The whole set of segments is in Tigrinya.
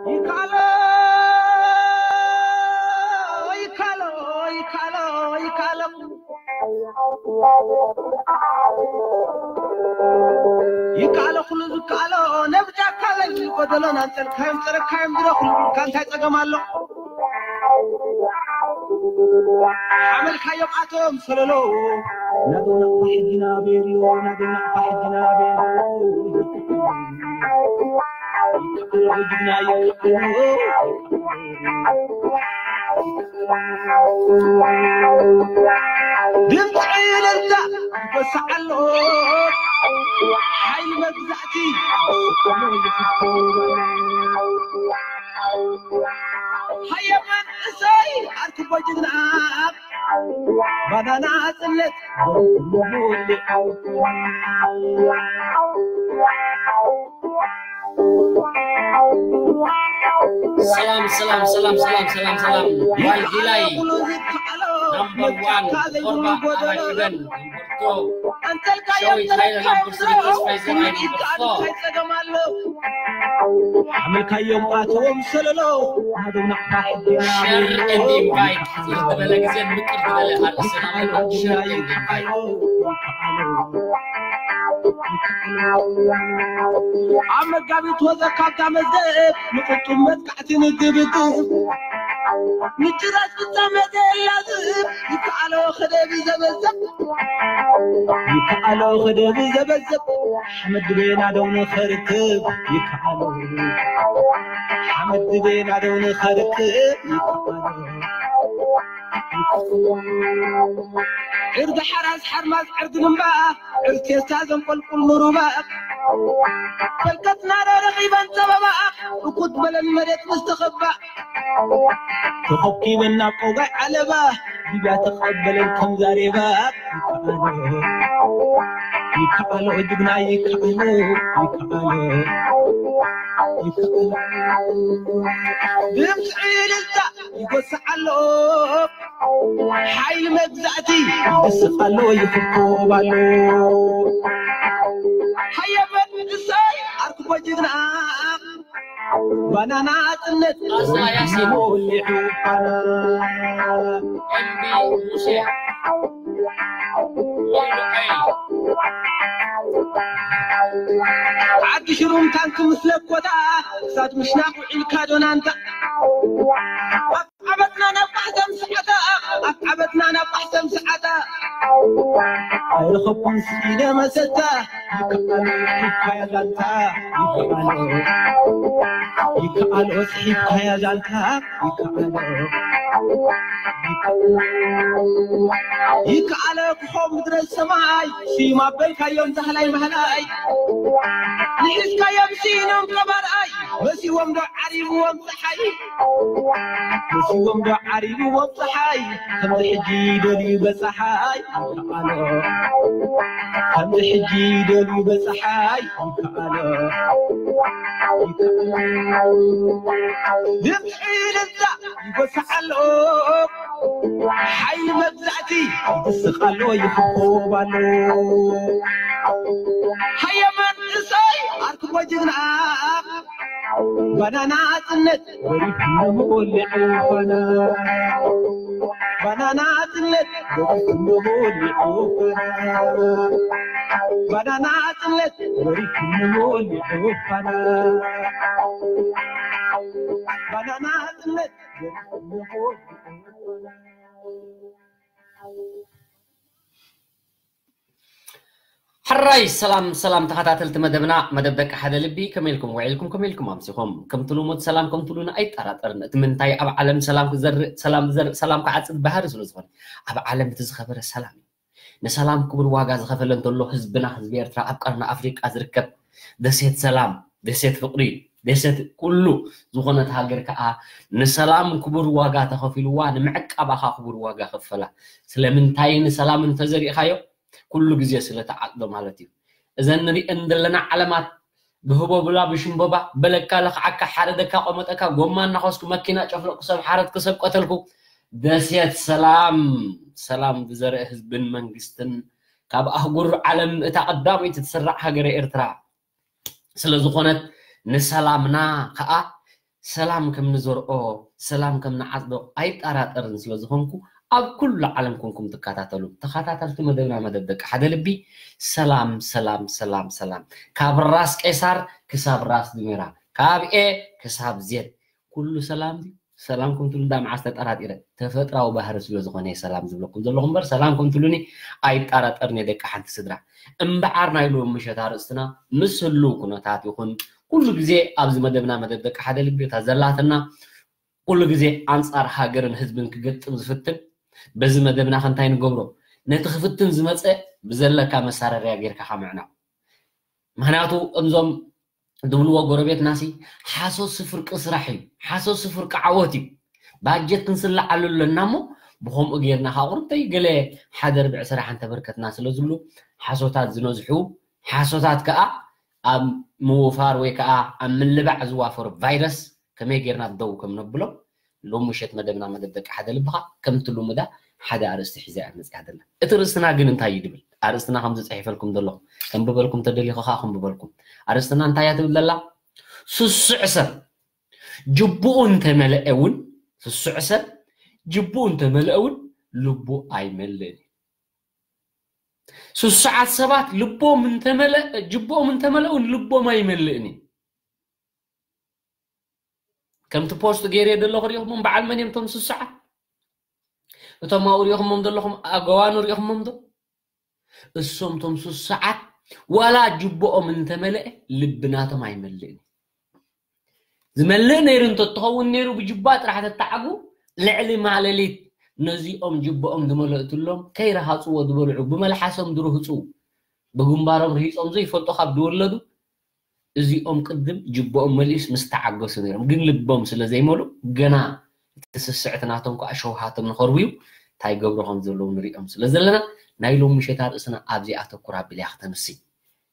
ይካሎ ይካሎ ይካሎ ይካሎ ይካሎ ኩሉ ዝካሎ ነብጃካ ለል ጎደሎ ናንጸልካዮም ጸረካዮም ድሮ ኩሉ ቢልካ እንታይ ጸገም ኣሎ? ሓመልካዮም ኣቶም ሰለሎ ናዶ ናቕፋ ሕጂ ናበይ ናዶ ናቕፋ ሕጂ ናበይ ይካሎ ጅግና ይካሎ ድምፂ ዕልልታ ይጎስዕ ኣሎ ሓይሊ መግዛእቲ ሃየ መንእሰይ ኣርክቦ ጅግና ባናና ጽነት ሰላም ሰላም ሰላም ሰላም ሰላም ሰላም ዋልጊላይ ናምበር ዋን ኦርባ ኣራሽበን ሸዊት ሃይለ ናምበር ስሪ ተስፋይ ዘርኣይ ናምበር ፎር ሓመልካዮም ኣተዎም ሰለሎ ናደው ናቕፋ ሕጂ ሸር ኤንድ ኢንቫይት ዝበለ ግዜ ምቅር ዝበለ ኣርእስቲ ናምበር ሸር ኤንድ ኢንቫይት ኣብ መጋቢት ወዘ ካብታ መዝገብ ንቅልጡም መጥቃዕቲ ንድብድብ ምጭራስ ፍጻመ ዘላዝብ ይከኣሎ ክደብ ዘበዘብ ይከኣሎ ክደብ ዘበዘብ ሓመድ ድቤና ደው ንኸርክብ ይከኣሎ ሓመድ ድቤና ደው ንኸርክብ ይከኣሎ ዕርዲ ሓራስ ሓርማዝ ዕርዲ ንምባ ዕርቴስታ ዘንቆልቁል ምሩባ ፈልከትና ረኺበን ጸበባ እኩት በለን መሬት ምስ ተኸባ ተኸኪበን ናብ ቆጋይ ዓለባ ሊብያ ተቐበለን ከም ዛሬባ ይከኣሎ ይከኣሎ ጅግና ይከኣሎ ይከኣሎ ይከኣሎ ድምፂ ዕልልታ ይጎስዕ ኣሎ ሓይሊ መግዛእቲ ይስቕ ኣሎ ይፍኮብ ኣሎ ሃየ መንእሰይ ኣርክቦ ጅግና ባናና ጽነት ኣዛ ያሲን ሞሊዑ ባና ኤምቢ ሙሴ ሞይሉ ቀይ ዓዲ ሽሩም ታንክ ምስ ለኮታ ክሳድ ምሽናቕ ውዒልካ ዶናንታ ዓበትና ናብ ቃሕሰም ሰዓታ ኣብ ዓበትና ናብ ቃሕሰም ሰዓታ ኣይረኸብኩን ስኢነ መሰታ ይከኣሎ ሒብካያ ዛንታ ይከኣሎ ይከኣሎ ስሒብካያ ዛንታ ይከኣሎ ይከኣሎ ክኾም ምድረ ሰማይ ስዩም ኣበልካዮም ዛህላይ ማህላይ ንሒዝካዮም ስኢኖም ቀባርኣይ መሲዎም ዶ ዓሪብዎም ፀሓይ መሲዎም ዶ ዓሪብዎም ፀሓይ ከምዚ ሕጂ ደልዩ በፀሓይ ይከኣሎ ከምዚ ሕጂ ደልዩ በፀሓይ ይከኣሎ ይከኣሎ ድምፂ ዕልልታ ይጎስዕ ኣሎ ሓይሊ መግዛእቲ ይስቕ ኣሎ ይፍኮብ ኣሎ ሃየ መንእሰይ ኣርክቦ ጅግና ባናና ጽነት ወሪዱ ሞሊዑ ፋና ባናና ጽነት ወሪዱ ሞሊዑ ፋና ባናና ጽነት ወሪዱ ሞሊዑ ፋና ባናና ጽነት ወሪዱ ሞሊዑ ፋና ሕራይ ሰላም ሰላም ተኸታተልቲ መደብና መደብ ደቂ ሓደ ልቢ ከመይ ኢልኩም ውዒልኩም ከመይ ኢልኩም ኣምሲኹም ከምቲ ልሙድ ሰላም ከምትሉና ኣይጠራጠርን እቲ ምንታይ ኣብ ዓለም ሰላም ክዘርእ ሰላም ዝዘርእ ሰላም ክዓጽድ ባህሪ ስለ ዝኾነ ኣብ ዓለም እቲ ዝኸበረ ሰላም እዩ ንሰላም ክቡር ዋጋ ዝኸፈለ እንተሎ ህዝብና ህዝቢ ኤርትራ ኣብ ቀርኒ ኣፍሪቃ ዝርከብ ደሴት ሰላም ደሴት ፍቅሪ ደሴት ኩሉ ዝኾነት ሃገር ከዓ ንሰላም ክቡር ዋጋ ተኸፊልዋ ንምዕቃባ ከዓ ክቡር ዋጋ ከፈላ ስለምንታይ ንሰላም እንተዘሪእኻዮ ኩሉ ግዜ ስለ ተዓቅዶ ማለት እዩ እዘን ንሪአን ዘለና ዓለማት ብህቦብላ ብሽምቦባ በለካ ለኽዓካ ሓረደካ ቆመጠካ ጎማ እናኸስኩ መኪና ጨፍለቁ ሰብ ሓረድኩ ሰብ ቀተልኩ ደሴት ሰላም ሰላም ብዘርእ ህዝብን መንግስትን ካብ ኣህጉር ዓለም እታ ቀዳመይቲ ትስራዕ ሃገረ ኤርትራ ስለ ዝኾነት ንሰላምና ከዓ ሰላም ከም ንዘርኦ ሰላም ከም ንዓጽዶ ኣይጠራጠርን ስለ ዝኾንኩ ኣብ ኩሉ ዓለም ኮንኩም ትከታተሉ ተኸታተልቲ መደብና መደብ ደቂ ሓደ ልቢ ሰላም ሰላም ሰላም ሰላም ካብ ራስ ቄሳር ክሳብ ራስ ድሜራ ካብ ኤ ክሳብ ዜድ ኩሉ ሰላም ድዩ? ሰላም ከም ትብሉ እንዳ መዓስ ተጠራጢረ ተፈጥራዊ ባህሪ ስለ ዝኾነ እየ ሰላም ዝብለኩም ዘለኹ እምበር ሰላም ከም ትብሉኒ ኣይጠራጠርን እየ ደቂ ሓንቲ ስድራ እምበዓር ናይ ሎሚ ምሸት ኣርእስትና ምስ ህልው ኩነታት ይኹን ኩሉ ግዜ ኣብዚ መደብና መደብ ደቂ ሓደ ልቢ እታ ዘላትና ኩሉ ግዜ ኣንጻር ሃገርን ህዝብን ክገጥም ዝፍትን በዚ መደብና ከ እንታይ ንገብሮ ነቲ ክፍትን ዝመጸ ብዘለካ መሳረርያ ጌርካ ካብ ምዕናው ምክንያቱ እምዞም ዝብልዎ ጎረቤትናሲ ሓሶትሲ ፍርቂ ስራሕ እዩ ሓሶትሲ ፍርቂ ዓወት እዩ ባጀት ክንስልዓሉ ኣለና እሞ ብከምኡ ጌርና ከዓ ቁርብተይ ገለ ሓደ ርብዒ ስራሕ እንተበርከትና ስለ ዝብሉ ሓሶታት ዝነዝሑ ሓሶታት ከዓ ኣብ ምውፋር ወይ ከዓ ኣብ ምልባዕ ዝዋፈሩ ቫይረስ ከመይ ጌርና ደው ከም ነብሎም ሎም ምሸት መደብና መደብ ደቂ ሓደ ልብኻ ከምቲ ልሙዳ ሓደ ኣርእስቲ ሒዛ እያ መፅያ ዘላ እቲ ርእስትና ግን እንታይ እዩ ድብል ኣርእስትና ከም ዝፅሒፈልኩም ዘለኹ ከንብበልኩም ተደሊኹ ከዓ ከንብበልኩም ኣርእስትና እንታይ እያ ትብል ዘላ ስሱዕ ሰብ ጅቡኡ እንተመለአ እውን ስሱዕ ሰብ ጅቡኡ እንተመለአ እውን ልቡ ኣይመልእን እዩ ስሱዓት ሰባት ልቦም እንተመለአ ጅቡኦም እንተመለአ እውን ልቦም ኣይመልእን እዩ ከምቲ ፖስት ገይረ ዘለኹ ሪኢኹሞም በዓል መን እዮም እቶም ስሱዓት እቶም ኣብኡ ሪኢኹሞም ዘለኹም ኣገዋኑ ሪኢኹሞም ዶ እሶም እቶም ስሱዓት ዋላ ጅቦኦም እንተመለአ ልቢ ናቶም ኣይመልእን ዝመልእ ነይሩ እንተትኸውን ነይሩ ብጅባ ጥራሕ ተተዓጉ ልዕሊ ማለሊት ነዚኦም ጅቦኦም ዝመለእትሎም ከይረሃፅዎ ዝበልዑ ብመልሓሶም ዝርህፁ ብግንባሮም ርሂፆም ዘይፈልጡ ካብ ዝወለዱ እዚኦም ቅድም ጅቦኦም መሊኡስ ምስ ተዓገሱ ነይሮም ግን ልቦም ስለ ዘይመሉ ገና እቲ ስስዕቲ ናቶም ከዓ ሸውሃቶም ንኸርብዩ እንታይ ገብሩ ከም ዘለዉ ንሪኦም ስለ ዘለና ናይ ሎም ምሸት ኣርእስና ኣብዚ ኣተኩር ኣቢል እያ ክተንሲ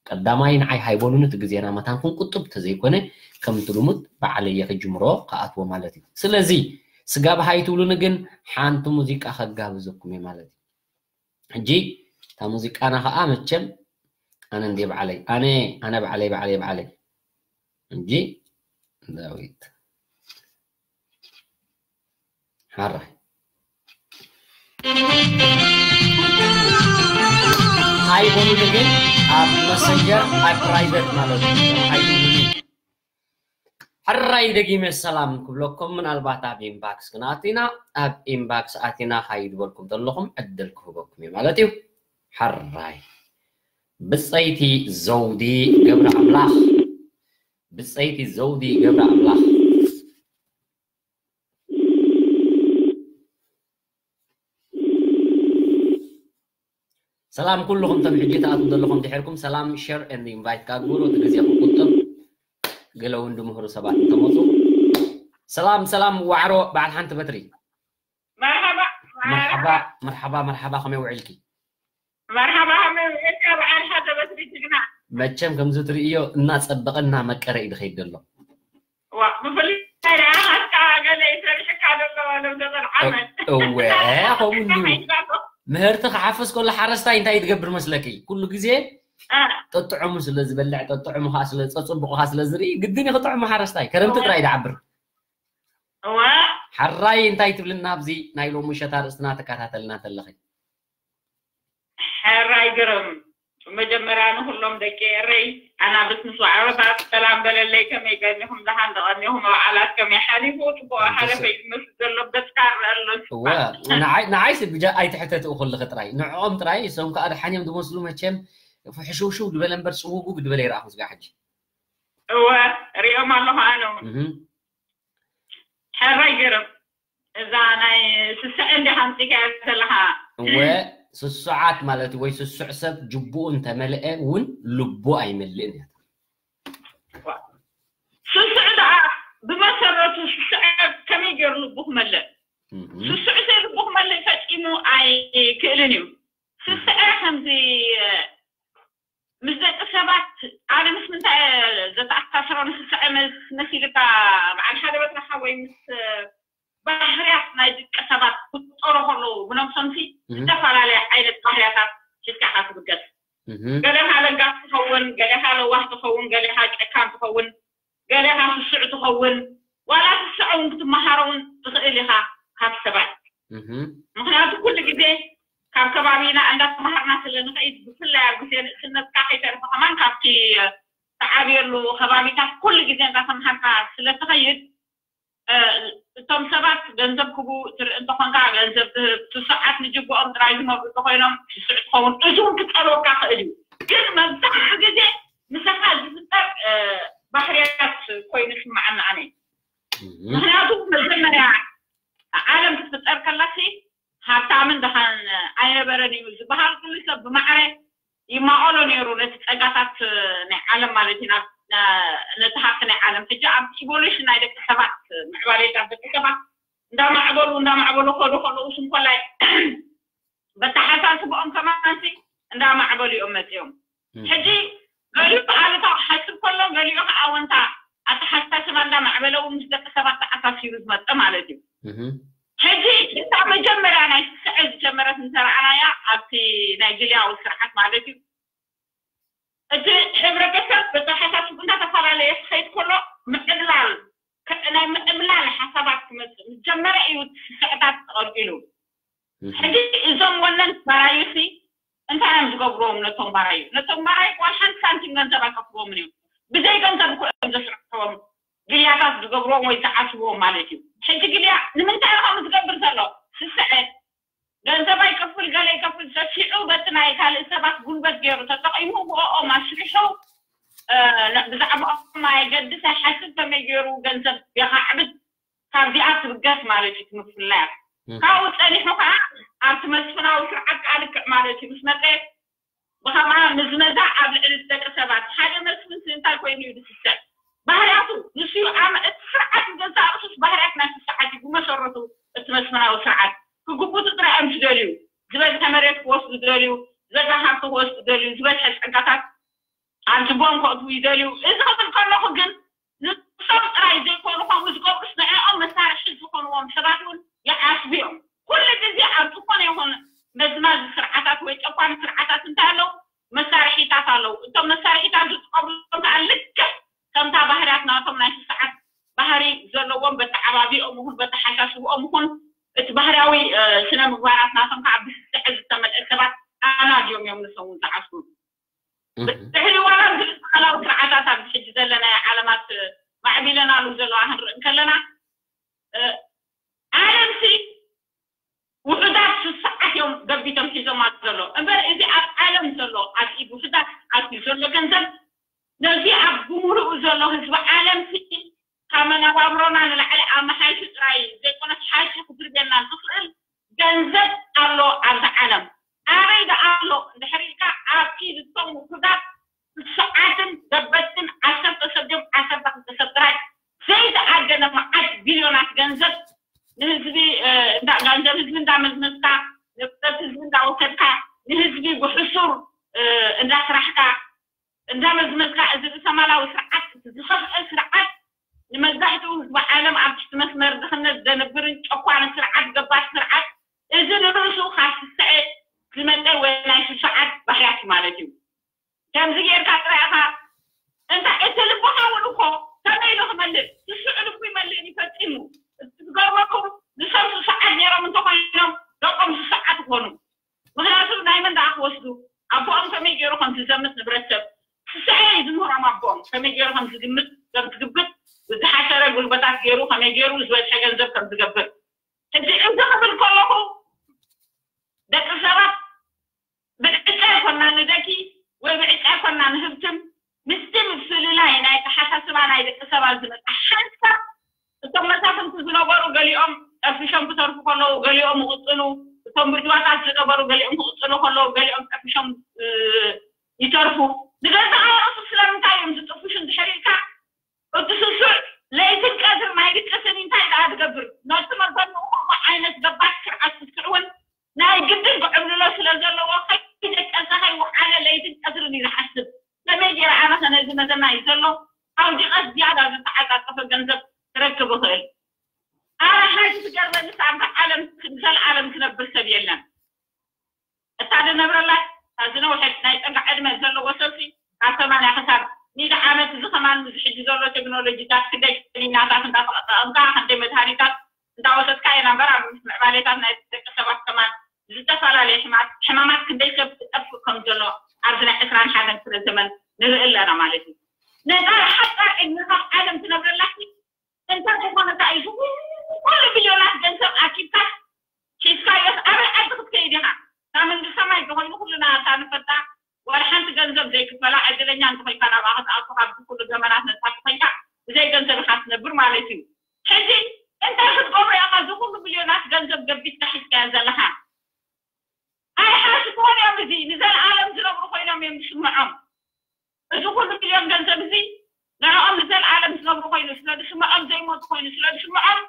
ቀዳማይ ንዓይ ሃይበሉኒ እቲ ግዜና መታን ክንቁጥብ ተዘይኮነ ከምቲ ልሙድ ባዕለየ ክጅምሮ ክኣትዎ ማለት እዩ ስለዚ ስጋብ ሃይትብሉኒ ግን ሓንቲ ሙዚቃ ከጋብዘኩም እየ ማለት እዩ ሕጂ እታ ሙዚቃና ከዓ መቸም ኣነ እንዴ ባዕለይ ኣነ ኣነ ባዕለይ ባዕለይ ባዕለይ እንጂ ዳዊት ሓራይ ኣይኮኑን ግን ኣብ መሰንጀር ኣብ ፕራይቨት ማለት እዩ ኣይኮኑን ሕራይ ደጊመ ሰላም ክብለኩም ምናልባት ኣብ ኢንባክስ ክንኣቱ ኢና ኣብ ኢንባክስ ኣቲና ሃይ ዝበልኩም ዘለኹም ዕድል ክህበኩም እዩ ማለት እዩ ሕራይ ብፀይቲ ዘውዲ ገብረ ኣምላኽ ብፀይቲ ዘውዲ ገብረ ኣምላኽ ሰላም ኩልኹም ተም ሕጂ ተኣትም ዘለኹም ድሕርኩም ሰላም ሸር and invite ካግብሩ እቲ ግዜ ክቁጥብ ገለ እውን ድምህሩ ሰባት እንተመፁ ሰላም ሰላም ዋዕሮ በዓል ሓንቲ በትሪ መርሓባ መርሓባ መርሓባ መርሓባ ከመይ ውዒልኪ መርሓባ ከመይ ውዒልካ በዓል ሓደ በትሪ ጅግና መቸም ከምዚ ትርእዮ እናፀበቐ እናመቀረ እዩ ድኸይድ ዘሎ ዋ ብፍላይ ደኣ ናትካ ገለ ይሰርሕካ ዘሎ ባሎም ተበል ዓመት እወ ከምኡ እንድዩ ምህርቲ ክሓፍስ ከሎ ሓረስታይ እንታይ ትገብር መስለኪ ኩሉ ግዜ ጠጥዕሙ ስለ ዝበልዕ ጠጥዕሙ ከዓ ስለ ፀፅቡቑ ከዓ ስለ ዝርኢ ግድን እዩ ክጥዕሙ ሓረስታይ ከረምቲ ጥራይ ድዓብር እወ ሓራይ እንታይ ትብልና ኣብዚ ናይ ሎሚ ምሸት ኣርእስትና ተከታተልና ተለኺ ሕራይ ግርም መጀመርያ ንኩሎም ደቂ ኤረይ ኣናብስ ምስ ዋዕሮታት ሰላም በለለይ ከመይ ቀኒኹም ደሓን ተቐኒኹም በዓላት ከመይ ሓሊፉ ፅቡቅ ሓለፈ እዩ ዝመስል ዘሎ ገፅካ ኣሎ እወ ንዓይ ንዓይስ ብጃ ኣይትሕተትኡ ኩልኺ ጥራይ ንዕኦም ጥራይ እሶም ከዓ ደሓን እዮም ዝመስሉ መቸም ሕሽውሽው ዝበለ እምበር ፅውጉግ ዝበለ ይረኣኹ ስጋ ሕጂ እወ ሪኦም ኣለኹ ኣነ እውን እህ ሕራይ ገይሮም እዛ ናይ ስስዐ እንዲኻ ኣምፂካያ ዘለኻ እወ ስሱዓት ማለት ወይ ስሱዕ ሰብ ጅቡኡ እንተመልአ እውን ልቡ ኣይመልእን እያ ስስዕ ደኣ ብመሰረቱ ስስዐ ከመይ ገይሩ ልቡ ክመልእ እህ ስስዕ ዘይ ልቡ ክመልእ ፈፂሙ ኣይክእልን እዩ ስስዐ ከምዚ ምስ ደቂ ሰባት ኣነ ምስ ምንታይ እየ ዘተኣሳስሮ ንስስዐ መስ- መሲልካ በዓል ሓደ በትረኻ ወይ ምስ ባህርያት ናይ ደቂ ሰባት ክጠሩ ከለዉ ብነብሶምሲ እህ ዝተፈላለየ ዓይነት ባህርያታት ሒዝካ ኢኻ ትብገስ ገለኻ ለጋስ ትኸውን፣ ገለኻ ለዋህ ትኸውን፣ ገለኻ ጨካን ትኸውን፣ ገለኻ ስሱዕ ትኸውን። ዋላ ስሱዕ እውን ክትመሃሮ እውን ትኽእል ኢኻ ካብ ሰባት። ምክንያቱ ኩሉ ግዜ ካብ ከባቢና እንዳተማሃርና ስለ ንኸይድ፣ ብፍላይ ኣብ ግዜ ንእስነትካ ከይተርፈ ከማን ካብቲ ተዓብየሉ ከባቢታት ኩሉ ግዜ እንዳተምሃርካ ስለ ትኸይድ፣ እቶም ሰባት ገንዘብ ክቡ ትርኢ እንተኾንካ፣ ገንዘብ ትህብ፣ እቲ ሰዓት ንጅግኦም ጥራይ ዝመርኡ እንተኾይኖም፣ ስሱዕ ትኸውን። እዚ እውን ክጸልወካ ክእል እዩ። ግን መብዛሕትኡ ግዜ ምሳኻ ዝፍጠር ባህርያት ኮይኑ ይስምዓኒ ኣነ። ምክንያቱ መጀመርያ ዓለም ክትፍጠር ከላሲ ሃብታምን ድኻን ኣይነበረን እዩ ዝበሃል። ኩሉ ሰብ ብማዕረ ይማቐሎ ነይሩ ነቲ ጸጋታት ናይ ዓለም ማለት እዩ፣ ነቲ ሃብቲ ናይ ዓለም። ሕጂ ኣብ ኢቮሉሽን ናይ ደቂ ሰባት፣ ምዕባሌታት ደቂ ሰባት እንዳማዕበሉ እንዳማዕበሉ ከዱ ከለዉ ስንኮላይ በተሓሳስብኦም ከማንሲ እንዳማዕበሉ እዮም መፅኦም። ሕጂ ገሊኡ ኣሉታ ክሓስብ ከሎ፣ ገሊኡ ከዓ ኣወንታ ኣተሓሳስባ እንዳማዕበለ እውን ምስ ደቂ ሰባት ተኣሳሲሩ ዝመፀ ማለት እዩ። ሕጂ እታ መጀመርያ ናይ ስስዐ ዝጀመረት እንተረኣናያ ኣብቲ ናይ ግልያዊ ስርዓት ማለት እዩ፣ እቲ ሕብረተሰብ በተሓሳስቡ እንዳተፈላለየ ክኸይድ ከሎ ምዕብላል፣ ናይ ምዕብላል ሓሳባት ክመፅእ ምስ ጀመረ እዩ እቲ ስስዐታት ተቐልቂሉ። ሕጂ እዞም ወነን ባራዩ ሲ እንታይ እዮም ዝገብርዎም ነቶም ባራዩ? ነቶም ባራዩ ዋላ ሓንቲ ሳንቲም ገንዘብ ኣይከፍልዎምን እዮም። ብዘይ ገንዘብ እኮ እዮም ዘስርሕዎም ግልያታት ዝገብርዎም ወይ ዝዓስብዎም ማለት እዩ። ሕጂ ግልያ ንምንታይ እዩ ከምኡ ዝገብር ዘሎ? ስስዐ ገንዘብ ኣይከፍል፣ ገለ ይከፍል፣ ሰሲዑ በቲ ናይ ካልእ ሰባት ጉልበት ገይሩ ተጠቒሙ ብኦም ኣስሪሑ ብዛዕባኦም ኣየገድስ ኣይሓስብ፣ ከመይ ገይሩ ገንዘብ የኻዕብት፣ ካብዚኣ ትብገስ ማለት እዩ እቲ ምፍልላያት። ካብኡ ጸኒሑ ከዓ ኣብቲ መስፍናዊ ስርዓት ከዓ ልክዕ ማለት እዩ ምስ መጸ ብኸምኣ ምዝመዛ ኣብ ልዕሊ ደቂ ሰባት። ሓደ መስፍን እንታይ ኮይኑ እዩ ዝስስዕ? ባህርያቱ ንሱ እዩ። እቲ ስርዓት ገዛእ ርእሱስ ባህርያት ናይ ስስዓት እዩ ብመሰረቱ። እቲ መስፍናዊ ስርዓት ክጉብጡ ጥራይ እዮም ዝደልዩ። ዝበዝሐ መሬት ክወስዱ ደልዩ፣ ዝበዝሐ ሃብቲ ክወስዱ ደልዩ፣ ዝበዝሐ ጸጋታት ኣብ ጅቦም ከእትዉ ይደልዩ። እዚ ክብል ከለኹ ግን ንሶም ጥራይ ዘይኮኑ ከምኡ ዝገብሩስ ንዕኦም መሳርሒ ዝኾንዎም ሰባት እውን ይዓስቡ እዮም። ኩሉ ግዜ ኣብ ዝኾነ ይኹን መዝማዚ ስርዓታት ወይ ጨቋኒ ስርዓታት እንታይ ኣለዉ? መሳርሒታት ኣለዉ። እቶም መሳርሒታት ዝጥቀምሎም ከዓ ልክዕ ከምታ ባህርያት ናቶም ናይ ስስዓት ባህሪ ዘለዎም በተዓባቢኦም ይኹን በተሓሳስብኦም ይኹን እቲ ባህርያዊ ስነ ምግባራት ናቶም ከዓ ብስስዐ ዝተመልአ ሰባት ኣናድዮም እዮም ንሶም እውን ዝዓስቡ። ድሕሪ ዋላ እዚ ባህላዊ ስርዓታት ኣብዚ ሕጂ ዘለናዮ ዓለማት ማዕቢለናሉ ዘለዋ ክንርኢ እንከለና ዓለምሲ ውሑዳት ስስዓት እዮም ገቢቶም ሒዞማ ዘሎ እምበር እዚ ኣብ ዓለም ዘሎ ኣብ ኢድ ውሑዳት ኣትዩ ዘሎ ገንዘብ ነዚ ኣብ ብምሉኡ ዘሎ ህዝቢ ዓለምሲ ካብ መነባብሮና ንላዕሊ ኣመሓይሹ ጥራይ ዘይኮነስ ሓይሹ ክድርብየና ዝኽእል ገንዘብ ኣሎ ኣብዚ ዓለም። ኣበይ ደኣ ኣሎ እንድሕር ኢልካ ኣብ ኢድ እቶም ውሑዳት ስሱዓትን ገበትን ዓሰርተ ሰብ ድዮም ዓሰርተ ክልተ ሰብ ጥራይ ዘይተኣደነ መዓት ቢልዮናት ገንዘብ ንህዝቢ ገንዘብ ህዝቢ እንዳመዝመዝካ ንብረት ህዝቢ እንዳወሰድካ ንህዝቢ ብሕሱር እንዳስራሕካ እንዳመዝመዝካ እዚ ርእሰማላዊ ስርዓት ዝኸፍአ ስርዓት ንመብዛሕትኡ ህዝቢ ዓለም ኣብ ትሕቲ መስመር ድኽነት ዘንብርን ጨኳኒ ስርዓት ገባር ስርዓት እዚ ንርእሱ ካብ ስስዐ ዝመፀ ወይ ናይ ስሱዓት ባህርያት ማለት እዩ። ከምዚ ጌርካ ጥራይ ኢኻ እንታይ እቲ ልብኻ እውን እኮ ከመይ ኢሉ ክመልእ ስሱዕ ልቡ ይመልእ እዩ ፈፂሙ። ዝገርመኩም ንሶም ስሱዓት ነይሮም እንተኾይኖም ደቆም ስሱዓት ይኾኑ። ምክንያቱ ናይ መን ደኣ ክወስዱ ኣቦኦም ከመይ ገይሩ ከም ዝዘምት ንብረት ሰብ ስስዐ እዩ ዝምህሮም ኣቦኦም ከመይ ገይሩ ከም ዝግምት ከም ዝግብት ብዝሓሰረ ጉልበታት ገይሩ ከመይ ገይሩ ዝበዝሐ ገንዘብ ከም ዝገብር ሕጂ እዚ ክብል ከለኹ ደቂ ሰባት ብዕጫ ይኮና ንደቂ ወይ ብዕጫ ይኮና ንህብትም ምስቲ ምፍልላይ ናይ ተሓሳስባ ናይ ደቂ ሰባት ዝመጣ ሓንሳብ እቶም መሳፍንቲ ዝነበሩ ገሊኦም ጠፊሾም ክተርፉ ከለዉ ገሊኦም ይቕፅሉ እቶም ብድዋታት ዝነበሩ ገሊኦም ክቕፅሉ ከለዉ ገሊኦም ጠፊሾም ይተርፉ ንገዛእ ርእሱ ስለምንታይ እዮም ዝጥፍሹ እንድሕር ኢልካ እቲ ስሱዕ ለይትን ቀትርን ኣይድቅስን እንታይ ደኣ ዝገብር ነቲ መበንኡ ከምኡ ዓይነት ገባር ስርዓት ስሱዕ እውን ናይ ግድን ክዕብልሎ ስለ ዘለዎ ከይደቀሰ ከይወዓለ ለይትን ቀትርን እዩ ዝሓስብ ከመይ ገይረ ኣነ ከ ነዚ መዘና እዩ ዘሎ ኣውዲቐስ ዝያዳ ዝተዓፃፀፈ ገንዘብ ክረክብ እኽእል ኣረ ሓንቲ ትገርመንስ ኣብዛ ዓለም ንዘለኣለም ክነብር ሰብ የለን እታ ዝነብረላ ዝነውሐ ናይ ጸጋ ዕድመ ዘለዎ ሰብሲ ካብ ሰማንያ ክሳብ ሚእቲ ዓመት፣ እዚ ከማን እዚ ሕጂ ዘሎ ቴክኖሎጂታት ክንደይ ክኒናታት እንዳተጠቐምካ፣ ክንደይ መድሃኒታት እንዳወሰድካ ኢና እምበር፣ ኣብ ምዕባሌታት ናይ ደቂ ሰባት ከማን ዝተፈላለየ ሕማት- ሕማማት ክንደይ ሰብ ክጠፍእ ከም ዘሎ ኣብዚ ናይ ዕስራን ሓደን ክፍለ ዘመን ንርኢ ኣለና ማለት እዩ። ነዛ ሓጻር ዕድመኻ ዓለም ትነብረላ እንታይ ዝኾነ እንታይ እዩ? ኩሉ ቢልዮናት ገንዘብ ኣኪብካ ሒዝካዮስ ኣበይ ዓዲ ክትከይድ ኢኻ? ካብ መንግስቲ ሰማይ እንተኾይኑ ኩልና እታ ንፈልጣ ዋላ ሓንቲ ገንዘብ ዘይክፈላ ዕድለኛ እንተኾይንካ ናብኣ ክትኣቱ ካብዚ ኩሉ ገመናት ነጻ ተኾይንካ ብዘይ ገንዘብ ኢኻ ትነብር ማለት እዩ። ሕጂ እንታይ ክትገብሮ ኢኻ እዚ ኩሉ ቢልዮናት ገንዘብ ገቢትካ ሒዝካዮ ዘለኻ? ኣይሓስብዎን እዮም። እዚ ንዘለኣለም ዝነብሩ ኮይኖም እዮም ዝስምዖም። እዚ ኩሉ ቢልዮን ገንዘብ እዚ ንዕኦም ንዘለኣለም ዝነብሩ ኮይኑ ስለ ዝስምዖም ዘይሞቱ ኮይኑ ስለ ዝስምዖም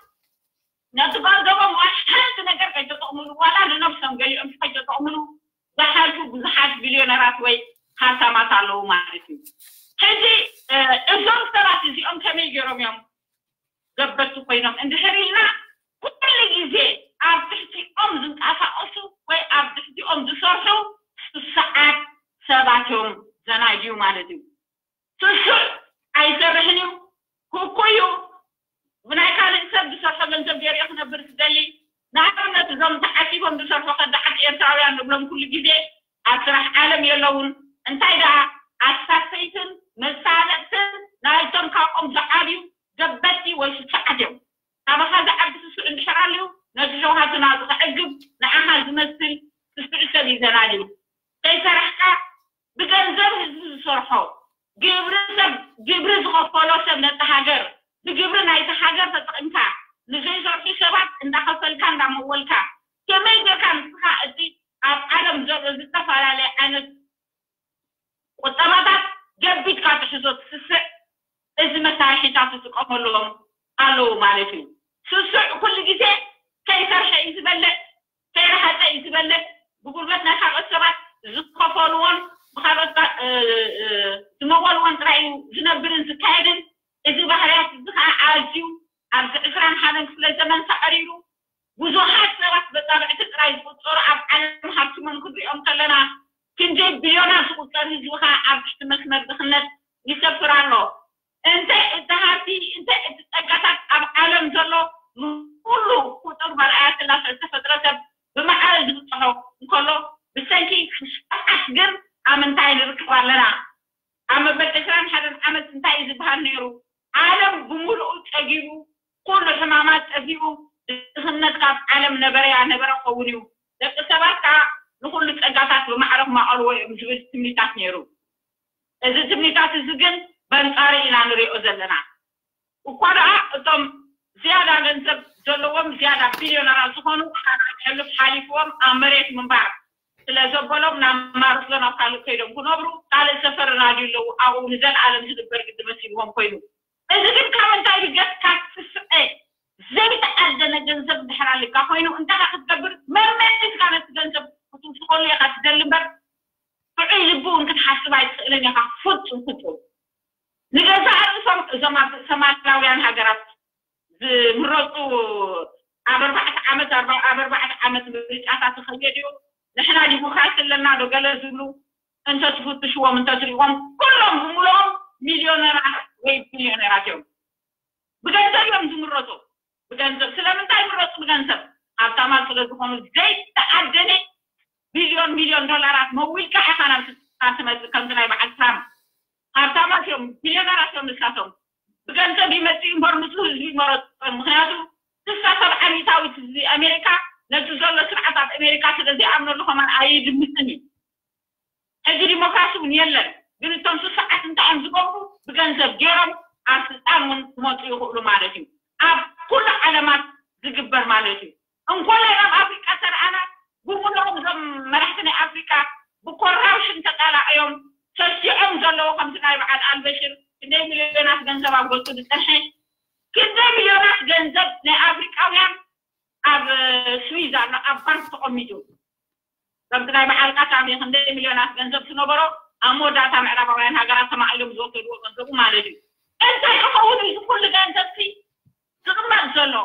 ነቲ ገንዘቦም ዋላ ሓንቲ ነገር ከይተጠቕሙሉ ዋላ ንነብሶም ገሊኦም ከይተጠቕሙሉ ዝሓሹ ብዙሓት ቢልዮነራት ወይ ሃብታማት ኣለዉ ማለት እዩ። ሕጂ እዞም ሰባት እዚኦም ከመይ ገይሮም እዮም ገበቲ ኮይኖም እንድሕር ኢልና ኩሉ ግዜ ኣብ ትሕቲኦም ዝንቀሳቀሱ ወይ ኣብ ትሕቲኦም ዝሰርሑ ስሱዓት ሰባት እዮም ዘናድዩ ማለት እዩ። ስሱዕ ኣይሰርሕን እዩ፣ ህኩይ እዩ። ብናይ ካልእ ሰብ ዝሰርሖ ገንዘብ ገይሩ ክነብር ዝደሊ። ንኣብነት እዞም ተዓሲቦም ዝሰርሑ ከዳዓት ኤርትራውያን ንብሎም ኩሉ ግዜ ኣብ ስራሕ ዓለም የለውን። እንታይ ደኣ ኣሳሰይትን መሳለጥትን ናይቶም ካብኦም ዝዓብዩ ገበቲ ወይ ስሱዓት እዮም። ካባኻ ዝዓቢ ስሱዕ እንድሕር ኣልዩ ነቲ ሸውሃቱ ናብኡ ከዕግብ ንዓኻ ዝመስል ስሱዕ ሰብ እዩ ዘናድዩ። ከይሰራሕካ ብገንዘብ ህዝቢ ዝሰርሖ ግብሪ ሰብ ግብሪ ዝኸፈሎ ሰብ ነቲ ሃገር ብግብሪ ናይቲ ሃገር ተጠቒምካ ንዘይሰርሑ ሰባት እንዳኸፈልካ እንዳመወልካ ከመይ ጌርካ ንስኻ እቲ ኣብ ዓለም ዘሎ ዝተፈላለየ ዓይነት ቁጠባታት ገቢትካ ትሕዞ ትስስዕ እዚ መሳርሒታት ትጥቀመሎም ኣለዉ ማለት እዩ። ስሱዕ ኩሉ ግዜ ከይሰርሐ እዩ ዝበልዕ፣ ከይረሃፀ እዩ ዝበልዕ። ብጉልበት ናይ ካልኦት ሰባት ዝኸፈሉዎን ብካልኦት ዝመወልዎን ጥራይ እዩ ዝነብርን ዝካየድን። እዚ ባህርያት እዚ ከዓ ኣዝዩ ኣብዚ ዕስራን ሓደን ክፍለ ዘመን ሳዕሪሩ ብዙሓት ሰባት በጣብዕቲ ጥራይ ዝቁፀሩ ኣብ ዓለም ሃብትሞም ክንሪኦም ከለና ክንደይ ቢልዮናት ዝቁፀር ህዝቢ ከዓ ኣብ ትሕቲ መስመር ድኽነት ይሰፍር ኣሎ። እንተ እቲ ሃብቲ እንተ እቲ ጸጋታት ኣብ ዓለም ዘሎ ንኩሉ ፍጡር መርኣያ ስላሰ ዝተፈጥረ ሰብ ብማዕረ ዝብጽሖ እንከሎ ብሰንኪ ስርዓት ግን ኣብ ምንታይ ንርከብ ኣለና? ኣብ መበል ዕስራን ሓደን ዓመት እንታይ እዩ ዝበሃል ነይሩ? ዓለም ብምሉኡ ጸጊቡ ኩሉ ሕማማት ጠፊኡ ድኽነት ካብ ዓለም ነበረ ያነበረ ክኸውን እዩ። ደቂ ሰባት ከዓ ንኹሉ ጸጋታት ብማዕረ ክማቐልዎ እዮም ዝብል ትምኒታት ነይሩ። እዚ ትምኒታት እዚ ግን በንጻሩ ኢና ንሪኦ ዘለና። እኳ ደኣ እቶም ዝያዳ ገንዘብ ዘለዎም ዝያዳ ቢልዮነራት ዝኾኑ ሕሉፍ ሓሊፍዎም ኣብ መሬት ምንባር ስለ ዘበሎም ናብ ማርስ ዶ ናብ ካልእ ከይዶም ክነብሩ ካልእ ሰፈር ራድዩ ኣለዉ ኣብኡ ንዘለኣለም ዝንበር ግዲ መሲልዎም ኮይኑ እዚ ግን ካብ እንታይ ብገጽካ ትስዕር ዘይተኣደነ ገንዘብ እንድሕር ኣልካ ኮይኑ እንታይ ክትገብር መመሊስካ ነቲ ገንዘብ ክትውስኸሉ ኢኻ ትደሊ እምበር ጥዑይ ልቢ እውን ክትሓስብ ኣይትኽእልን ኢኻ ፍጹም ፍጹም ንገዛእ ርእሶም እዞም ኣብ ሰማላውያን ሃገራት ዝምረፁ ኣብ ኣርባዕተ ዓመት ኣብ ኣርባዕተ ዓመት ምርጫታት ዝኸየድ እዩ ንሕና ዲሞክራሲ ኣለና ዶ ገለ ዝብሉ እንተትፍትሽዎም እንተትሪእዎም ኩሎም ብምልኦም ሚልዮነራት ወይ ቢልዮነራት እዮም ብገንዘብ እዮም ዝምረፁ ብገንዘብ ስለምንታይ ይምረፁ ብገንዘብ ሃብታማት ስለዝኾኑ ዘይተዓደነ ቢልዮን ሚልዮን ዶላራት መዊልካ ኢኻ ናብ ስልጣን ትመፅእ ከምዚ ናይ በዓል ትራምፕ ሃብታማት እዮም ቢልዮነራት እዮም ንሳቶም ብገንዘብ ይመፅእ እምበር ንሱ ህዝቢ ይመረፆ ምክንያቱ ስሳ ሰብዓ ሚታዊት ህዝቢ ኣሜሪካ ነቲ ዘሎ ስርዓት ኣብ ኣሜሪካ ስለ ዘይኣምነሉ ከማን ኣይድምፅን እዩ ሕጂ ዲሞክራሲ እውን የለን ግን እቶም ስሱዓት እንታይ እዮም ዝገብሩ ብገንዘብ ገይሮም ኣብ ስልጣን እውን ክመፁ ይኽእሉ ማለት እዩ ኣብ ኩሉ ዓለማት ዝግበር ማለት እዩ እንኮላይ ኣብ ኣፍሪቃ ተረኣና ብምልኦም እዞም መራሕቲ ናይ ኣፍሪቃ ብኮራፕሽን ተጣላዕዮም ሰሲዖም ዘለዉ ከምቲ ናይ በዓል ኣልበሽር ክንደይ ሚልዮናት ገንዘብ ኣብ ገፁ ዝፀንሐ ክንደይ ሚልዮናት ገንዘብ ናይ ኣፍሪቃውያን ኣብ ስዊዝ ኣሎ ኣብ ባንክ ተቐሚጡ ከምቲ ናይ በዓል ቃታሚ ክንደይ ሚልዮናት ገንዘብ ዝነበሮ ኣብ መወዳእታ ምዕራባውያን ሃገራት ተማቒሎም ዝወሰድዎ ገንዘቡ ማለት እዩ እንታይ ክኸውን እዚ ኩሉ ገንዘብሲ ዝቕመጥ ዘሎ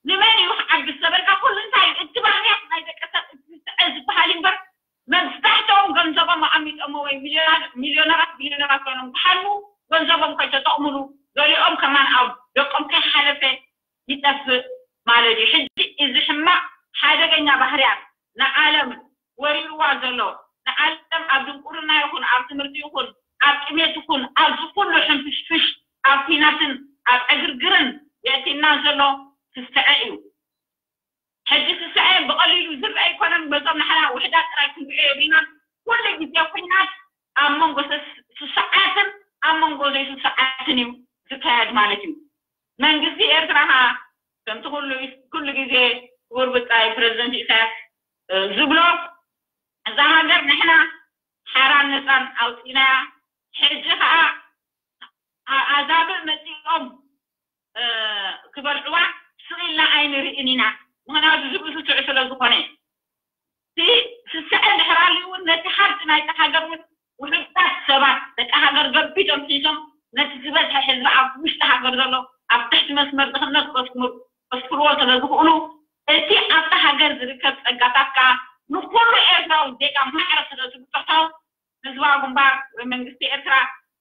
ንመን እዩ ክዓቢ ዝተበልካ ኩሉ እንታይ እዩ እቲ ባህርያት ናይ ደቂ ሰብ እቲ ዝስዐ ዝበሃል እምበር መብዛሕትኦም ገንዘቦም ኣማን ኣብ ደቆም ከይሓለፈ ይጠፍእ ማለት እዩ። ሕጂ እዚ ሕማቕ ሓደገኛ ባህርያት ንዓለም ወሪርዋ ዘሎ፣ ንዓለም ኣብ ድንቁርና ይኹን ኣብ ትምህርቲ ይኹን ኣብ ጥሜት ይኹን ኣብዚ ኩሉ ሕንፍሽፍሽ ኣብ ኲናትን ኣብ ዕግርግርን የእቲና ዘሎ ስስዐ እዩ። ሕጂ ስስዐ ብቐሊሉ ዝረአ ኣይኮነን። በዞም ንሕና ውሕዳት ጥራይ ክንሪኦ የብልናን። ኩሉ ግዜ ኲናት ኣብ መንጎ ስስዓትን ኣብ መንጎ ዘይስስዓትን እዩ ዝካየድ ማለት እዩ። መንግስቲ ኤርትራ ኸዓ ከምቲ ኩሉ ኩሉ ግዜ ክቡር ብጻይ ፕረዚደንት ኢሳያስ ዝብሎ እዛ ሃገር ንሕና ሓራን ነጻን ኣውጺናያ፣ ሕጂ ኸዓ ኣዛብእ መጺኦም ክበልዕዋ ስቕ ኢልና ኣይንርእን ኢና። ምኽንያቱ ዝብኢ ስሱዕ ስለ ዝኾነ። እቲ ስስዐ እንድሕር ኣልዩ እውን ነቲ ሃብቲ ናይታ ሃገር እውን ውሑዳት ሰባት ደቂ ሃገር ገቢቶም ሒዞም ነቲ ዝበዝሐ ህዝቢ ኣብ ውሽጢ ሃገር ዘሎ ኣብ ትሕቲ መስመር ድኽነት ከስፍርዎ ስለ ዝኽእሉ እቲ ኣብታ ሃገር ዝርከብ ጸጋታት ከዓ ንኩሉ ኤርትራዊ ዜጋ ማዕረ ስለ ዝብጽሖ ህዝባዊ ግንባር ወይ መንግስቲ ኤርትራ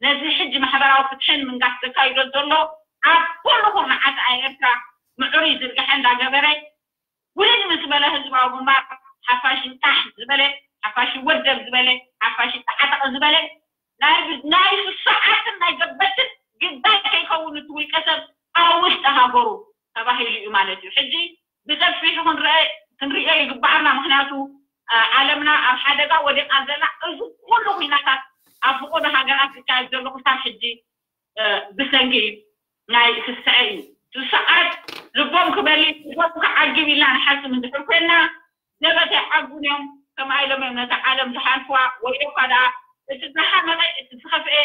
ነዚ ሕጂ ማሕበራዊ ፍትሕን ምንጋስ ዘካይዶ ዘሎ ኣብ ኩሉ ኩርናዓት ኤርትራ ምዕሩይ ዝርግሐ እንዳገበረ ውልድ ምስ በለ ህዝባዊ ግንባር ሓፋሽ ይንቃሕ ዝበለ ሓፋሽ ይወደብ ዝበለ ሓፋሽ ይተዓጠቐ ዝበለ ናይ ናይ ስሱዓትን ናይ ገበትን ግዳይ ከይከውን እቲ ውልቀ ሰብ ኣብ ውሽጢ ሃገሩ ተባሂሉ እዩ ማለት እዩ። ሕጂ ብሰፊሑ ክንርአ ክንርኦ ይግባኣና። ምክንያቱ ዓለምና ኣብ ሓደጋ ወዲቓ ዘላ እዚ ኩሉ ኩናታት ኣብ ፍቆዶ ሃገራት ዝካየድ ዘሎ ክሳብ ሕጂ ብሰንኪ ናይ ስስዐ እዩ። ስሱዓት ልቦም ክበሊ ልቦም ክዓግብ ኢልና ንሓስብ እንድሕር ኮይና ዘበት ኣይዓጉን እዮም። ከምኣ ኢሎም እዮም ነታ ዓለም ዝሓልፍዋ። ወዮ እኳ ደኣ እቲ ዝሓመቐ እቲ ዝኸፍኤ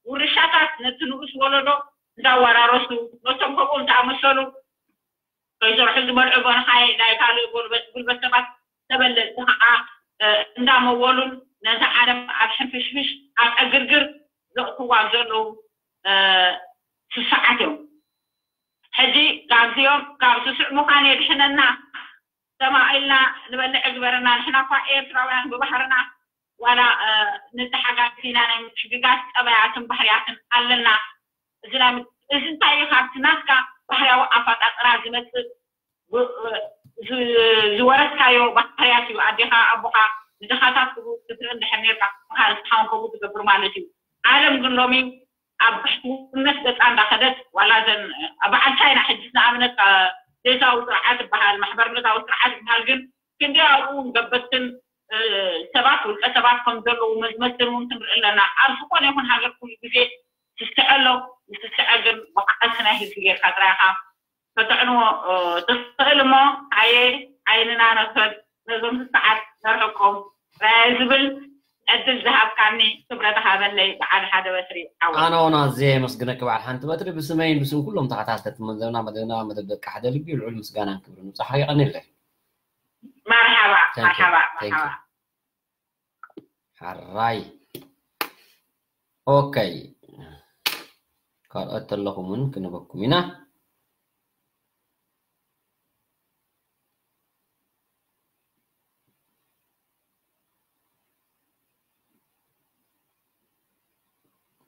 ውርሻታት ነቲ ንኡስ ወለዶ እንዳወራረሱ ነቶም ከምኦም ዝኣመሰሉ ከይሰርሑ ዝበልዑ ጎንኻይ ናይ ካልእ ጉልበት ጉልበት ሰባት ተበለፅቲ ከዓ እንዳመወሉን ነዛ ዓለም ኣብ ሕንፍሽፍሽ ኣብ ዕግርግር ዘእትዋ ዘለዉ ስሱዓት እዮም። ሕጂ ካብዚኦም ካብ ስሱዕ ምዃን የድሕነና ተማቒልና ንበልዕ ግበረና። ንሕና እኳ ኤርትራውያን ብባህርና ዋላ ንተሓጋጊዝና ናይ ምትሕግጋዝ ጠባያትን ባህርያትን ኣለና። እዚ ናይ ምት- እዚ እንታይ እዩ? ካብቲ ናትካ ባህርያዊ ኣፈጣጥራ ዝመጽእ ብ- ዝ- ዝወረስካዮ ባህርያት እዩ። ኣዴኻ ኣቦኻ ንድኻታት ክቡ ክትርኢ እንድሕር ኔርካ ንስኻ ንስኻ ከምኡ ትገብር ማለት እዩ። ዓለም ግን ሎሚ ኣብ ብሕትውነት ገጻ እንዳኸደት ዋላ ዘን በዓል ቻይና ሕጂ ንኣብነት ዴሳዊ ስርዓት ይበሃል ማሕበርነታዊ ስርዓት ይበሃል ግን ክንደይ ኣብኡ እውን ገበትን ሰባት ውልቀ ሰባት ከም ዘለዉ መዝመትን እውን ክንርኢ ኣለና። ኣብ ዝኾነ ይኹን ሃገር ኩሉ ግዜ ስስዐ ኣሎ። ምስስዐ ግን ብዓልቲ ናይ ህዝቢ ጌርካ ጥራይ ኢኻ ከተዕንዎ ትኽእል እሞ ኣየ ዓይንና ነፈድ ነዞም ስስዓት ነርሕቆም ጥራይ ዝብል ዕድል ዝሃብካኒ ክብረት ሃበለይ በዓል ሓደ በትሪ ዓወት። ኣነ እውን ኣዝየ የመስግነኪ በዓል ሓንቲ በትሪ ብስመይን ብስም ኩሎም ተኸታተልቲ መደብና መደብና መደብ ደቂ ሓደ ልቢ ልዑል ምስጋናን ክብርን ይብጻሕኻ። የቐንየለይ። መርሓባ Thank you. መርሓባ Thank you. መርሓባ። ሓራይ ኦከይ ካልኦት ተለኹም እውን ክንበኩም ኢና።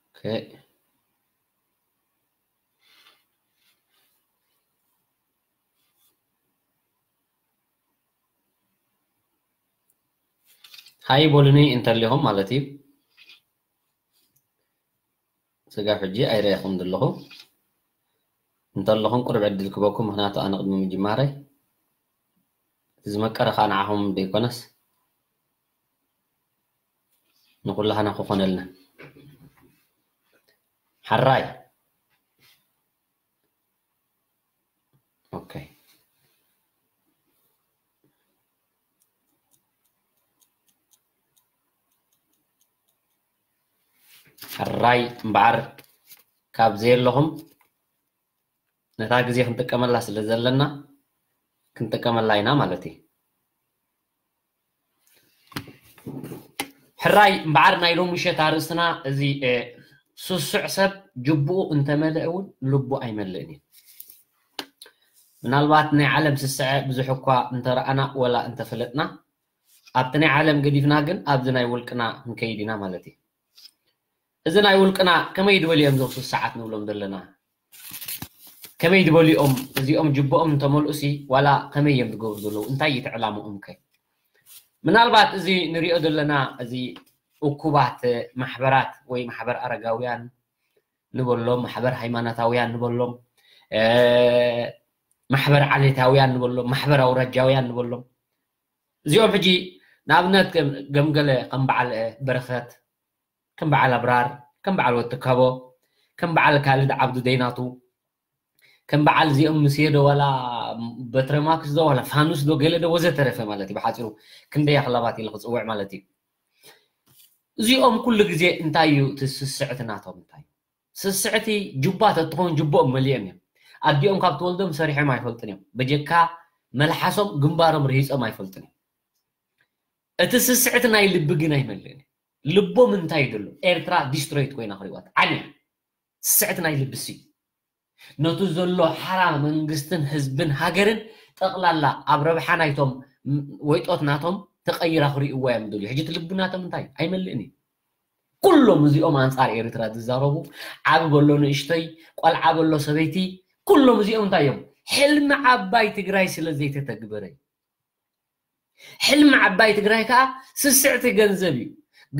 ኦከይ ሃይ በሉኒ እንተሊኹም ማለት እዩ። ስጋብ ሕጂ ኣይረኣኹም ዘለኹ እንተለኹም ቁሩብ ዕድል ክበኩም ምክንያቱ ኣነ ቅድሚ ምጅማረይ እቲ ዝመቀረ ከዓ ንዓኹም ደይኮነስ ንኩላህና ክኾነልና ሓራይ ኦከይ ሕራይ እምበኣር ካብ ዘየለኹም ነታ ግዜ ክንጥቀመላ ስለ ዘለና ክንጥቀመላ ኢና ማለት እዩ። ሕራይ እምበኣር ናይ ሎሚ ምሸት ኣርእስትና እዚ ስሱዕ ሰብ ጅብኡ እንተመልአ እውን ልቡ ኣይመልእን እዩ። ምናልባት ናይ ዓለም ስስዐ ብዙሕ እኳ እንተረኣና ወላ እንተፈለጥና ኣብቲ ናይ ዓለም ገዲፍና ግን ኣብዚ ናይ ውልቅና ክንከይድ ኢና ማለት እዩ። እዚ ናይ ውልቅና ከመይ ድበል እዮም እዞም ስሱዓት ንብሎም ዘለና? ከመይ ዝበሉ እዮም እዚኦም ጅቦኦም እንተመልኡሲ ዋላ ከመይ እዮም ዝገብሩ ዘለዉ እንታይ እዩ እቲ ዕላምኦም ከ? ምናልባት እዚ ንሪኦ ዘለና እዚ እኩባት ማሕበራት ወይ ማሕበር ኣረጋውያን ንበሎም ማሕበር ሃይማኖታውያን ንበሎም ማሕበር ዓሌታውያን ንበሎም ማሕበር ኣውራጃውያን ንበሎም እዚኦም ሕጂ ንኣብነት ገምገለ ከም በዓል በረኸት ከም በዓል ኣብራር ከም በዓል ወትካቦ ከም በዓል ካልድ ዓብዱ ደይናቱ ከም በዓል እዚኦም ምስ የዶ ዋላ በትረማክስ ዶ ዋላ ፋኑስ ዶ ገለ ዶ ወዘተረፈ ማለት እዩ ብሓፂሩ ክንደይ ኣኽላባት ኢለ ክፅውዕ ማለት እዩ እዚኦም ኩሉ ግዜ እንታይ እዩ እቲ ስስዕቲ ናቶም እንታይ ስስዕቲ ጅባ ተትኾን ጅቦኦም መሊኦም እዮም ኣዲኦም ካብ ትወልዶም ሰሪሖም ኣይፈልጡን እዮም በጀካ መልሓሶም ግንባሮም ርሂፆም ኣይፈልጡን እዮም እቲ ስስዕቲ ናይ ልቢ ግን ኣይመልእን ልቦም እንታይ እዩ ዘሎ ኤርትራ ዲስትሮይት ኮይና ክሪዋት ዓንያ ስስዕቲ ናይ ልብሲ ነቱ ዘሎ ሓራ መንግስትን ህዝብን ሃገርን ጠቕላላ ኣብ ረብሓ ናይቶም ወይጦት ናቶም ተቐይራ ክርእይዎ እዮም ዝደልዩ ሕጂ እቲ ልቢ ናቶም እንታይ ኣይመልእን እዩ ኩሎም እዚኦም ኣንጻር ኤርትራ ዝዛረቡ ዓቢ በሎ ንእሽተይ ቆልዓ በሎ ሰበይቲ ኩሎም እዚኦም እንታይ እዮም ሕልሚ ዓባይ ትግራይ ስለ ዘይተተግበረ ሕልሚ ዓባይ ትግራይ ከዓ ስስዕቲ ገንዘብ እዩ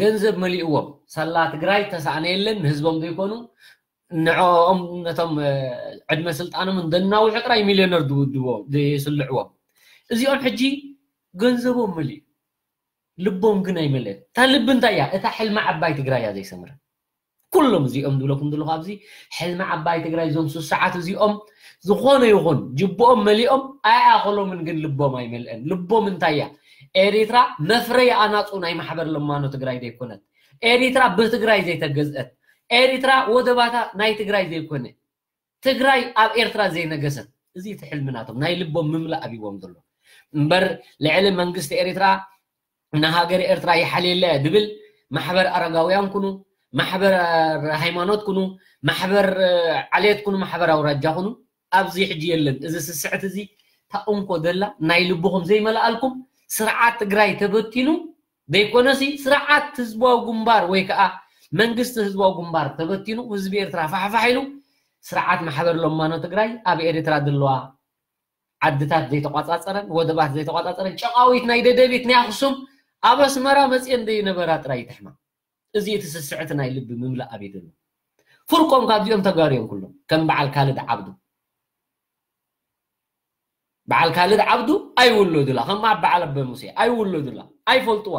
ገንዘብ መሊእዎም ሳላ ትግራይ ተሳእነ የለን ንህዝቦም ዘይኮኑ ንዕኦም ነቶም ዕድመ ስልጣኖም እንደናውሑ ጥራይ ሚልዮነር ዝውድዎም ዝስልዕዎም እዚኦም ሕጂ ገንዘቦም መሊኡ ልቦም ግን ኣይመልእን እታ ልቢ እንታይ እያ እታ ሕልሚ ዓባይ ትግራይ እያ ዘይሰምረ ኩሎም እዚኦም ዝብለኩም ዘለኹ ኣብዚ ሕልሚ ዓባይ ትግራይ እዞም ስሱዓት እዚኦም ዝኾነ ይኹን ጅብኦም መሊኦም ኣይኣኸሎምን ግን ልቦም ኣይመልአን ልቦም እንታይ እያ ኤሪትራ መፍረይ ኣናፁ ናይ ማሕበር ለማኖ ትግራይ ዘይኮነት ኤሪትራ ብትግራይ ዘይተገዝአት ኤሪትራ ወደባታ ናይ ትግራይ ዘይኮነ ትግራይ ኣብ ኤርትራ ዘይነገሰት እዚ እቲ ሕልሚ ናቶም ናይ ልቦም ምምላእ ኣብዎም ዘሎ እምበር ልዕሊ መንግስቲ ኤሪትራ ንሃገር ኤርትራ ይሓልየለ ድብል ማሕበር ኣረጋውያን ኩኑ ማሕበር ሃይማኖት ኩኑ ማሕበር ዓሌት ኩኑ ማሕበር ኣውራጃ ኩኑ ኣብዚ ሕጂ የለን እዚ ስስዕት እዚ ታኡንኮ ደላ ናይ ልብኹም ዘይመልኣልኩም ስርዓት ትግራይ ተበቲኑ ዘይኮነሲ ስርዓት ህዝባዊ ግንባር ወይ ከዓ መንግስቲ ህዝባዊ ግንባር ተበቲኑ ህዝቢ ኤርትራ ፋሕፋሕ ኢሉ ስርዓት ማሕበር ለማኖ ትግራይ ኣብ ኤርትራ ዘለዋ ዓድታት ዘይተቋፃፀረን ወደባት ዘይተቋፃፀረን ጨቃዊት ናይ ደደቢት ናይ ኣክሱም ኣብ ኣስመራ መፅየን ዘይነበራ ጥራይ ይትሕማ እዚ እቲ ስስዕቲ ናይ ልቢ ምምላእ ኣበይ ዘሎ ፍርቆም ካብዚኦም ተጋርዮም ኩሎም ከም በዓል ካልድ ዓብዱ በዓል ካልድ ዓብዱ ኣይውለዱላ ከም ኣብ በዓል ኣበ ሙሴ ኣይውለዱላ ኣይፈልጥዋ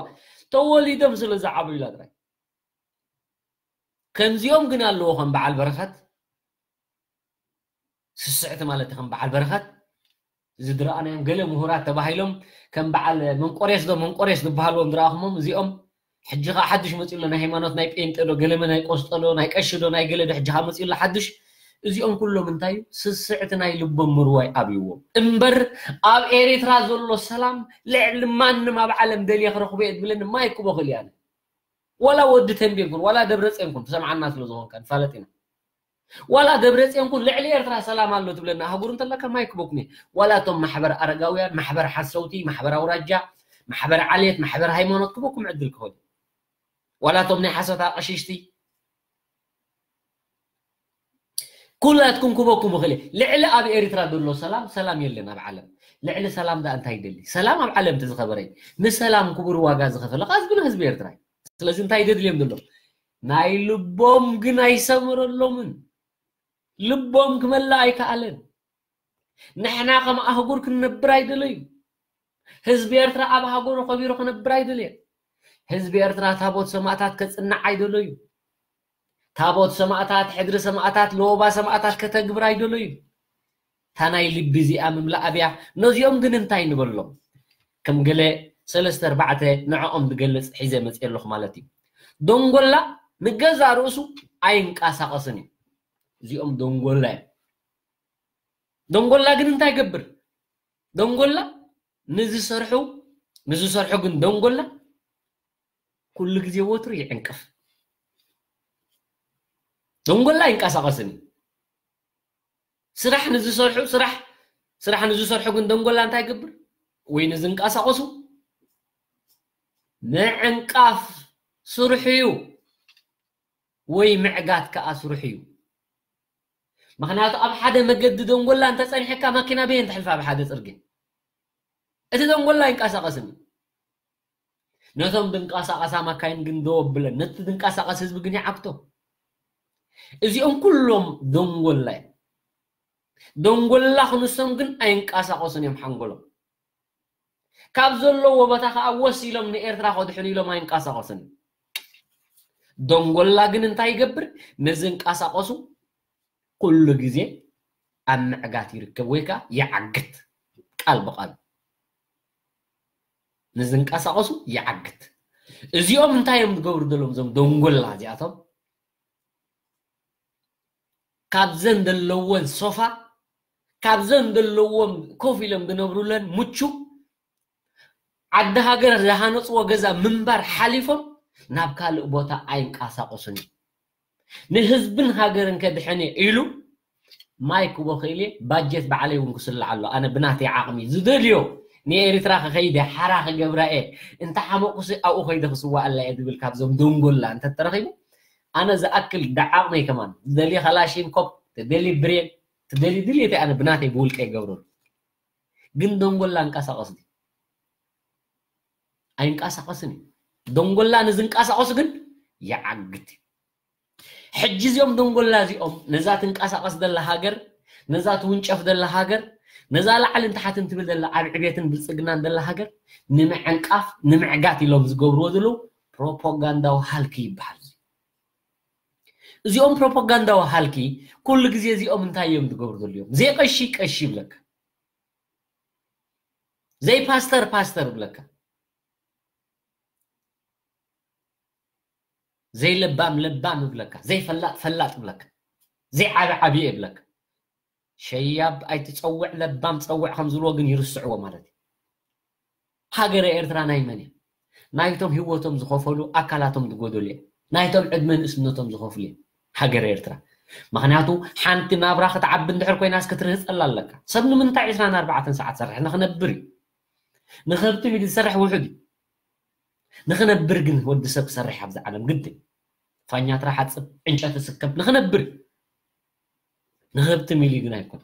ተወሊዶም ስለ ዝዓብዩላ ጥራይ ከምዚኦም ግን ኣለዎ ከም በዓል በረኸት ስስዕቲ ማለት ከም በዓል በረኸት ዝድረኣናዮም ገለ ምሁራት ተባሂሎም ከም በዓል መንቆሬስ ዶ መንቆሬስ ዝበሃልዎም ዝረኣኹሞም እዚኦም ሕጂ ከዓ ሓድሽ መፅኡ ኣሎ ናይ ሃይማኖት ናይ ጴንጤ ዶ ገለመ ናይ ቆስጠ ዶ ናይ ቀሺ ዶ ናይ ገለ ዶ ሕጂ ከዓ መፅኡ ኣሎ ሓድሽ እዚኦም ኩሎም እንታይ እዩ ስስዕቲ ናይ ልቦም ምርዋይ ኣብይዎም እምበር ኣብ ኤሪትራ ዘሎ ሰላም ልዕሊ ማንም ኣብ ዓለም ደልየ ክረኽቦ እየ ዝብለኒ ማይ ክቦ ክእል እያነ ዋላ ወዲ ተንቤን ኩን ዋላ ደብረፅዮን ኩን ትሰምዓና ስለ ዝኾንካ ንፋለጥ ኢና ዋላ ደብረፅዮን ኩን ልዕሊ ኤርትራ ሰላም ኣሎ ትብለና ኣህጉር እንተለካ ማይ ክበኩም እየ ዋላ እቶም ማሕበር ኣረጋውያን ማሕበር ሓሰውቲ ማሕበር ኣውራጃ ማሕበር ዓሌት ማሕበር ሃይማኖት ክበኩም ዕድል ክኸዱ ዋላ እቶም ናይ ሓሶት ኣቐሽሽቲ ኩላትኩም ክበኩም እኽእል ልዕሊ ኣብ ኤርትራ ዘሎ ሰላም ሰላም የለን ኣብ ዓለም ልዕሊ ሰላም ዳ እንታይ ይደሊ ሰላም ኣብ ዓለም እቲ ዝኸበረ ንሰላም ክቡር ዋጋ ዝኸፈለ ቃ ህዝብና ህዝቢ ኤርትራ ስለዚ እንታይ ደድልዮም ዘሎ ናይ ልቦም ግን ኣይሰምረሎምን ልቦም ክመላ ኣይከኣለን ንሕና ከም ኣህጉር ክንነብር ኣይደለዩ ህዝቢ ኤርትራ ኣብ ሃገሩ ከቢሩ ክነብር ኣይደለየ ህዝቢ ኤርትራ ታቦት ሰማእታት ከፅናዕ ኣይደለዩ ታቦት ሰማእታት ሕድሪ ሰማእታት ለወባ ሰማእታት ከተግብር ኣይደለዩ እታ ናይ ልቢ እዚኣ ምምላእ ኣብያ ነዚኦም ግን እንታይ ንበሎም ከም ገለ ሰለስተ ኣርባዕተ ንዕኦም ዝገልፅ ሒዘ መፅእ ኣለኹ ማለት እዩ ደንጎላ ንገዛ ርእሱ ኣይንቀሳቐስን እዩ እዚኦም ደንጎላ እዮም ደንጎላ ግን እንታይ ገብር ደንጎላ ንዝሰርሑ ንዝሰርሑ ግን ደንጎላ ኩሉ ግዜ ወትሩ ይዕንቅፍ ደንጎላ ይንቀሳቐስን እዩ ስራሕ ንዝሰርሑ ስራሕ ስራሕ ንዝሰርሑ ግን ደንጎላ እንታይ ይገብር ወይ ንዝንቀሳቐሱ ምዕንቃፍ ስርሑ እዩ ወይ ምዕጋት ከዓ ስርሑ እዩ ምክንያቱ ኣብ ሓደ መገዲ ደንጎላ እንተፀኒሐካ ማኪና በየን ትሕልፍ ኣብ ሓደ ፅርግያ? እቲ ደንጎላ ኣይንቀሳቐስን እዩ። ነቶም ድንቀሳቐሳ ማካይን ግን ደው ኣብለን፣ ነቲ ድንቀሳቐስ ህዝቢ ግን ይዓግቶ። እዚኦም ኩሎም ደንጎላ እዮም። ደንጎላ ክንሶም ግን ኣይንቀሳቐሱን እዮም ሓንጎሎም። ካብ ዘለዎ ቦታ ከዓ ወስ ኢሎም ንኤርትራ ከድሕኑ ኢሎም ኣይንቀሳቐሱን እዮም። ደንጎላ ግን እንታይ ይገብር? ንዝንቀሳቐሱ ኩሉ ግዜ ኣብ ምዕጋት ይርከብ ወይ ከዓ ይዓግት። ቃል ብቃል ንዝንቀሳቐሱ ይዓግት። እዚኦም እንታይ እዮም ዝገብሩ ዘለዎም እዞም ደንጎላ እዚኣቶም? ካብዘን ዘለወን ሶፋ፣ ካብዘን ዘለዎም ኮፍ ኢሎም ዝነብሩለን ምቹ ዓዲ ሃገር ዝሃነፅዎ ገዛ ምንባር ሓሊፎም ናብ ካልእ ቦታ ኣይንቀሳቐሱን እዮም። ንህዝብን ሃገርን ከድሕን እየ ኢሉ ማይ ክቦ ክእል እየ፣ ባጀት ባዕለይ እውን ክስልዕ ኣሎ። ኣነ ብናተይ ዓቕሚ ዝደልዮ ንኤሪትራ ክኸይደ ሓራ ክገብራ እየ፣ እንተ ሓመቑሲ ኣብኡ ከይደ ክስዋኣላ እየ ዝብል ካብዞም ደንጎላ እንተተረኺቡ ኣነ ዝኣክል ዳዓቕመይ ከማን ዝደልየ ካላሽንኮፕ፣ ትደሊ ብሬን፣ ትደሊ ድልየተይ ኣነ ብናተይ ብውልቀ ይገብረሉ። ግን ደንጎላ እንቀሳቐስ ድዩ? ኣይንቀሳቐስን እዩ። ደንጎላ ንዝንቀሳቐሱ ግን ይዓግት እዩ። ሕጂ እዚኦም ደንጎላ እዚኦም ነዛ ትንቀሳቐስ ዘላ ሃገር፣ ነዛ ትውንጨፍ ዘላ ሃገር፣ ነዛ ላዕልን ታሕትን ትብል ዘላ ኣብ ዕቤትን ብልጽግናን ዘላ ሃገር ንምዕንቃፍ ንምዕጋት ኢሎም ዝገብርዎ ዘለዉ ፕሮፓጋንዳዊ ሃልኪ ይበሃል። እዚኦም ፕሮፓጋንዳዊ ሃልኪ ኩሉ ግዜ እዚኦም እንታይ እዮም ዝገብሩ ዘለዎም? ዘይቀሺ ቀሺ ይብለካ፣ ዘይፓስተር ፓስተር ይብለካ፣ ዘይለባም ለባም ይብለካ፣ ዘይፈላጥ ፈላጥ ይብለካ፣ ዘይዓቢ ዓቢ ይብለካ። ሸያብ ኣይትጸውዕ ለባም ጸውዕ ከም ዝብልዎ ግን ይርስዕዎ ማለት እዩ። ሃገረ ኤርትራ ናይ መን እያ? ናይቶም ህይወቶም ዝኸፈሉ፣ ኣካላቶም ዝጎደሉ እዮም። ናይቶም ዕድመ ንእስነቶም ዝኸፍሉ እዮም ሃገረ ኤርትራ። ምኽንያቱ ሓንቲ ናብራ ክትዓቢ እንድሕር ኮይናስ ክትርህጸላ ኣለካ። ሰብ ንምንታይ ዕስራን ኣርባዕተን ሰዓት ሰርሕ ንኽነብር እዩ። ንኸብቲ ሚሊ ዝሰርሕ ውሑድ እዩ። ንኽነብር ግን ወዲ ሰብ ክሰርሕ ኣብዚ ዓለም ግድን። ፋኛትራ ሓጽብ፣ ዕንጨቲ ስከም ንኽነብር ንክህብትም ኢሉ ግን ኣይኮን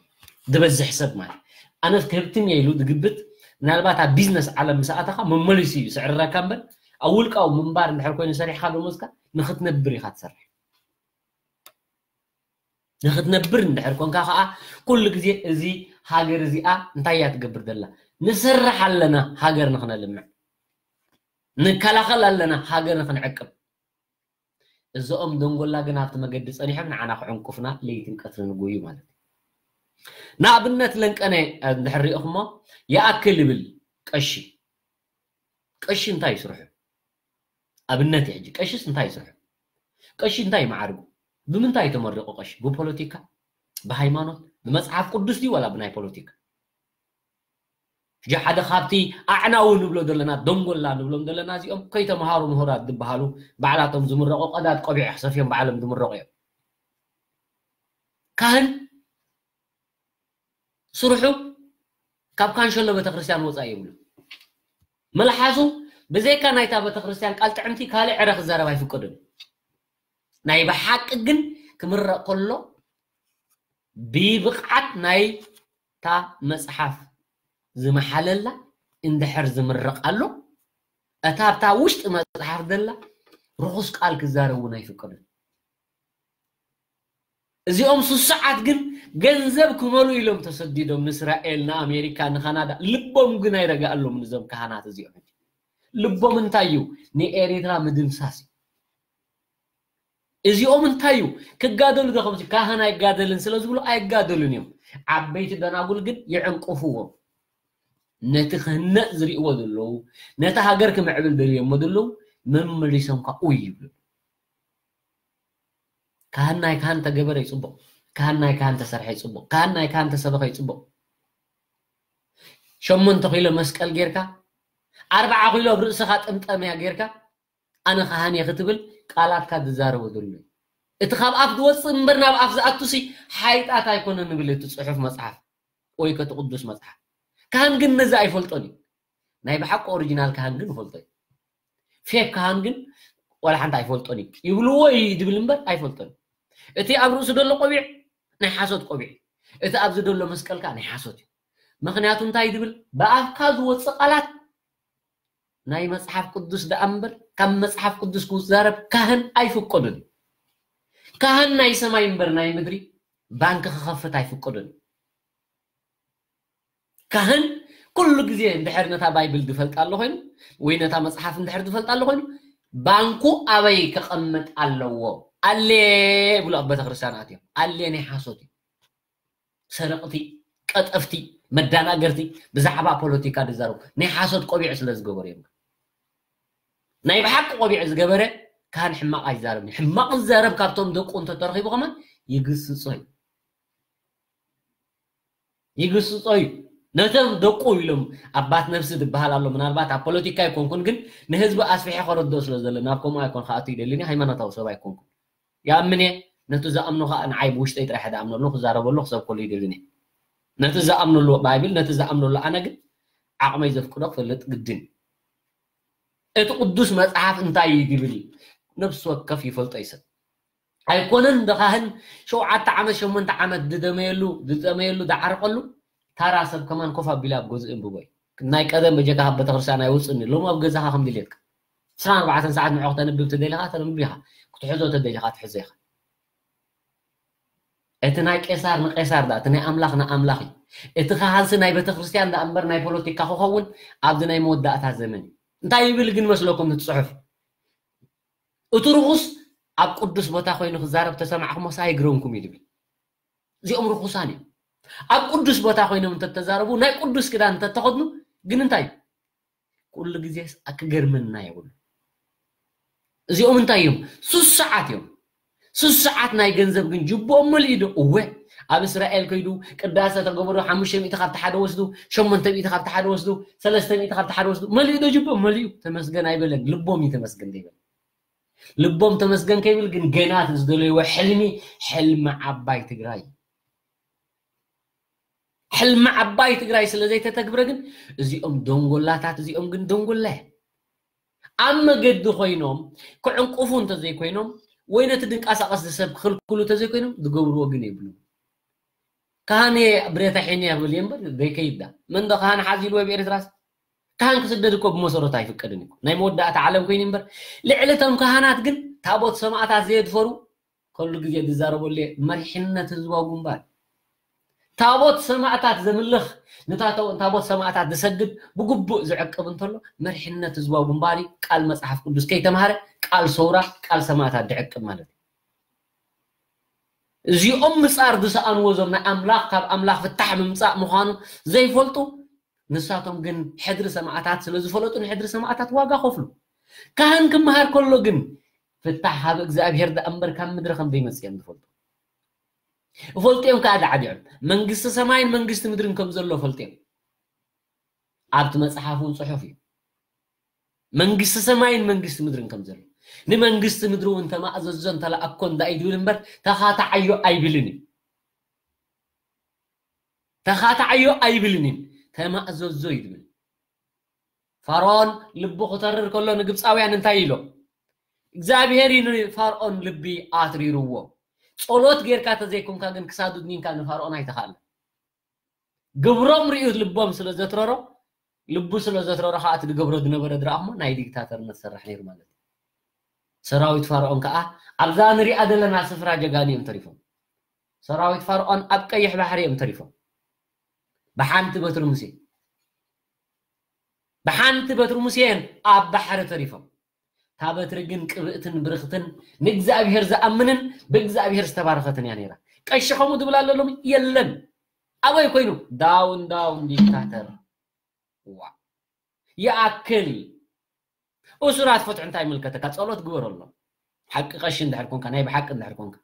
ዝበዝሕ ሰብ ማለት ኣነስ ክህብትም እየ ኢሉ ዝግብት ምናልባት ኣብ ቢዝነስ ዓለም ምስ ኣተኻ መመሊሱ እዩ ስዕርረካ እምበር ኣብ ውልቃዊ ምንባር እንድሕር ኮይኑ ሰሪሕካ ደሞዝካ ንክትነብር ኢኻ ትሰርሕ ንክትነብር እንድሕር ኮንካ ከዓ ኩሉ ግዜ እዚ ሃገር እዚኣ እንታይ እያ ትገብር ዘላ ንሰርሕ ኣለና ሃገር ንክነልምዕ ንከላኸል ኣለና ሃገር ንክንዕቅብ እዞኦም ደንጎላ ግን ኣብቲ መገዲ ጸኒሖም ንዓና ክዕንቁፍና ለይትን ቀትርን ይጎዩ ማለት እዩ። ንኣብነት ለንቀነ እንድሕር ሪእኹሞ ይኣክል ይብል ቀሺ። ቀሺ እንታይ ይስርሑ? ኣብነት እዩ ሕጂ ቀሺስ እንታይ ይስርሑ? ቀሺ እንታይ ይመዓርጉ? ብምንታይ ተመሪቑ ቀሺ? ብፖለቲካ? ብሃይማኖት? ብመጽሓፍ ቅዱስ ድዩ ዋላ ብናይ ፖለቲካ? ሕጂ ሓደ ካብቲ ኣዕናዊ ንብሎ ዘለና ደንጎላ ንብሎም ዘለና እዚኦም ከይተምሃሩ ምሁራት ዝበሃሉ ባዕላቶም ዝምረቑ ቀዳድ ቆቢዕ ክሰፍዮም ባዕሎም ዝምረቑ እዮም ካህን ስርሑ ካብ ካንሸሎ ቤተክርስትያን ወፃኢ ይብሉ መልሓሱ ብዘይካ ናይታ ቤተክርስትያን ቃል ጥዕምቲ ካልእ ዕረ ክዛረብ ኣይፍቀዱን ናይ ብሓቂ ግን ክምረቕ ከሎ ብብቕዓት ናይ እታ መጽሓፍ ዝመሓለላ እንድሕር ዝምረቕ ኣሎ እታ ኣብታ ውሽጢ መጽሓፍ ዘላ ርኹስ ቃል ክዛረብ እውን ኣይፍቀዱን እዚኦም ሱሱዓት ግን ገንዘብ ክመሉ ኢሎም ተሰዲዶም ንእስራኤል ንኣሜሪካ ንካናዳ ልቦም ግን ኣይረጋኣሎም ንዞም ካህናት እዚኦም ልቦም እንታይ እዩ ንኤሪትራ ምድምሳስ እዩ እዚኦም እንታይ እዩ ክጋደሉ ዶ ከምዚ ካህን ኣይጋደልን ስለ ዝብሉ ኣይጋደሉን እዮም ዓበይቲ ደናጉል ግን ይዕንቅፍዎም ነቲ ክህነፅ ዝርእዎ ዘለዉ ነቲ ሃገር ክምዕብል ደልዮሞ ዘለዉ መመሊሶም ከዓ ኡይ ይብሉ ካህን ናይ ካህን ተገበረ ይፅቡቅ ካህን ናይ ካህን ተሰርሐ ይፅቡቅ ካህን ናይ ካህን ተሰበኸ ይፅቡቅ ሸሞንተ ኪሎ መስቀል ጌርካ ኣርባዓ ኪሎ ኣብ ርእስኻ ጥምጠምያ ጌርካ ኣነ ካህን እየ ክትብል ቃላትካ ዝዛረቦ ዘሎ እዩ። እቲ ካብ ኣፍ ዝወፅእ እምበር ናብ ኣፍ ዝኣቱሲ ሓይጣት ኣይኮነን ንብል እቲ ፅሑፍ መፅሓፍ ወይ ከቲ ቅዱስ መፅሓፍ። ካህን ግን ነዚ ኣይፈልጦን እዩ። ናይ ብሓቂ ኦሪጂናል ካህን ግን ይፈልጦ እዩ። ፌክ ካህን ግን ዋላ ሓንቲ ኣይፈልጦን እዩ። ይብልዎ እዩ ዝብል እምበር ኣይፈልጦን እዩ። እቲ ኣብ ርእሱ ዘሎ ቆቢዕ ናይ ሓሶት ቆቢዕ እዩ። እቲ ኣብዚ ዘሎ መስቀል ከዓ ናይ ሓሶት እዩ። ምኽንያቱ እንታይ ድብል? ብኣፍካ ዝወፅእ ቃላት ናይ መፅሓፍ ቅዱስ ደኣ እምበር ካብ መፅሓፍ ቅዱስ ክዛረብ ካህን ኣይፍቀዱን እዩ። ካህን ናይ ሰማይ እምበር ናይ ምድሪ ባንክ ክኸፍት ኣይፍቀዱን እዩ። ካህን ኩሉ ግዜ እንድሕር ነታ ባይብል ዝፈልጣ ኣሎ ኮይኑ ወይ ነታ መፅሓፍ እንድሕር ዝፈልጣ ኣሎ ኮይኑ ባንኩ ኣበይ ከቐምጥ ኣለዎ? ኣሌ ብሎ ኣብ ቤተክርስትያን ኣትዮም ኣሌ ናይ ሓሶት እዩ። ሰረቕቲ፣ ቀጠፍቲ፣ መዳናገርቲ ብዛዕባ ፖለቲካ ዝዛረቡ ናይ ሓሶት ቆቢዕ ስለ ዝገበሩ እዮም። ናይ ብሓቂ ቆቢዕ ዝገበረ ካህን ሕማቕ ኣይዛረብን። ሕማቕ ዝዛረብ ካብቶም ደቁ እንተተረኺቡ ከማን ይግስጾ እዩ። ይግስጾ እዩ። ነቶም ደቁ ኢሎም ኣባት ነብሲ ዝበሃል ኣሎ። ምናልባት ኣብ ፖለቲካ ኣይኮንኩን፣ ግን ንህዝቢ ኣስፊሐ ከረድኦ ስለ ዘሎ ናብ ከምኡ ኣይኮን ክኣቱ ይደልን። ሃይማኖታዊ ሰብ ኣይኮንኩን። ይኣምን እየ። ነቲ ዝኣምኖ ከዓ ንዓይ ብውሽጠይ ጥራሕ ዝኣምነሉ ክዛረበሉ ክሰብከሉ ይደልን እየ። ነቲ ዝኣምነሉ ባይብል ነቲ ዝኣምነሉ ኣነ ግን ዓቕመይ ዘፍቅዶ ክፈልጥ ግድን። እቲ ቅዱስ መጽሓፍ እንታይ እዩ ዝብል ነብሲ ወከፍ ይፈልጦ ይሰብ ኣይኮነን። ደኻህን ሸውዓተ ዓመት ሸሞንተ ዓመት ድደመየሉ ድጠመየሉ ደዓርቀሉ ታራ ሰብ ከማን ኮፍ ኣቢላ ኣብ ገዝኡ እንብቦ እዩ። ናይ ቀደም በጀካ ካብ ቤተክርስትያን ኣይወፅእን እዩ። ሎሚ ኣብ ገዛኻ ከም ድሌትካ ዕስራን ኣርባዕተን ሰዓት ንዕቕ ተንብብ ተደሊኻ ተንብብ ኢኻ። ክትሕዞ ተደሊኻ ትሕዞ ኢኻ። እቲ ናይ ቄሳር ንቄሳር ዳ እቲ ናይ ኣምላኽ ንኣምላኽ እዩ። እቲ ካህንሲ ናይ ቤተክርስትያን ዳ እምበር ናይ ፖለቲካ ክኸውን ኣብዚ ናይ መወዳእታ ዘመን እዩ። እንታይ ይብል ግን መስለኩም እቲ ጽሑፍ? እቲ ርኹስ ኣብ ቅዱስ ቦታ ኮይኑ ክዛረብ ተሰማዕኩሞ ሳይግረምኩም እዩ ዝብል። እዚኦም ርኹሳን እዮም። ኣብ ቅዱስ ቦታ ኮይኖም እንተተዛረቡ ናይ ቅዱስ ክዳን እንተተኸድኑ ግን እንታይ እዩ? ኩሉ ግዜ ክገርመና የብሉ። እዚኦም እንታይ እዮም? ሱስ ሰዓት እዮም። ሱስ ሰዓት ናይ ገንዘብ ግን ጅብኦም መሊኡ ዶ? እወ ኣብ እስራኤል ከይዱ ቅዳሰ ተገበሩ ሓሙሽተ ሚእቲ ካብቲ ሓደ ወስዱ ሸሞንተ ሚእቲ ካብቲ ሓደ ወስዱ ሰለስተ ሚእቲ ካብቲ ሓደ ወስዱ መሊኡ ዶ ጅብኦም? መሊኡ። ተመስገን ኣይበለን። ልቦም እዩ ተመስገን ዘይበል። ልቦም ተመስገን ከይብል ግን ገና እቲ ዝደለይዎ ሕልሚ ሕልሚ ዓባይ ትግራይ ሕልሚ ዓባይ ትግራይ ስለ ዘይተተግብረ ግን እዚኦም ደንጎላታት እዚኦም ግን ደንጎላ ኣብ መገዲ ኮይኖም ክዕንቁፉ እንተዘይኮይኖም ወይ ነቲ ድንቃሳቀስ ዝሰብ ክክልክሉ እንተዘይኮይኖም ዝገብርዎ ግን የብሉ። ካህን ብሬታ ሒን እያ ክብል እየ እምበር ዘይከይዳ መን ዶ ካህን ሓዚሉ ወይ ብኤርትራስ ካህን ክስደድ እኮ ብመሰረቱ ኣይፍቀድን እዩ። ናይ መወዳእታ ዓለም ኮይኑ እምበር ልዕሊ እቶም ካህናት ግን ታቦት ሰማእታት ዘየድፈሩ ከሉ ግዜ ዝዛረበሉ እየ። መሪሕነት ህዝባዊ ግንባር ታቦት ሰማእታት ዘምልኽ ንታቦት ሰማእታት ዝሰግድ ብግቡእ ዝዕቅብ እንተሎ መሪሕነት ህዝባዊ ግንባር እዩ። ቃል መፅሓፍ ቅዱስ ከይተምሃረ ቃል ሰውራ ቃል ሰማእታት ዝዕቅብ ማለት እዩ። እዚኦም ምፃር ዝሰኣንዎ እዞም ናይ ኣምላኽ ካብ ኣምላኽ ፍታሕ ምምፃእ ምዃኑ ዘይፈልጡ ንሳቶም ግን ሕድሪ ሰማእታት ስለ ዝፈለጡ ንሕድሪ ሰማእታት ዋጋ ከፍሉ። ካህን ክመሃር ከሎ ግን ፍታሕ ካብ እግዚኣብሔር ደኣ እምበር ካብ ምድሪ ከም ዘይመፅእ እዮም ዝፈልጡ። እፈልጡ እዮም ከዓ ዳዓዲዖም መንግስቲ ሰማይን መንግስቲ ምድርን ከም ዘሎ ፈልጡ እዮም። ኣብቲ መፅሓፍ እውን ፅሑፍ እዩ መንግስቲ ሰማይን መንግስቲ ምድርን ከም ዘሎ። ንመንግስቲ ምድሪ እውን ተማእዘዞ እንተለኣኮ እንዳእዩ ዝብል እምበር ተኻታዓዮ ኣይብልን እዩ። ተኻታዓዮ ኣይብልን እዩ። ተማእዘዞ እዩ ዝብል። ፋርኦን ልቡ ክተርር ከሎ ንግብፃውያን እንታይ ኢሎም? እግዚኣብሔር እዩ ንፋርኦን ልቢ ኣትሪርዎ። ጸሎት ጌርካ ተዘይኮንካ ግን ክሳዱ ድኒንካ ንፋርኦን ኣይተኻእለ። ግብሮም ርእዩ ልቦም ስለ ዘትረሮ ልቡ ስለ ዘትረሮ ከዓ እቲ ዝገብሮ ዝነበረ ድረኣሞ ናይ ዲክታተርነት ሰርሕ ነይሩ ማለት እዩ። ሰራዊት ፋርኦን ከዓ ኣብዛ ንሪኣ ዘለና ስፍራ ጀጋኑ እዮም ተሪፎም። ሰራዊት ፋርኦን ኣብ ቀይሕ ባሕሪ እዮም ተሪፎም። ብሓንቲ በትሪ ሙሴ ብሓንቲ በትሪ ሙሴ እዮም ኣብ ባሕሪ ተሪፎም። እታ በትሪ ግን ቅብእትን ብርኽትን ንእግዚኣብሔር ዝኣምንን ብእግዚኣብሔር ዝተባረኸትን እያ ነይራ። ቀሺ ከምኡ ዝብል ኣሎ ሎሚ የለን። ኣበይ ኮይኑ ዳውን ዳውን ዲክታተር ዋ ይኣክል። እሱራት ፍትሑ እንታይ ይምልከተካ? ጸሎት ግበረሎም። ሓቂ ቀሺ እንድሕር ኮንካ ናይ ብሓቂ እንድሕር ኮንካ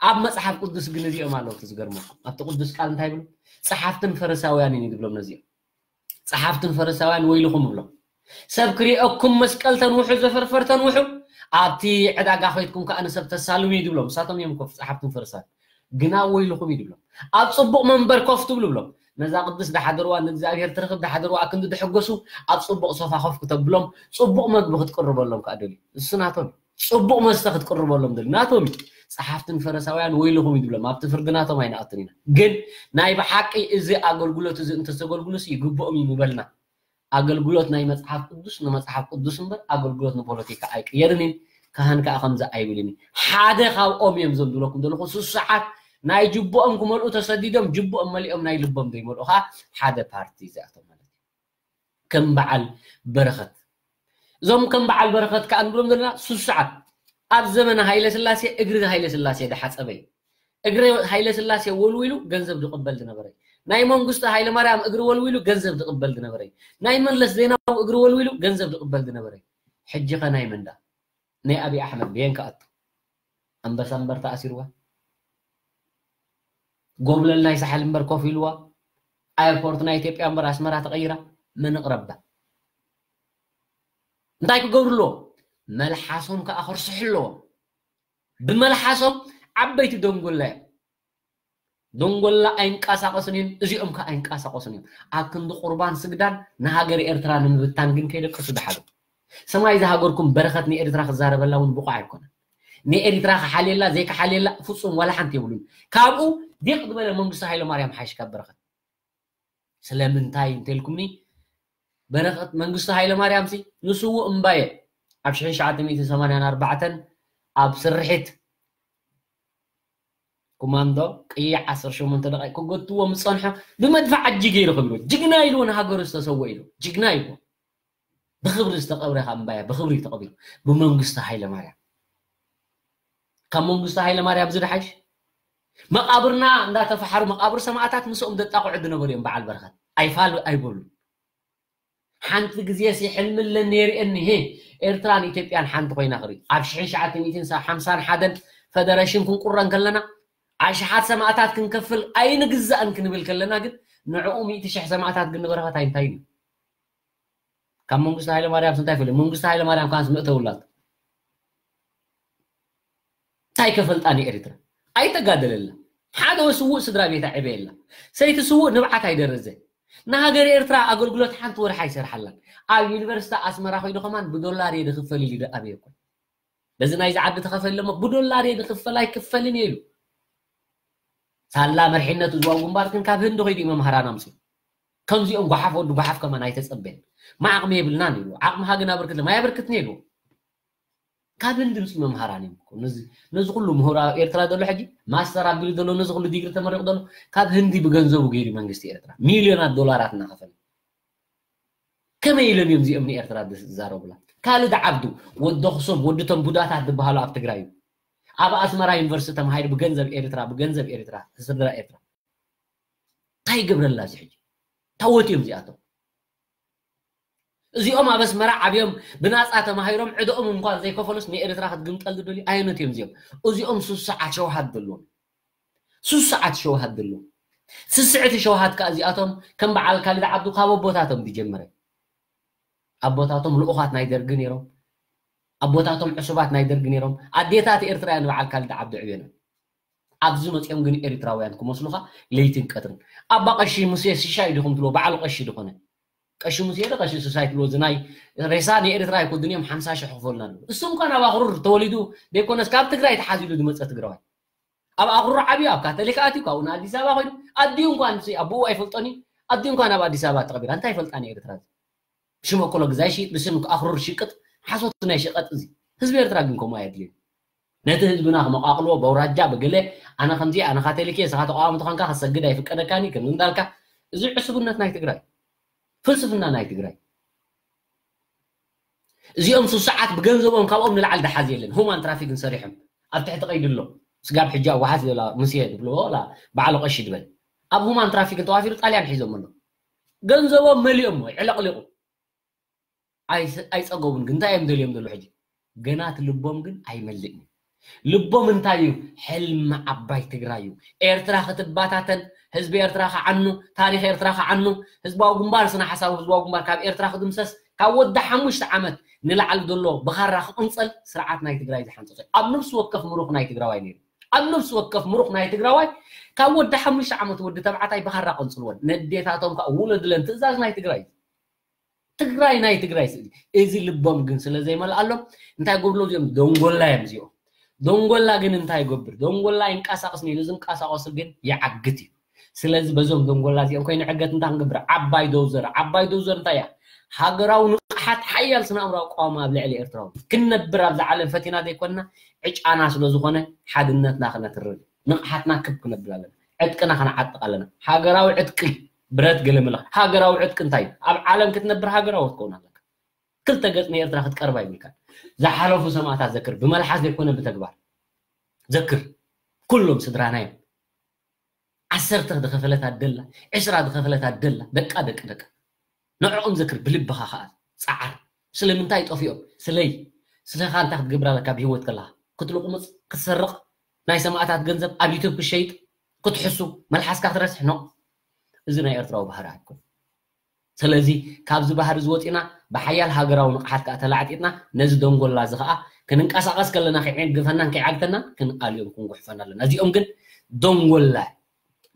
ኣብ መጽሓፍ ቅዱስ ግን እዚኦም ኣለዉ። እቲ ዝገርመኩም ኣብቲ ቅዱስ ቃል እንታይ ይብሉ? ጸሓፍትን ፈሪሳውያንን እዩ ዝብሎም ነዚኦም። ጸሓፍትን ፈሪሳውያን ወይልኹም ይብሎም። ሰብ ክሪኦኩም መስቀል ተንውሑ ዘፈርፈር ተንውሑ ኣብቲ ዕዳጋ ከይድኩም ከዓ ንሰብ ተሳልሙ እዩ ዝብሎም። ንሳቶም እዮም ኮፍ ጸሓፍትን ፈሪሳውያን ግና ወይልኹም እዩ ዝብሎም። ኣብ ጽቡቕ መንበር ኮፍ ትብሉ ብሎም። ነዛ ቅድስት ዝሓደርዋ ንእግዚኣብሔር ትርኽብ ዝሓደርዋ ክንዲ ድሕገሱ ኣብ ጽቡቕ ሶፋ ኮፍ ክተብሎም ጽቡቕ መግቢ ክትቅርበሎም ከዓ ደልዩ። እሱ ናቶም እዩ። ጽቡቕ መስተ ክትቅርበሎም ደልዩ ናቶም እዩ። ጸሓፍትን ፈረሳውያን ወይልኹም እዩ ዝብሎም። ኣብቲ ፍርዲ ናቶም ኣይንኣቱን ኢና። ግን ናይ ብሓቂ እዚ ኣገልግሎት እዚ እንተዘገልግሉስ ይግብኦም እዩ ምበልና። ኣገልግሎት ናይ መጽሓፍ ቅዱስ ንመጽሓፍ ቅዱስ እምበር ኣገልግሎት ንፖለቲካ ኣይቅየርን እዩ። ካህን ከኣ ከምዚ ኣይብልን እዩ። ሓደ ካብኦም እዮም ዘም ዝብለኩም ዘለኹ ስሱዓት ናይ ጅብኦም ክመልኡ ተሰዲዶም ጅብኦም መሊኦም ናይ ልቦም ዘይመልኡ ከዓ ሓደ ፓርቲ እዚኣቶም ማለት እዩ። ከም በዓል በረኸት እዞም ከም በዓል በረኸት ከዓ ንብሎም ዘለና ስሱዓት ኣብ ዘመነ ሃይለ ስላሴ እግሪ ሃይለ ስላሴ ዝሓፀበ እዩ። እግሪ ሃይለ ስላሴ ወልዊሉ ገንዘብ ዝቕበል ዝነበረ እዩ። ናይ መንግስቱ ሃይለ ማርያም እግሪ ወልዊሉ ገንዘብ ዝቕበል ዝነበረ እዩ። ናይ መለስ ዜናዊ እግሪ ወልዊሉ ገንዘብ ዝቕበል ዝነበረ እዩ። ሕጂ ኸ ናይ መንዳ ናይ ኣብይ ኣሕመድ ብየን ክኣቱ ኣንበሳ እምበር ተኣሲርዋ ጎብለል ናይ ሳሕል እምበር ኮፍ ኢልዋ ኣየርፖርት ናይ ኢትዮጵያ እምበር ኣስመራ ተቐይራ መን ቅረባ እንታይ ክገብሩ ኣለዎም? መልሓሶም ከዓ ከርስሑ ኣለዎም። ብመልሓሶም ዓበይቲ ደንጎላ እዮም። ደንጎላ ኣይንቀሳቀሱን እዮም፣ እዚኦም ከዓ ኣይንቀሳቀሱን እዮም። ኣብ ክንዲ ቁርባን ስግዳን ንሃገር ኤርትራ ንምብታን ግን ከይደቀሱ ድሓሉ። ሰማይ ዝሃገርኩም በረኸት ንኤርትራ ክዛረበላ እውን ብቑዕ ኣይኮነን። ንኤርትራ ክሓልየላ ዘይክሓልየላ ፍጹም ዋላ ሓንቲ የብሉን። ካብኡ ዲቕ ዝበለ መንግስቱ ሃይለ ማርያም ሓይሽ ካብ በረኸት። ስለምንታይ እንተልኩምኒ በረኸት መንግስቱ ሃይለ ማርያም ሲ ንስውእ እምባየ ኣብ ሽሕን ትሽዓተ ሚእትን ሰማንያን ኣርባዕተን ኣብ ስርሒት ኮማንዶ ቅይሕ ዓሰርተ ሸሞንተ ደቂቕ ክጎትዎ ምጸንሖ ብመድፋዕ ኣጂ ገይሩ ክብሉ ጅግና ኢልዎ ንሃገሩ ዝተሰወ ኢሉ ጅግና ኢልዎ ብክብሪ ዝተቐብረ ካብ እምባየ ብክብሪ ተቐቢሩ ብመንግስቱ ሃይለ ማርያም ካብ መንግስቱ ሃይለ ማርያም ዝድሓሽ መቃብርና እንዳተፈሓሩ መቃብር ሰማእታት ምስኦም ዘጣቕዑ ዝነበሩ እዮም በዓል በረኸት ኣይፋል ኣይበሉ ሓንቲ ግዜ ሲ ሕልሚ ኣለኒ የርእየኒ ሄ ኤርትራን ኢትዮጵያን ሓንቲ ኮይና ክርኢ ኣብ ሽሕን ትሽዓተ ሚእትን ሓምሳን ሓደን ፈደረሽን ክንቁረን ከለና ኣሽሓት ሰማእታት ክንከፍል ኣይንግዛእን ክንብል ከለና ግን ንዕኡ ሚእቲ ሽሕ ሰማእታት ግን ንበረኸት ኣይንታይን ካብ መንግስቱ ሃይለ ማርያም እንታይ ፈለ መንግስቱ ሃይለ ማርያም ካንስ ምእተውላት እንታይ ከፈልጣ ንኤርትራ ኣይተጋደለላ ሓደ ስዉእ ስድራ ቤታ ዕበየላ ሰይቲ ስዉእ ንብዓት ኣይደረዘ ንሃገር ኤርትራ ኣገልግሎት ሓንቲ ወርሒ ኣይሰርሓላን ኣብ ዩኒቨርሲቲ ኣስመራ ኮይዱ ከማን ብዶላር እየ ዝኽፈል ኢሉ ይደኣበየ እኮ በዚ ናይዚ ዓዲ ተኸፈል ለሞ ብዶላር እየ ዝኽፈል ኣይክፈልን እየ ኢሉ ሳላ መርሒነቱ ዝዋ ግንባር ግን ካብ ህንዲ ኮይዱ እዩ መምሃራን ኣምፅኡ ከምዚኦም ጓሓፍ ወዲ ጓሓፍ ከማን ኣይተፀበን ማዓቕሚ የብልናን ኢሉ ዓቕሚ ሃግን ኣበርክት ለማ ኣየበርክትን ኢሉ ካብ ህንዲ ምፅኡ መምሃራን እዮም ነዚ ኩሉ ምሁር ኣብ ኤርትራ ዘሎ ሕጂ ማስተር ኣቢሉ ዘሎ ነዚ ኩሉ ዲግሪ ተመሪቑ ዘሎ ካብ ህንዲ ብገንዘቡ ገይሩ መንግስቲ ኤርትራ ሚልዮናት ዶላራት እናኸፈለ ከመይ ኢሎም እዮም እዚኦም ንኤርትራ ዝዛረቡላ ካልድ ዓብዱ ወዲ ኣኽሱም ወዲ ቶም ቡዳታት ዝበሃሉ ኣብ ትግራይ እዩ ኣብ ኣስመራ ዩኒቨርሲቲ ተማሂሩ ብገንዘብ ኤርትራ ብገንዘብ ኤርትራ ስድራ ኤርትራ እንታይ ይገብረላ እዚ ሕጂ ታወት እዮም እዚኣቶም እዚኦም ኣብ ኣስመራ ዓብዮም ብናፃ ተማሂሮም ዕድኦም እንኳን ዘይከፈሉስ ንኤርትራ ክትግምጠል ዝደልዩ ኣየኖት እዮም እዚኦም እዚኦም ሱስ ሰዓት ሸውሃት ዘለዎም ሱስ ሰዓት ሸውሃት ዘለዎም ስስዕቲ ሸውሃት ከዓ እዚኣቶም ከም በዓል ካልድ ዓብዱ ካብ ኣቦታቶም ዝጀመረ ኣቦታቶም ልኡኻት ናይ ደርጊ ነይሮም ኣቦታቶም ዕሱባት ናይ ደርጊ ነይሮም ኣዴታት ኤርትራውያን በዓል ካልድ ዓብዲ ዕብየና ኣብዚ መፅኦም ግን ኤርትራውያን ክመስሉኻ ለይትን ቀትርን ኣባ ቀሺ ሙሴ ስሻይ ዲኹም ትብሎ በዓል ቀሺ ዝኾነ ቀሺ ሙሴ ዶ ቀሺ ስሻይ ትብሎ ዝናይ ሬሳ ንኤርትራ ኣይኮድን እዮም ሓምሳ ሽሕ ክፈሉና ኣለዉ እሱ እንኳን ኣብ ኣኽሩር ተወሊዱ ዘይኮነስ ካብ ትግራይ ተሓዚሉ ዝመፀ ትግራዋይ ኣብ ኣኽሩር ዓብዩ ኣብ ካቶሊክ ኣትዩ ካብኡ ንኣዲስ ኣበባ ኮይኑ ኣዲኡ እንኳን ኣቦኡ ኣይፈልጦን እዩ ኣዲኡ እንኳን ኣብ ኣዲስ ኣበባ ተቐቢራ እንታይ ይፈልጣ ንኤርትራ ሽመ ኮሎ ግዛይ ሽይጥ ብስም ኣኽሩር ሽቅጥ ሓሶት ናይ ሽቀጥ እዚ ህዝቢ ኤርትራ ግን ከምኡ ኣየድልዩ ነቲ ህዝብና ክመቃቅልዎ በውራጃ ብገለ ኣነ ከምዚ ኣነ ካቶሊክ እየ ስኻ ተቃዋሚ ተኾንካ ከሰግድ ኣይፍቀደካን እዩ ከምዚ እንዳልካ እዚ ዕሱብነት ናይ ትግራይ ፍልስፍና ናይ ትግራይ እዚኦም ሱስ ሰዓት ብገንዘቦም ካብኦም ንላዕሊ ደሓዝ የለን ሁማን ትራፊክን ሰሪሖም ኣብ ትሕቲ ቀይዲ ኣሎ ስጋብ ሕጂ ኣዋሓት ዝብላ ሙሴ ዝብልዎ ላ በዓሉ ቀሺ ዝበል ኣብ ሁማን ትራፊክን ተዋፊሩ ጣልያን ሒዞም ኣሎ ገንዘቦም መሊኦም ወይ ዕለቅሊቁ ኣይፀገቡን ግን እንታይ እዮም ደልዮም ዘሎ ሕጂ ገና እቲ ልቦም ግን ኣይመልእን እዩ ልቦም እንታይ እዩ ሕልሚ ዓባይ ትግራይ እዩ ኤርትራ ክትባታተን ህዝቢ ኤርትራ ክዓኑ ታሪክ ኤርትራ ክዓኑ ህዝባዊ ግንባር ስነ ሓሳቡ ህዝባዊ ግንባር ካብ ኤርትራ ክድምሰስ ካብ ወዲ ሓሙሽተ ዓመት ንላዕሊ ዘሎ ብኻራ ክቕንፀል ስርዓት ናይ ትግራይ ዝሓንፀፀ ኣብ ነብሲ ወከፍ ምሩኽ ናይ ትግራዋይ ነይሩ ኣብ ነብሲ ወከፍ ምሩኽ ናይ ትግራዋይ ካብ ወዲ ሓሙሽተ ዓመት ወዲ ተባዕታይ ብኻራ ቀንፅልወን ነዴታቶም ከዓ ውለድለን ትእዛዝ ናይ ትግራይ ትግራይ ናይ ትግራይ ስእሊ እዚ ልቦም ግን ስለ ዘይመልኣሎም እንታይ ጎድሎ እዚኦም ደንጎላ እዮም እዚኦም ደንጎላ ግን እንታይ ይገብር? ደንጎላ ይንቀሳቀስ ነይሩ፣ ዝንቀሳቀሱ ግን ይዓግት እዩ። ስለዚ በዞም ደንጎላ እዚኦም ኮይኑ ዕገት እንታይ ክንገብር? ዓባይ ዶዘር፣ ዓባይ ዶዘር እንታይ እያ? ሃገራዊ ንቕሓት ሓያል ስነ ኣእምራዊ ቀዋማ ኣብ ልዕሊ ኤርትራዊ ክንነብር ኣብዛ ዓለም ፈቲና ዘይኮንና ዕጫና ስለ ዝኾነ ሓድነትና ክነትርር ንቕሓትና ክብ ክነብል ኣለና። ዕጥቅና ከነዓጥቕ ኣለና። ሃገራዊ ዕጥቂ ብረት ገለ መለ ሃገራዊ ዕጥቂ እንታይ እዩ? ኣብ ዓለም ክትነብር ሃገራዊ ክትከውን ኣለካ። ክልተ ገጽ ንኤርትራ ክትቀርባ ይብልካን። ዝሓለፉ ሰማእታት ዘክር፣ ብመልሓስ ዘይኮነ ብተግባር ዘክር። ኩሎም ስድራና እዮም። ዓሰርተ ዝኸፈለት ኣደላ፣ ዕስራ ዝኸፈለት ኣደላ፣ ደቃ ደቂ ደቃ። ንዕኦም ዘክር፣ ብልብኻ ከኣ ጸዓር። ስለምንታይ ጠፊኦም? ስለይ። ስለኻ እንታይ ክትገብር ኣለካ ብህይወት ከለኻ? ክትልቁምጽ፣ ክትሰርቕ፣ ናይ ሰማእታት ገንዘብ ኣብ ዩቱብ ክትሸይጥ፣ ክትሕሱ፣ መልሓስካ ክትረስሕ፣ ኖ። እዚ ናይ ኤርትራዊ ባህሪ ኣይኮን። ስለዚ ካብዚ ባህሪ እዚ ወፂና ብሓያል ሃገራዊ ንቕሓት ከዓ ተላዕጢጥና ነዚ ደንጎላ እዚ ከዓ ክንንቀሳቐስ ከለና ክዕግፈናን ከይዓግተናን ክንኣልዮም ክንጉሕፈን ኣለና። እዚኦም ግን ደንጎላ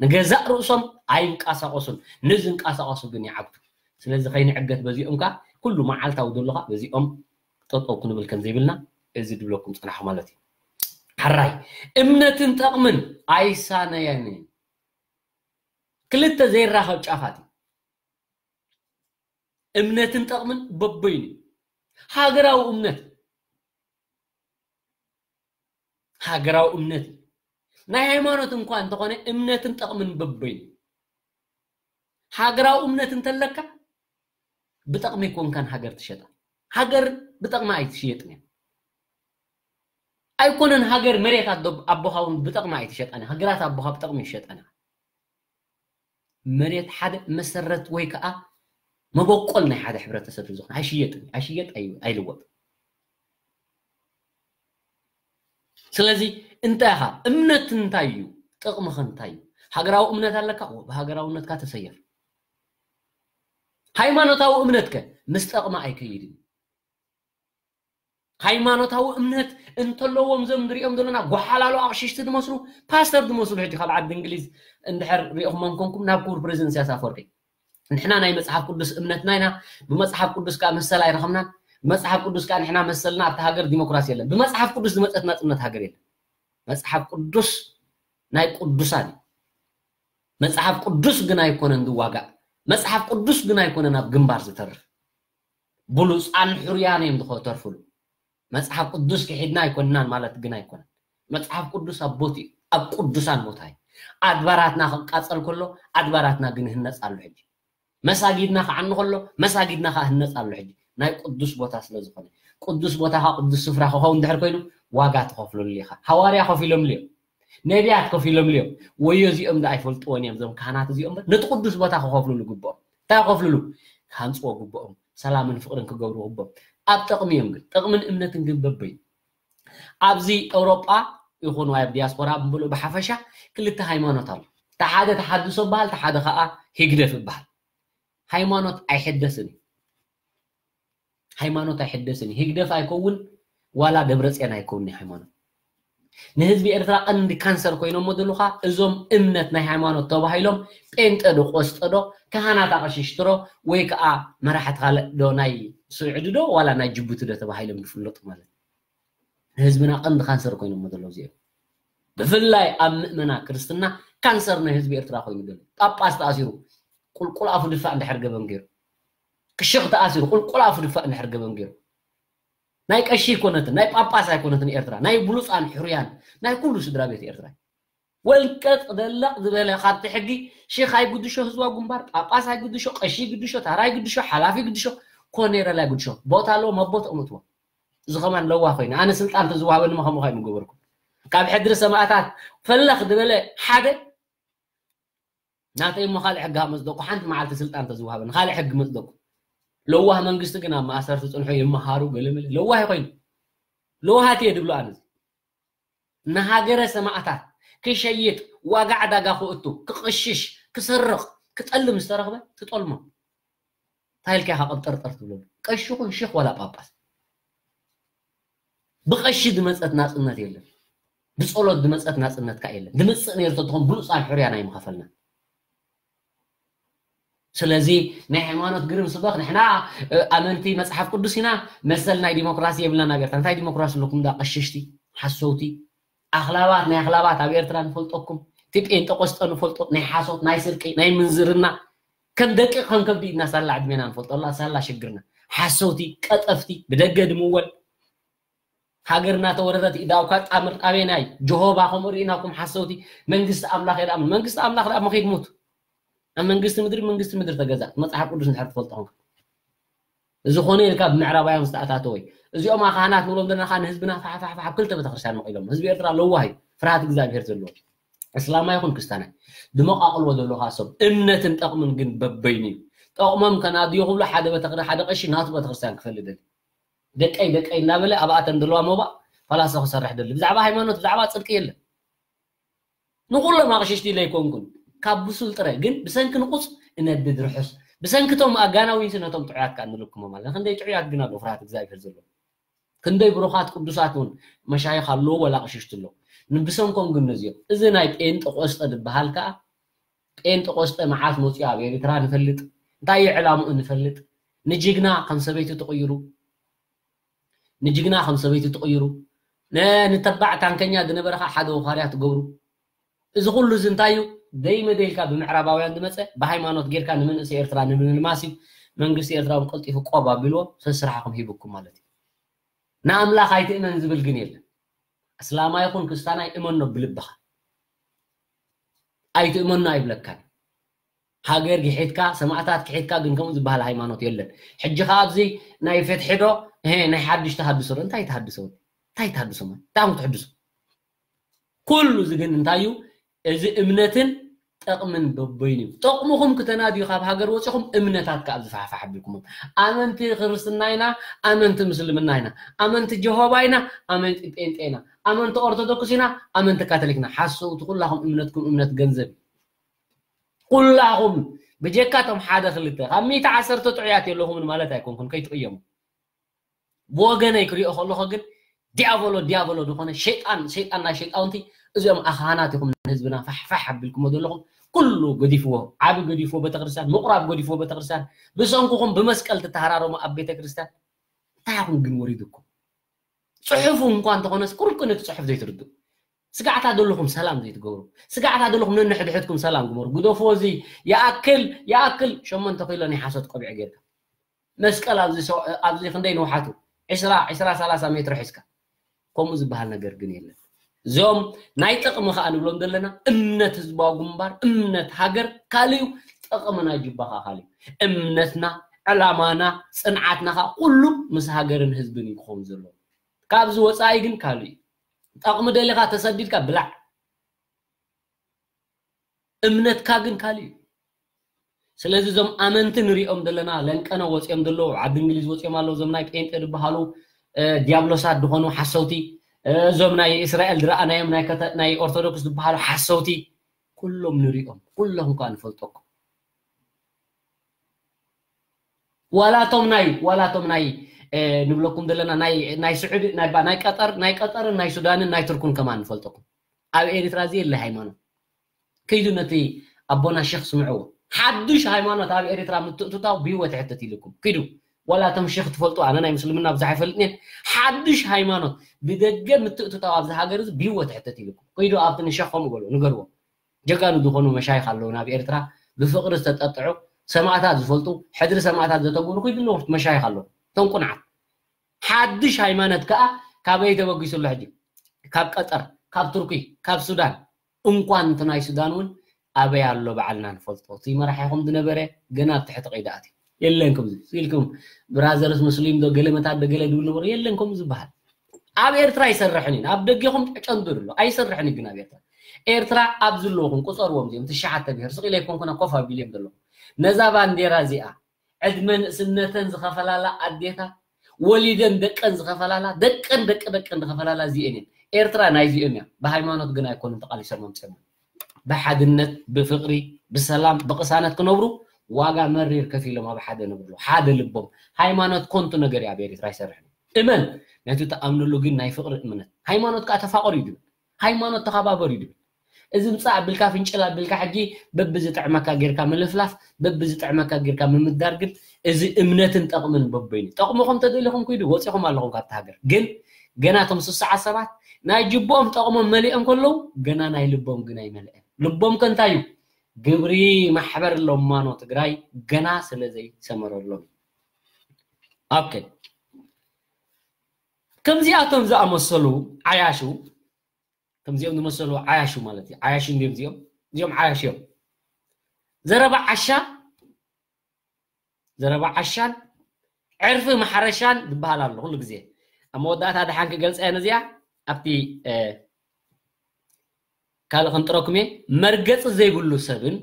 ንገዛእ ርእሶም ኣይንቀሳቐሱን፣ ንዝንቀሳቐሱ ግን ይዓግቱ። ስለዚ ከይንዕገት በዚኦም ከዓ ኩሉ መዓልታዊ ዘሎ ከዓ በዚኦም ጠጠው ክንብል ከም ዘይብልና እዚ ድብለኩም ፅናሕ ማለት እዩ። ሕራይ እምነትን ጠቕምን ኣይሳነየን። ክልተ ዘይራኸብ ጫፋት እዩ። እምነትን ጠቕምን በበይኑ እዩ። ሃገራዊ እምነት፣ ሃገራዊ እምነት እዩ። ናይ ሃይማኖት እንኳ እንተኾነ እምነትን ጠቕምን በበይኑ እዩ። ሃገራዊ እምነት እንተለካ ብጠቕሚ ኣይኮንካን ሃገር ትሸጣ። ሃገር ብጠቕሚ ኣይትሽየጥን እያ። ኣይኮነን ሃገር መሬት ኣዶ-፣ ኣቦኻ እውን ብጠቕሚ ኣይትሸጣን እያ። ሃገራት ኣቦኻ ብጠቕሚ ይሸጣን እያ። መሬት ሓደ መሰረት ወይ ከዓ መበቆል ናይ ሓደ ሕብረተሰብ ዝኾነ ኣይሽየጥን፣ ኣይሽየጥ፣ ኣይ-፣ ኣይልወጥ። ስለዚ እንታይ ኢኻ እምነት እንታይ እዩ? ጥቕምኸ እንታይ እዩ? ሃገራዊ እምነት ኣለካ? ኦ፣ ብሃገራውነትካ ተሰየፍ። ሃይማኖታዊ እምነትከ ምስ ጠቕሚ ኣይከይድን። ሃይማኖታዊ እምነት እንተለዎም ዘም ንሪኦም ዘለና ጓሓላሉ ኣቕሽሽቲ ዝመስሉ፣ ፓስተር ዝመስሉ ሕጂ ካብ ዓዲ እንግሊዝ እንድሕር ሪኢኹሞም ኮንኩም ናብ ክቡር ፕሬዚደንት ኢሳያስ ኣፈወርቂ፣ ንሕና ናይ መጽሓፍ ቅዱስ እምነትና ኢና፣ ብመጽሓፍ ቅዱስ ከኣ መሰል ኣይረኸብናን፣ ብመጽሓፍ ቅዱስ ከኣ ንሕና መሰልና ኣብቲ ሃገር ዲሞክራሲ የለን። ብመጽሓፍ ቅዱስ ዝመጸት ናጽነት ሃገር የለን። መጽሓፍ ቅዱስ ናይ ቅዱሳን እዩ። መጽሓፍ ቅዱስ ግን ኣይኮነን ዝዋጋእ። መጽሓፍ ቅዱስ ግን ኣይኮነን ኣብ ግንባር ዝተርፍ። ብሉጻን ሕሩያን እዮም ዝኸተርፍሉ። መጽሓፍ ቅዱስ ክሒድና ኣይኮንናን ማለት ግን ኣይኮነን። መጽሓፍ ቅዱስ ኣብ ቦትኡ፣ ኣብ ቅዱሳን ቦታ እዩ። ኣድባራትና ክቃጸል ከሎ ኣድባራትና ግን ይህነጽ ኣሎ ሕጂ። መሳጊድና ክዓኒ ከሎ መሳጊድና ከዓ ህነጽ ኣሎ ሕጂ። ናይ ቅዱስ ቦታ ስለ ዝኾነ። ቅዱስ ቦታ ከዓ ቅዱስ ስፍራ ክኸውን ድሕር ኮይኑ ዋጋ ትኸፍለሉ ኢኻ። ሃዋርያ ከፊሎምሉ እዮም። ነቢያት ከፊሎምሉ እዮም። ወዮ እዚኦም ዶ ኣይፈልጥዎን እዮም እዞም ካህናት እዚኦም እምበር ነቲ ቅዱስ ቦታ ክኸፍልሉ ግብኦም። እንታይ ክኸፍልሉ? ክሃንጽዎ ግብኦም። ሰላምን ፍቕርን ክገብሩ ግብኦም። ኣብ ጥቕሚ እዮም ግን። ጥቕምን እምነትን ግን በበይ። ኣብዚ ኤውሮጳ ይኹን ወይ ኣብ ዲያስፖራ ብምልኡ ብሓፈሻ ክልተ ሃይማኖት ኣሎ። እቲ ሓደ ተሓድሶ ይበሃል፣ እቲ ሓደ ከዓ ህግደፍ ይበሃል። ሃይማኖት ኣይሕደስን እዩ። ሃይማኖት ኣይሕደስን እዩ። ህግደፍ ኣይከውን ዋላ ደብረጽዮን ኣይከውን እዩ ሃይማኖት። ንህዝቢ ኤርትራ ቀንዲ ካንሰር ኮይኖሞ ዘለኻ እዞም እምነት ናይ ሃይማኖት ተባሂሎም ጴንጠ ዶ ቆስጠ ዶ ካህናት ኣቐሽሽቲ ዶ ወይ ከዓ መራሕቲ ካልእ ዶ ናይ ስዑዲ ዶ ዋላ ናይ ጅቡቲ ዶ ተባሂሎም ዝፍለጡ ማለት እዩ። ንህዝብና ቀንዲ ካንሰር ኮይኖሞ ዘለዉ እዚኦም። ብፍላይ ኣብ ምእመና ክርስትና ካንሰር ናይ ህዝቢ ኤርትራ ኮይኑ ዘሎ። ጳጳስ ተኣሲሩ ቁልቁል ኣፉ ድፋእ እንድሕር ገበን ገይሩ። ክሽኽ ተኣሲሩ ቁልቁል ኣፉ ድፋእ እንድሕር ገበን ገይሩ። ናይ ቀሺ ኣይኮነትን፣ ናይ ጳጳስ ኣይኮነትን ኤርትራ። ናይ ብሉጻን ሕሩያን ናይ ኩሉ ስድራ ቤት ኤርትራ። ወልቀጥ ደለቕ ዝበለ ካብቲ ሕጊ ሽኽ ኣይግድሾ፣ ህዝባዊ ግንባር፣ ጳጳስ ኣይግድሾ፣ ቀሺ ይግድሾ፣ ታራ ይግድሾ፣ ሓላፊ ይግድሾ፣ ኮኔረል ኣይግድሾ። ቦታ ኣለዎም፣ ኣብ ቦትኦም እትዎም። እዚ ከማን ለዋህ ኮይኑ፣ ኣነ ስልጣን ተዝወሃበኒ ከምኡ ከይምገበርኩ። ካብ ሕድሪ ሰማእታት ፈለኽ ዝበለ ሓደ ናተይ እሞ ካልእ ሕጊ መጽደቁ፣ ሓንቲ መዓልቲ ስልጣን ተዝወሃበኒ ካልእ ሕጊ መጽደቁ። ለዋህ መንግስቲ ግን ኣብ ማእሰርቲ ጽንሑ ይመሃሩ፣ ገለመለ። ለዋህ ኮይኑ። ለዋሃት እየ ድብሎ ኣነ። ንሃገረ ሰማእታት ክሸይጥ፣ ዋጋ ዕዳጋ ክእቱ፣ ክቕሽሽ፣ ክሰርቕ፣ ክጠልም ዝተረኽበ ትጠልሞ። እንታይ ኢልካ ኢኻ ቅብጥርጥር ትብለሉ? ቀሺ ይኹን ሽኽ ዋላ ጳጳስ። ብቐሺ ዝመጸት ናጽነት የለን። ብጸሎት ዝመጸት ናጽነት ከኣ የለን። ዝመጽእ ነይሩ ተትኾን ብሉጻን ሕሩያን ኣይምኸፈልናን። ስለዚ ናይ ሃይማኖት ግርም ስበኽ፣ ንሕና፣ እ፣ ኣመንቲ መጽሓፍ ቅዱስ ኢና፣ መሰል ናይ ዲሞክራሲ የብልናን ኣብ ኤርትራ። እንታይ ዲሞክራሲ ኣለኩም እንዳ ቀሽሽቲ? ሓሰውቲ ኣኽላባት ናይ ኣኽላባት ኣብ ኤርትራ ንፈልጠኩም። እቲ ጴንጠቆስጠ ንፈልጦ ናይ ሓሶት ናይ ስርቂ ናይ ምንዝርና ከም ደቂ ከም ከብዲ ኢድና ሳላ ዕድሜና ንፈልጦ ኣላ ሳላ ሽግርና። ሓሰውቲ ቀጠፍቲ ብደገ ድምወል ሃገር እናተወረረት ኢዳውካ ጣምር ኣበየናይ ጀሆባ ከምኡ ርኢናኩም ሓሰውቲ። መንግስቲ ኣምላኽ የድኣምን መንግስቲ ኣምላኽ ደኣ መኺድ ሙት ኣብ መንግስቲ ምድሪ መንግስቲ ምድሪ ተገዛእ መጽሓፍ ቅዱስ እንድሕር ትፈልጦ ኾንካ እዚ ኾነ ኢልካ ብምዕራባውያን ዝተኣታተወ እዩ። እዚኦም ኣኻህናት ንብሎም ዘለና ኸዓ ንህዝብና ፋሕፋሕፋሕ ኣብ ክልተ ቤተክርስትያን መቒሎም ህዝቢ ኤርትራ ለዋህ እዩ። ፍርሃት እግዚኣብሔር ዘለዎ እስላማይ ይኹን ክስታናይ ድመቃቕልዎ ዘለኻ ሰብ እምነትን ጠቕምን ግን በበይኑ እዩ። ጠቕሞም ከናድዮ ክብሉ ሓደ ቤተክር ሓደ ቀሺ ናቱ ቤተክርስትያን ክፈልጥ ደሊ ደቀይ ደቀይ እናበለ ኣብኣተን ዘለዋ ሞባእ ፈላሶ ክሰርሕ ደሊ ብዛዕባ ሃይማኖት ብዛዕባ ፅድቂ የለን። ንኩሎም ኣቕሽሽቲ ለይኮንኩን ካብ ብሱል ጥረ ግን ብሰንኪ ንቁፅ እነድድ ርሑስ ብሰንኪ ቶም ኣጋናዊንሲ ነቶም ጥዑያት ከዓ ንልክሞም ኣለና። ክንደይ ጥዑያት ግን ኣሎ ፍርሃት እግዚኣብሔር ዘሎ ክንደይ ብሩኻት ቅዱሳት እውን መሻይኽ ኣለዎ ወላ ኣቕሽሽቲ ኣለዎ። ንብሰንኮም ግን ነዚኦም እዚ ናይ ጴንጠቆስጠ ዝበሃል ከዓ ጴንጠቆስጠ መዓት መፅኡ ኣብ ኤርትራ ንፈልጥ እንታይ እዩ ዕላምኡ ንፈልጥ ንጅግና ከም ሰበይቲ ትቕይሩ ንጅግና ከም ሰበይቲ ትቕይሩ ንተባዕ ታንከኛ ዝነበረ ከዓ ሓደ ወኻርያ ትገብሩ እዚ ኩሉ እዚ እንታይ እዩ ደይመደይልካ ብምዕራባውያን ዝመፀ ብሃይማኖት ጌርካ ንምንእሰ ኤርትራ ንምልማስ እዩ መንግስቲ ኤርትራ እውን ቀልጢፉ ቆብ ኣቢልዎ ሰስራሕኹም ሂብኩም ማለት እዩ ንኣምላኽ ኣይትእመን ዝብል ግን የለን እስላማ ይኹን ክስታናይ እመኖ ብልብኻ ኣይትእመኖ ኣይብለካን ሃገር ግሒድካ ሰማእታት ክሒድካ ግን ከምኡ ዝበሃል ሃይማኖት የለን ሕጂ ከ ኣብዚ ናይ ፍትሒ ዶ ናይ ሓድሽ ተሃድሶ ዶ እንታይ ተሃድሶ እንታይ ተሃድሶ እንታይ ትሕድሶ ኩሉ እዚ ግን እንታይ እዩ እዚ እምነትን ጠቕምን በበይኑ እዩ ጠቕምኹም ክተናድዩ ካብ ሃገር ወፂኹም እምነታት ከኣ ዝፋሕፋሕ ኣቢልኩሞም ኣመንቲ ክርስትና ኢና ኣመንቲ ምስልምና ኢና ኣመንቲ ጀሆባ ኢና ኣመንቲ ጴንጤ ኢና ኣመንቲ ኦርቶዶክስ ኢና ኣመንቲ ካቶሊክ ኢና ሓሰውቲ ኩላኹም እምነትኩም እምነት ገንዘብ እዩ ኩላኹም ብጀካ ቶም ሓደ ክልተ ካብ ሚእቲ ዓሰርተ ጥዑያት የለኹምን ማለት ኣይኮንኩን ከይትቕየሙ ብወገነይ ክሪኦ ከለኹ ግን ዲያቮሎ ዲያቮሎ ዝኾነ ሸይጣን ሸይጣን ናይ ሸይጣውንቲ እዚኦም ኣኻናት ኢኹም ንህዝብና ፋሕፋሕ ኣቢልኩሞ ዘለኹም ኩሉ ገዲፍዎ ዓቢ ገዲፍዎ ቤተክርስትያን ምቑራብ ገዲፍዎ ቤተክርስትያን ብሰንኩኹም ብመስቀል ትተሃራረሙ ኣብ ቤተክርስትያን እንታይ ኢኹም ግን ወሪድኩም ጽሑፉ እንኳ እንተኾነስ ኩርኩ ነቲ ጽሑፍ ዘይትርድኡ ስጋዕታ ዘለኹም ሰላም ዘይትገብሩ ስጋዕታ ዘለኹም ነንሕድሕድኩም ሰላም ግበሩ ግደፍዎ እዚ ይኣክል ይኣክል ሸሞንተ ኪሎ ናይ ሓሶት ቆቢዕ ጌርካ መስቀል ኣብዚ ሰው ኣብዚ ክንደይ ንውሓቱ ዕስራ ዕስራ ሰላሳ ሜትሮ ሒዝካ ከምኡ ዝበሃል ነገር ግን የለን እዚኦም ናይ ጥቕሚ ከዓ ንብሎም ዘለና እምነት ህዝባዊ ግንባር እምነት ሃገር ካልዩ ጥቕሚ ናይ ጅባኻ ካልዩ እምነትና ዕላማና ፅንዓትና ከዓ ኩሉ ምስ ሃገርን ህዝብን እዩ ክኸውን ዘለዎ ካብዚ ወፃኢ ግን ካልዩ እዩ ጠቕሚ ደሊኻ ተሰዲድካ ብላዕ እምነትካ ግን ካልእ እዩ ስለዚ እዞም ኣመንቲ ንሪኦም ዘለና ለንቀነ ወፂኦም ዘለዉ ዓዲ እንግሊዝ ወፂኦም ኣለዉ እዞም ናይ ጴንጤ ዝበሃሉ ዲያብሎሳት ዝኾኑ ሓሰውቲ እዞም ናይ እስራኤል ዝረኣናዮም ናይ ኦርቶዶክስ ዝበሃሉ ሓሰውቲ ኩሎም ንሪኦም ኩሎም እኳ ንፈልጠኩም ዋላቶም ናይ ዋላቶም ናይ ንብለኩም ዘለና ናይ ናይ ስዑዲ ናይ ናይ ቀጠር ናይ ቀጠርን ናይ ሱዳንን ናይ ቱርኩን ከማን ንፈልጠኩም ኣብ ኤርትራ እዚ የለ ሃይማኖት ክይዱ ነቲ ኣቦና ሸኽ ስምዕዎ ሓድሽ ሃይማኖት ኣብ ኤርትራ ምትእትታው ብህይወት ሕተት ኢልኩም ክይዱ ዋላ ቶም ሸኽ ትፈልጡ ኣነ ናይ ምስልምና ብዙሕ ኣይፈልጥን ሓድሽ ሃይማኖት ብደገ ምትእትታው ኣብዚ ሃገር እዚ ብህይወት ሕተት ኢልኩም ክይዱ ኣብቲ ንሸኽ ከምኡ በሉ ንገርዎ ጀጋኑ ዝኾኑ መሻይኽ ኣለዉ ናብ ኤርትራ ብፍቕሪ ዝተጠጥዑ ሰማእታት ዝፈልጡ ሕድሪ ሰማእታት ዘተግብሩ ኩይድለዉ መሻይኽ ኣለዉ እቶም ቁንዓት ሓድሽ ሃይማኖት ከኣ ካበይ ተበጊሱ ኣሎ ሕጂ ካብ ቀጠር ካብ ቱርኪ ካብ ሱዳን እንኳን እቲ ናይ ሱዳን እውን ኣበይ ኣሎ በዓልና ንፈልጦ እቲ መራሒኹም ዝነበረ ገና ኣብ ትሕቲ ቀይዲ ኣትዩ የለን ከምዚ ኢልኩም ብራዘርስ ሙስሊም ዶ ገለ መታት ዶ ገለ ድብል ነበሩ የለን ከምኡ ዝበሃል ኣብ ኤርትራ ኣይሰርሕን እዩ ኣብ ደገኹም ጨንዱ ኣሎ ኣይሰርሕን እዩ ግን ኣብ ኤርትራ ኤርትራ ኣብ ዝለኹም ቁፀርዎም እዚኦም ትሽዓተ ብሄር ስቕ ኢለ ኣይኮንኩና ኮፍ ኣቢልዮም ዘለኹ ነዛ ባንዴራ እዚኣ ዕድመ ንእስነተን ዝኸፈላለ ኣዴታት ወሊደን ደቀን ዝኸፈላለ ደቀን ደቂ ደቀን ዝኸፈላለ እዚኤን እየን ኤርትራ ናይዚኦም እያ ብሃይማኖት ግን ኣይኮኑን ተቓሊሶም ኣምፅኦም ብሓድነት ብፍቕሪ ብሰላም ብቕሳነት ክነብሩ ዋጋ መሪር ከፊሎም ኣብ ሓደ ነብሩ ሓደ ልቦም ሃይማኖት ኮንቱ ነገር እያ ኣብ ኤርትራ ኣይሰርሕን እመን ነቲ ተኣምንሉ ግን ናይ ፍቕሪ እምነት ሃይማኖት ከዓ ተፋቐሩ እዩ ዝብል ሃይማኖት ተኸባበሩ እዩ ዝብል እዚ ምፃእ ኣቢልካ ፍንጭል ኣቢልካ ሕጂ በብዝጥዕመካ ጌርካ ምልፍላፍ በብዝጥዕመካ ጌርካ ምምዳር ግን እዚ እምነትን ጠቕምን በበይኑ ጠቕምኹም ተደሊኹም ኩይዱ ወፂኹም ኣለኹም ካብቲ ሃገር ግን ገና እቶም ስስዓ ሰባት ናይ ጅቦኦም ጠቕሞም መሊኦም ከለዉ ገና ናይ ልቦም ግን ኣይመልአን። ልቦም ከ እንታይ እዩ? ግብሪ ማሕበር ለማኖ ትግራይ ገና ስለ ዘይሰመረሎም። ኦኬ፣ ከምዚኣቶም ዝኣመሰሉ ዓያሹ፣ ከምዚኦም ዝመሰሉ ዓያሹ ማለት እዩ። ዓያሹ እንዲዮም እዚኦም፣ እዚኦም ዓያሹ እዮም። ዘረባ ዓሻ፣ ዘረባ ዓሻን ዕርፊ ማሕረሻን ዝበሃል ኣሎ ኩሉ ግዜ። ኣብ መወዳእታ ደሓን ክገልጻ እየ ነዚኣ፣ ኣብቲ ካልእ ክንጥረኩም እየ። መርገፂ ዘይብሉ ሰብን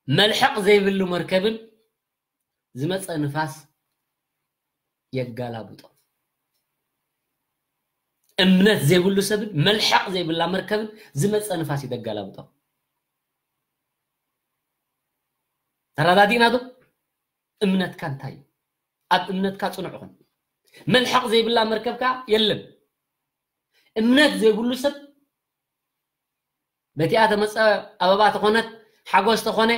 መልሐቕ ዘይብሉ መርከብን ዝመፀ ንፋስ የጋላብጦ። እምነት ዘይብሉ ሰብን መልሐቕ ዘይብላ መርከብን ዝመፀ ንፋስ እዩ ዘጋላብጦ። ተረዳዲእና ዶ? እምነትካ እንታይ እዩ? ኣብ እምነትካ ፅኑዕ ኹን። መልሐቕ ዘይብላ መርከብ ከዓ የለን። እምነት ዘይብሉ ሰብ በቲኣ ተመፀ ኣበባ ተኾነት ሓጎስ ተኾነ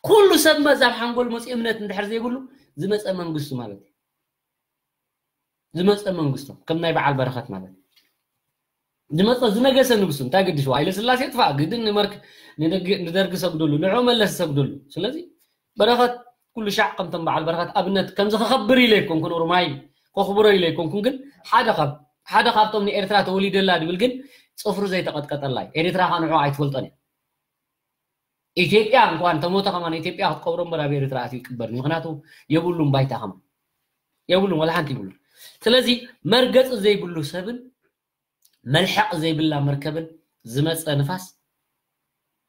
ኩሉ ሰብ መዛብ ሓንጎል መፂኡ እምነት እንድሕር ዘይብሉ ዝመፀ መንግስቱ ማለት እዩ። ዝመፀ መንግስቱ ከም ናይ በዓል በረኸት ማለት እዩ። ዝመፀ ዝነገሰ ንጉሱ እንታይ ገድሽዎ? ሃይለ ስላሴ ጥፋእ ግድን ንመርክ ንደርጊ ሰግድሉ ንዑ መለስ ሰግድሉ። ስለዚ በረኸት ኩሉ ሻዕ ከምቶም በዓል በረኸት ኣብነት ከምዚ ክኸብር ኢለ ኣይኮንኩን ኦሮማይ ከኽብሮ ኢለ ኣይኮንኩን ግን ሓደ ካብ ሓደ ካብቶም ንኤርትራ ተወሊደላ ድብል ግን ፅፍሩ ዘይተቐጥቀጠላ እዩ። ኤርትራ ካ ንዑ ኣይትፈልጦን እያ። ኢትዮጵያ እንኳን ተሞተ ከማን ኢትዮጵያ ክትቀብሮ እምበር ኣብ ኤርትራ ኣትዩ ይቅበር ምክንያቱ የብሉን ባይታ ከማን የብሉን ወላ ሓንቲ ይብሉን። ስለዚ መርገፂ ዘይብሉ ሰብን መልሐቕ ዘይብላ መርከብን ዝመፀ ንፋስ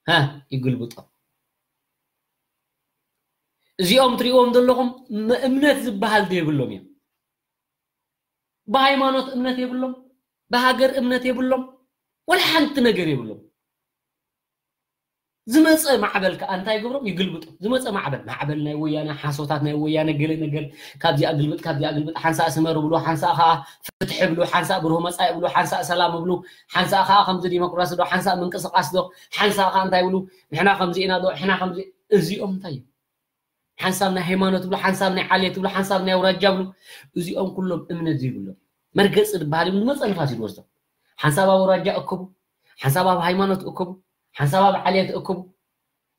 ሃ ይግልብጦ። እዚኦም ትሪእዎም ዘለኹም እምነት ዝበሃል ዘይብሎም እዮም። ብሃይማኖት እምነት የብሎም፣ ብሃገር እምነት የብሎም፣ ወላ ሓንቲ ነገር የብሎም። ዝመፀ ማዕበል ከዓ እንታይ ይገብሮም? ይግልብጦ። ዝመፀ ማዕበል ማዕበል ናይ ወያነ ሓሶታት ናይ ወያነ ገለ ነገር ካብዚኣ ግልብጥ ካብዚኣ ግልብጥ ሓንሳእ ስመር ብሉ ሓንሳእ ከዓ ፍትሒ ብሉ ሓንሳእ ብሩህ መፃኢ ብሉ ሓንሳእ ሰላም ብሉ ሓንሳእ ከዓ ከምዚ ዲሞክራሲ ዶ ሓንሳእ ምንቅስቃስ ዶ ሓንሳእ ከዓ እንታይ ብሉ ንሕና ከምዚ ኢና ዶ ሕና ከምዚ እዚኦም እንታይ እዩ? ሓንሳብ ናይ ሃይማኖት ብሉ ሓንሳብ ናይ ዓሌት ብሉ ሓንሳብ ናይ ኣውራጃ ብሉ እዚኦም ኩሎም እምነት ዘይብሎም መርገፂ ዝበሃል ይብሉ ዝመፀ ንፋስ እዩ ዝወስዶም። ሓንሳብ ኣብ ኣውራጃ እክቡ፣ ሓንሳብ ኣብ ሃይማኖት እክቡ፣ ሓንሳብ ኣብ ዓሌት እክቡ፣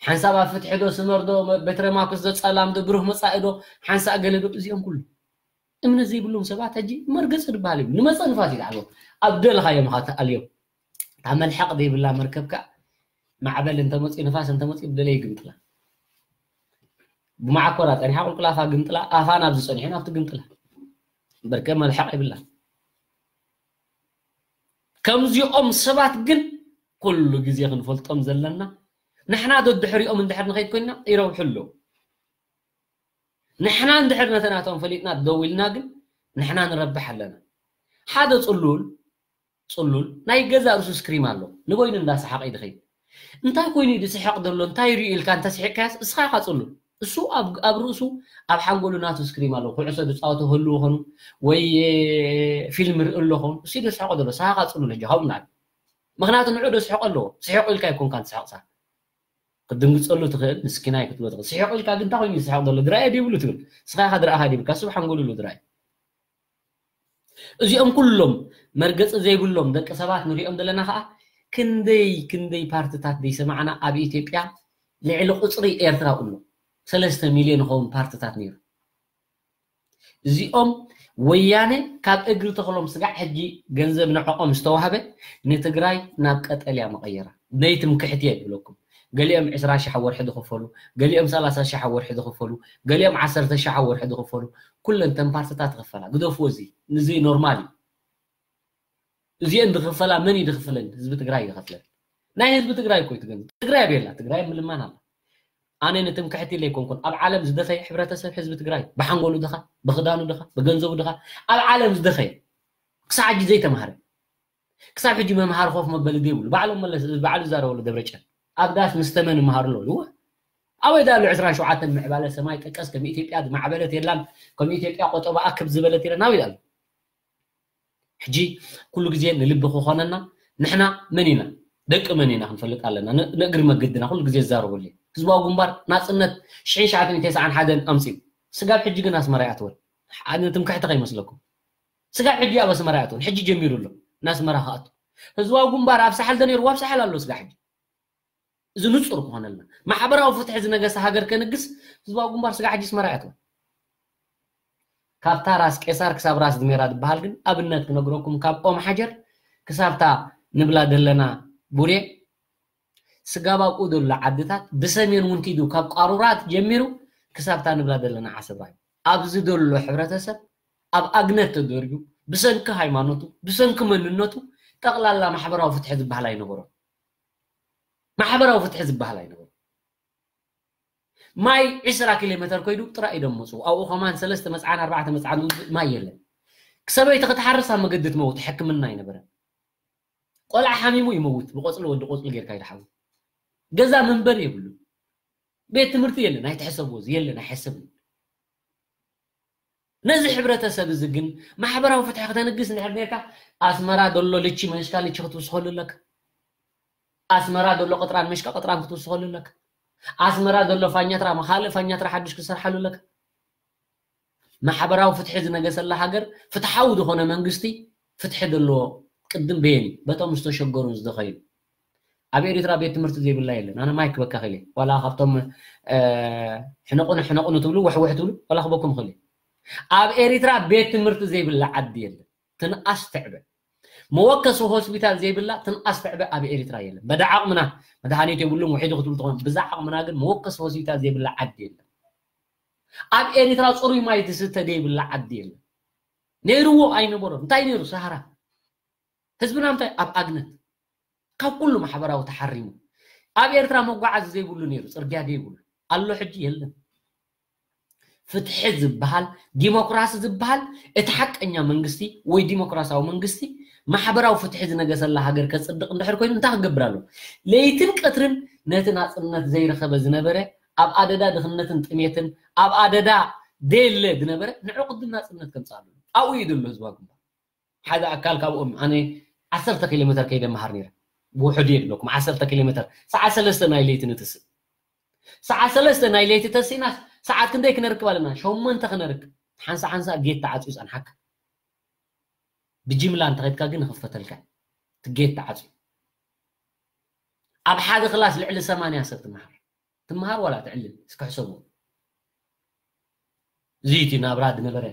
ሓንሳብ ኣብ ፍትሒ ዶ ስመር ዶ በትረ ማኩስ ዶ ፀላም ዶ ብሩህ መፃኢ ዶ ሓንሳእ ገለ ዶ እዚኦም ኩሉ እምነት ዘይብሎም ሰባት ሕጂ መርገፂ ዝበሃል ይብሉ ንመፀ ንፋስ ይልዓልዎ ኣብ ደለኻዮም ኢኻ ትኣልዮም። እታ መልሓቕ ዘይብላ መርከብ ከዓ ማዕበል እንተመፅኡ ንፋስ እንተመፅኡ ብደለይ ይግምጥላ። ብመዓኮራ ፀኒሓ ቁልቁል ኣፋ ግምጥላ ኣፋ ናብዚ ፀኒሑ ናብቲ ግምጥላ በርከ መልሓቕ ይብላ። ከምዚኦም ሰባት ግን ኩሉ ግዜ ክንፈልጦም ዘለና ንሕና ደድሕሪኦም እንድሕር ንኸይድ ኮይንና ይረብሑ ኣለዉ። ንሕና እንድሕር ነተናቶም ፈሊጥና ደው ኢልና ግን ንሕና ንረብሕ ኣለና። ሓደ ፅሉል ፅሉል ናይ ገዛ ርእሱ ስክሪም ኣሎ ንበይኑ እንዳሰሓቐ ይድኸይ እንታይ ኮይኑ ድስሕቕ ዘሎ እንታይ ሪኡ ኢልካ እንተስሒቕካያስ እስኻ ኢኻ ፅሉል እሱ ኣብ ርእሱ ኣብ ሓንጎሉ ናቱ ስክሪም ኣሎ ኩዕሶ ድፃወቱ ህልው ኾኑ ወይ ፊልም ርኢ ኣሎ ኾኑ እሱ ደስሕቆ ዘሎ ሳኻ ፅሉል ሕጂ ሃውና ምክንያቱ ንዑ ደስሕቆ ኣለዎ ስሒቑ ኢልካ ይኮንካ ንስሕቕሳ ክትድንግፀሉ ትኽእል ምስኪናይ ክትብሎ ትኽእል ስሒቑ ኢልካ ግን እንታይ ኮይኑ ዝስሕቕ ዘሎ ድራየ ዲብሉ ትብል ስኻ ኢኻ ድረኣኻ ዲብልካ እሱ ሓንጎሉ ኣሎ ድራየ እዚኦም ኩሎም መርገፂ ዘይብሎም ደቂ ሰባት ንሪኦም ዘለና ከዓ ክንደይ ክንደይ ፓርትታት ዘይሰማዕና ኣብ ኢትዮጵያ ልዕሊ ቁፅሪ ኤርትራ ኣሎ ሰለስተ ሚልዮን ይኸውን ፓርትታት ነይሩ እዚኦም ወያነ ካብ እግሪ ተኽሎም ስጋዕ ሕጂ ገንዘብ ንዕኦም ዝተዋህበ ንትግራይ ናብ ቀጠልያ መቐየራ ናይ ትምክሕቲ እየ ዝብለኩም ገሊኦም ዕስራ ሺሕ ወርሒ ዝኽፈሉ ገሊኦም ሰላሳ ሺሕ ወርሒ ዝኽፈሉ ገሊኦም ዓሰርተ ሺሕ ወርሒ ዝኽፈሉ ኩለን ተን ፓርትታት ይኽፈላ ግደፍዎ እዚ እዚ ኖርማል እዩ እዚአን ዝኽፈላ መን እዩ ዝኽፍለን ህዝቢ ትግራይ ይኸፍለን ናይ ህዝቢ ትግራይ እኮ ትገን ትግራይ ኣበየላ ትግራይ ምልማን ኣላ ኣነ ንትምክሕቲ ኢለ ኣይኮንኩን ኣብ ዓለም ዝደኸየ ሕብረተሰብ ህዝቢ ትግራይ ብሓንጎሉ ድኻ ብኽዳኑ ድኻ ብገንዘቡ ድኻ ኣብ ዓለም ዝደኸየ ክሳብ ሕጂ ዘይተምሃረ ክሳብ ሕጂ መምሃሪ ኮፍ መበሊ ዘይብሉ ባዕሎም መለስ ባዕሉ ዝዛረበሉ ደብረጨን ኣብ ዳስ ምስ ተመን ይምሃሩ ኣለዉ ይወ ኣበይ ዳሉ ዕስራን ሸውዓተን ምዕባለ ሰማይ ጠቀስ ከም ኢትዮጵያ ዝማዕበለት የላን ከም ኢትዮጵያ ቆጠባኣ ክብ ዝበለት የለን ኣበይ ዳሉ ሕጂ ኩሉ ግዜ ንልቢ ክኾነና ንሕና መን ኢና ደቂ መን ኢና ክንፈልጥ ኣለና ንእግሪ መገድና ኩሉ ግዜ ዝዛረበሉ ህዝባዊ ግንባር ናፅነት ሽሕን ትሽዓተ ሚእትን ተስዓን ሓደን ኣምፅኡ ስጋብ ሕጂ ግን ኣስመራ ይኣትወን ኣነ ትምክሕቲ ከይመስለኩም ስጋዕ ሕጂ ኣብ ኣስመራ ይኣትውን ሕጂ ጀሚሩ ኣሎ። ናስመራ ክኣቱ ህዝባዊ ግንባር ኣብ ሳሕል ዶ ነይሩ ኣብ ሳሕል ኣሎ። ስጋዕ ሕጂ እዚ ንጹር ክኾነልና ማሕበራዊ ፍትሒ ዝነገሰ ሃገር ከንግስ ህዝባዊ ግንባር ስጋዕ ሕጂ ኣስመራ ይኣትውን። ካብታ ራስ ቄሳር ክሳብ ራስ ድሜራ ዝበሃል ግን ኣብነት ክነግረኩም ካብ ኦም ሓጀር ክሳብታ ንብላ ዘለና ቡሬ ስጋብ ኣብኡ ዘሎ ዓድታት ብሰሜን እውን ኪዱ ካብ ቃሩራት ጀሚሩ ክሳብታ ንብላ ዘለና ዓሰብ ራዩ ኣብዚ ዘሎ ሕብረተሰብ ኣብ ኣግነት ተደርዩ ብሰንኪ ሃይማኖቱ ብሰንኪ መንነቱ ጠቕላላ ማሕበራዊ ፍትሒ ዝበሃል ኣይነበሮን። ማሕበራዊ ፍትሒ ዝበሃል ኣይነበሮን። ማይ ዕስራ ኪሎ ሜተር ኮይዱ ጥራይ እዮም መፁ ኣብኡ ከማን ሰለስተ መፅዓን ኣርባዕተ መፅዓን ውፅእ ማይ የለን። ሰበይቲ ክትሓርስ ኣብ መገዲ ትመውት ሕክምና ኣይነበረን። ቆልዓ ሓሚሙ ይመውት ብቆፅሊ ወዲ ቆፅሊ ጌርካ ይድሓቡ። ገዛ መንበሪ የብሉ። ቤት ትምህርቲ የለን ኣይትሕሰብዎ የለን ኣይሕሰብን። ነዚ ሕብረተሰብ እዚ ግን ማሕበራዊ ፍትሒ ክተንግስ እንድሕር ኔርካ ኣስመራ ዘሎ ልቺ መንሽካ ልቺ ክትውስኸሉ ኣለካ። ኣስመራ ዘሎ ቅጥራን መሽካ ቅጥራን ክትውስኸሉ ኣለካ። ኣስመራ ዘሎ ፋኛትራ ካልእ ፋኛትራ ሓዱሽ ክትሰርሓሉ ኣለካ። ማሕበራዊ ፍትሒ ዝነገሰላ ሃገር ፍትሓዊ ዝኾነ መንግስቲ ፍትሒ ዘለዎ ቅድም በየን በቶም ዝተሸገሩን ዝደኸዩን ኣብ ኤሪትራ ቤት ትምህርቲ ዘይብላ የለን። ኣነ ማይ ክበካ ክእል ዋላ ካብቶም ሕነቁን ሕነቁን ትብሉ ወሕወሕ ትብሉ ዋላ ክበኩም ክእል። ኣብ ኤሪትራ ቤት ትምህርቲ ዘይብላ ዓዲ የለን። ትንኣስ ትዕበ መወከሲ ሆስፒታል ዘይብላ ትንኣስ ትዕበ ኣብ ኤሪትራ የለን። በዳ ዓቕምና መድሃኒት የብሉን ውሒዱ ክትብሉ ትኾኑ ብዛ ዓቕምና ግን መወከሲ ሆስፒታል ዘይብላ ዓዲ የለን። ኣብ ኤሪትራ ፅሩይ ማይ ትስተ ዘይብላ ዓዲ የለን። ነይርዎ ኣይነበሮን እንታይ ነይሩ ሰሃራ ህዝብና እንታይ ኣብ ኣግነት ካብ ኩሉ ማሕበራዊ ተሓሪሙ ኣብ ኤርትራ መጓዓዚ ዘይብሉ ነይሩ ፅርግያ ዘይብሉ ኣሎ ሕጂ የለን። ፍትሒ ዝበሃል ዲሞክራሲ ዝበሃል እቲ ሓቀኛ መንግስቲ ወይ ዲሞክራሲያዊ መንግስቲ ማሕበራዊ ፍትሒ ዝነገሰላ ሃገር ከፅድቕ እንድሕር ኮይኑ እንታይ ክገብር ኣሎ? ለይትን ቀትርን ነቲ ናፅነት ዘይረኸበ ዝነበረ ኣብ ኣደዳ ድኽነትን ጥሜትን ኣብ ኣደዳ ደየለ ዝነበረ ንዑ ቅድም ናፅነት ከምፅእ ኣሎ። ኣብኡ እዩ ዘሎ ህዝባዊ ግንባር። ሓደ ኣካል ካብኦም ኣነ ዓሰርተ ኪሎ ሜተር ከይደ መሃር ነይረ ብውሕዱ እየ ድብለኩም ዓሰርተ ኪሎ ሜተር ሰዓት ሰለስተ ናይ ለይቲ ንትስእ ሰዓት ሰለስተ ናይ ለይቲ ተሲእናስ ሰዓት ክንደይ ክነርክብ ኣለና ሸሞንተ ክነርክብ ሓንሳ ሓንሳ ጌት ተዓፅዩ ፀንሓካ ብጅምላ እንተኸድካ ግን ይኽፈተልካ ትጌት ተዓፅዩ ኣብ ሓደ ክላስ ልዕሊ ሰማንያ ሰብ ትመሃር ትመሃር ዋላ ትዕልል እስኪ ሕሰቡ እዚ እቲ ናብራ ዝነበረ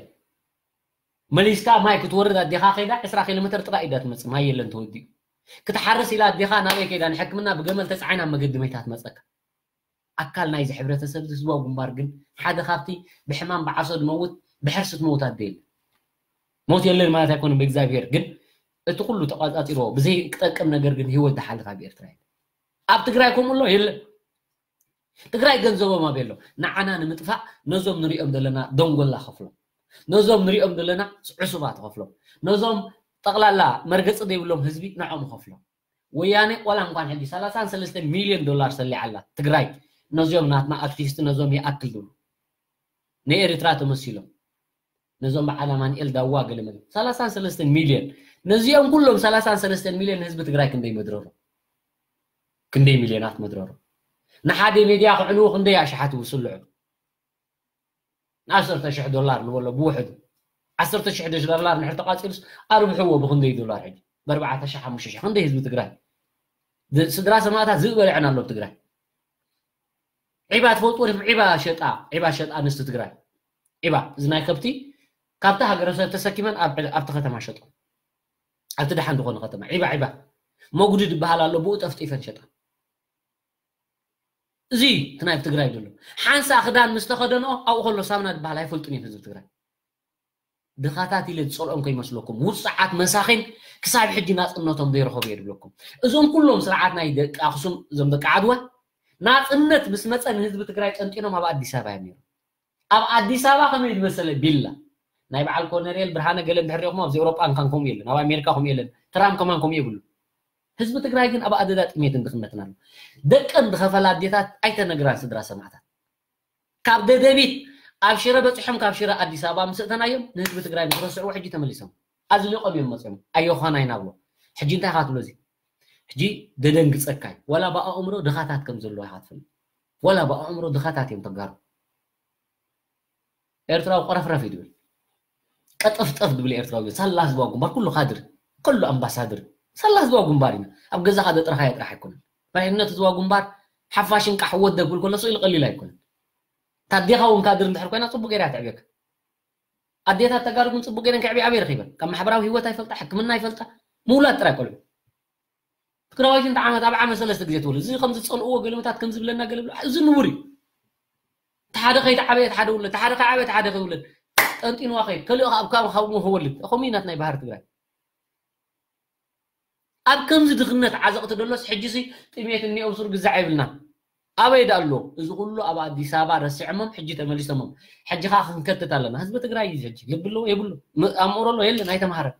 መሊስካ ማይ ክትወርድ ኣዴኻ ከይዳ ዕስራ ኪሎ ሜትር ጥራይ ኢዳ ትመፅእ ማይ የለን ተወዲኡ ክትሓርስ ኢላ ኣዴኻ ናበይ ከይዳ ንሕክምና ብገመል ተፃዒና መገዲ መይታ ትመፀካ ኣካል ናይዚ ሕብረተሰብ ህዝባዊ ግንባር ግን ሓደ ካብቲ ብሕማም ብዓሶ ዝመውት ብሕርሲ ትመውት ኣደ የለን ሞት የለን ማለት ኣይኮነን ብእግዚኣብሔር ግን እቲ ኩሉ ተቋፃፂሮ ብዘይ ክጠቅም ነገር ግን ህይወት ዝሓልፍ ኣብ ኤርትራ የለን ኣብ ትግራይ ከምኡ ኣሎ የለን ትግራይ ገንዘቦም ኣበይ ኣሎ ንዓና ንምጥፋእ ነዞም ንሪኦም ዘለና ደንጎላ ከፍሎም ነዞም ንሪኦም ዘለና ዕሱባት ከፍሎም ነዞም ጠቕላላ መርገፂ ዘይብሎም ህዝቢ ንዖም ከፍሎም ወያነ ቆላ እንኳን ሕጂ ሰላሳን ሰለስተ ሚልዮን ዶላር ሰሊዓ ኣላ ትግራይ ነዚኦም ናትና ኣክቲቪስት ነዞም ይኣክል ዝብሉ ንኤርትራ ተመሲሎም ነዞም በዓል ኣማንኤል ዳዋ ገለ መለ ሰላሳን ሰለስተ ሚልዮን ነዚኦም ኩሎም ሰላሳን ሰለስተ ሚልዮን ህዝቢ ትግራይ ክንደይ መድረሩ ክንደይ ሚልዮናት መድረሩ ንሓደ ሜድያ ክዕንዉ ክንደይ ኣሽሓት ይውስልዑ ንዓሰርተ ሽሕ ዶላር ንበሎ ብውሕዱ ዓሰርተ ሽሕ ዶላር ንሕር ተቃፂሉስ ኣርብሕዎ ብክንደይ ዶላር ሕጂ ብኣርባዕተ ሽሕ ሓሙሽተ ሽሕ ክንደይ ህዝቢ ትግራይ ስድራ ሰማእታት ዝብበልዐን ኣሎ ትግራይ ዒባ ትፈልጥዎ ዲኹም ዒባ ሸጣ ዒባ ሸጣ ኣንስቲ ትግራይ ዒባ እዚ ናይ ከብቲ ካብታ ሃገረሰብ ተሰኪመን ኣብቲ ከተማ ሸጦ ኣብቲ ደሓን ዝኾነ ከተማ ዒባ ዒባ መጉዲ ዝበሃል ኣሎ ብኡ ጠፍጢፈን ሸጣ እዚ እቲ ናይ ትግራይ ዘሎ ሓንሳ ክዳን ምስ ተኸደንኦ ኣብኡ ከሎ ሳምና ዝበሃል ኣይፈልጡን እዮም ህዝቢ ትግራይ ድኻታት ኢለ ዝፀልኦም ከይመስለኩም ውፅዓት መሳኺን ክሳብ ሕጂ ናፅነቶም ዘይረኸቡ እየ ዝብለኩም እዞም ኩሎም ስርዓት ናይ ደቂ ኣክሱም እዞም ደቂ ዓድዋ ናፅነት ምስ መፀ ንህዝቢ ትግራይ ጠንጢኖም ኣብ ኣዲስ ኣበባ እዮም ነይሮም ኣብ ኣዲስ ኣበባ ከመይ ዝመሰለ ቢላ ናይ በዓል ኮነሬል ብርሃነ ገለ እንድሕር ሪኹም ኣብዚ ኤውሮጳ እንኳን ከምኡ የለን ኣብ ኣሜሪካ ከምኡ የለን ትራም ከማን ከምኡ የብሉ ህዝቢ ትግራይ ግን ኣብ ኣደዳ ጥሜትን ድኽነትን ኣሎ ደቀን ዝኸፈላ ኣዴታት ኣይተነግራን ስድራ ሰማዕታት ካብ ደደቢት ኣብ ሽረ በፂሖም ካብ ሽረ ኣዲስ ኣበባ ምስ እተናዮም ንህዝቢ ትግራይ ንክረስዕዎ ሕጂ ተመሊሶም ኣዝሊቆም እዮም መፅኦም ኣዮዃና ይናብሎ ሕጂ እንታይ ኢኻ ትብሎ እዚ ሕጂ ደደንግፀካ እዩ ወላ ብኣእምሮ ድኻታት ከም ዘለዎ ኢኻ ትፈልጥ ወላ ብኣእምሮ ድኻታት እዮም ተጋሩ ኤርትራዊ ቆረፍረፍ እዩ ዝብል ቀጠፍጠፍ ዝብል ኤርትራዊ ሳላ ህዝባዊ ግንባር ኩሉ ካድር፣ ኩሉ ኣምባሳድር ሳላ ህዝባዊ ግንባር ኢና። ኣብ ገዛኻ ዘጥረኻዮ ጥራሕ ኣይኮነን። መሪሕነት ህዝባዊ ግንባር ሓፋሽን ቃሕ ወደብ ክብል ከሎ ስእሊ ቀሊል ኣይኮነን። ታዴኻ እውን ካድር እንድሕር ኮይና ጽቡቅ ገይራ ትዕብየካ። ኣዴታት ተጋሩ ግን ጽቡቅ ገይረን ክዕብያ ኣበይ ረኺበን? ካብ ማሕበራዊ ህይወት ኣይፈልጣ፣ ሕክምና ኣይፈልጣ፣ ምውላድ ጥራይ ቆልዑ። ትግራዋይቲ እንተ ዓመት ኣብ ዓመት ሰለስተ ግዜ ትወልድ። እዚ ከም ዝጸልእዎ ገለመታት ከም ዝብለና ገለ ብሎ፣ እዚ ንቡር እዩ። እቲ ሓደ ከይተዓበየ እቲ ሓደ ውለድ፣ እቲ ሓደ ከዓበየ እቲ ሓደ ከይውለድ። ጠንጢንዋ ከይድ። ከሊኡ ኣብ ካብ ካብ ክወልድ። ከምኡ እዩ ናት ናይ ባህር ትግራይ። ኣብ ከምዚ ድኽነት ዓዘቕቲ ደሎስ ሕጂ ሲ ጥሜት እኒኦ ብሱር ግዛዕ የብልና። ኣበይ ዳ ኣሎ? እዚ ኩሉ ኣብ ኣዲስ ኣበባ ረሲዖሞም ሕጂ ተመሊሶሞም። ሕጂ ኸዓ ክንከትት ኣለና። ህዝቢ ትግራይ እዩ ሕጂ ልቢ ኣለዎ የብሉ። ም-፣ ኣእምሮ ኣለዎ የለን ኣይተምሃረን።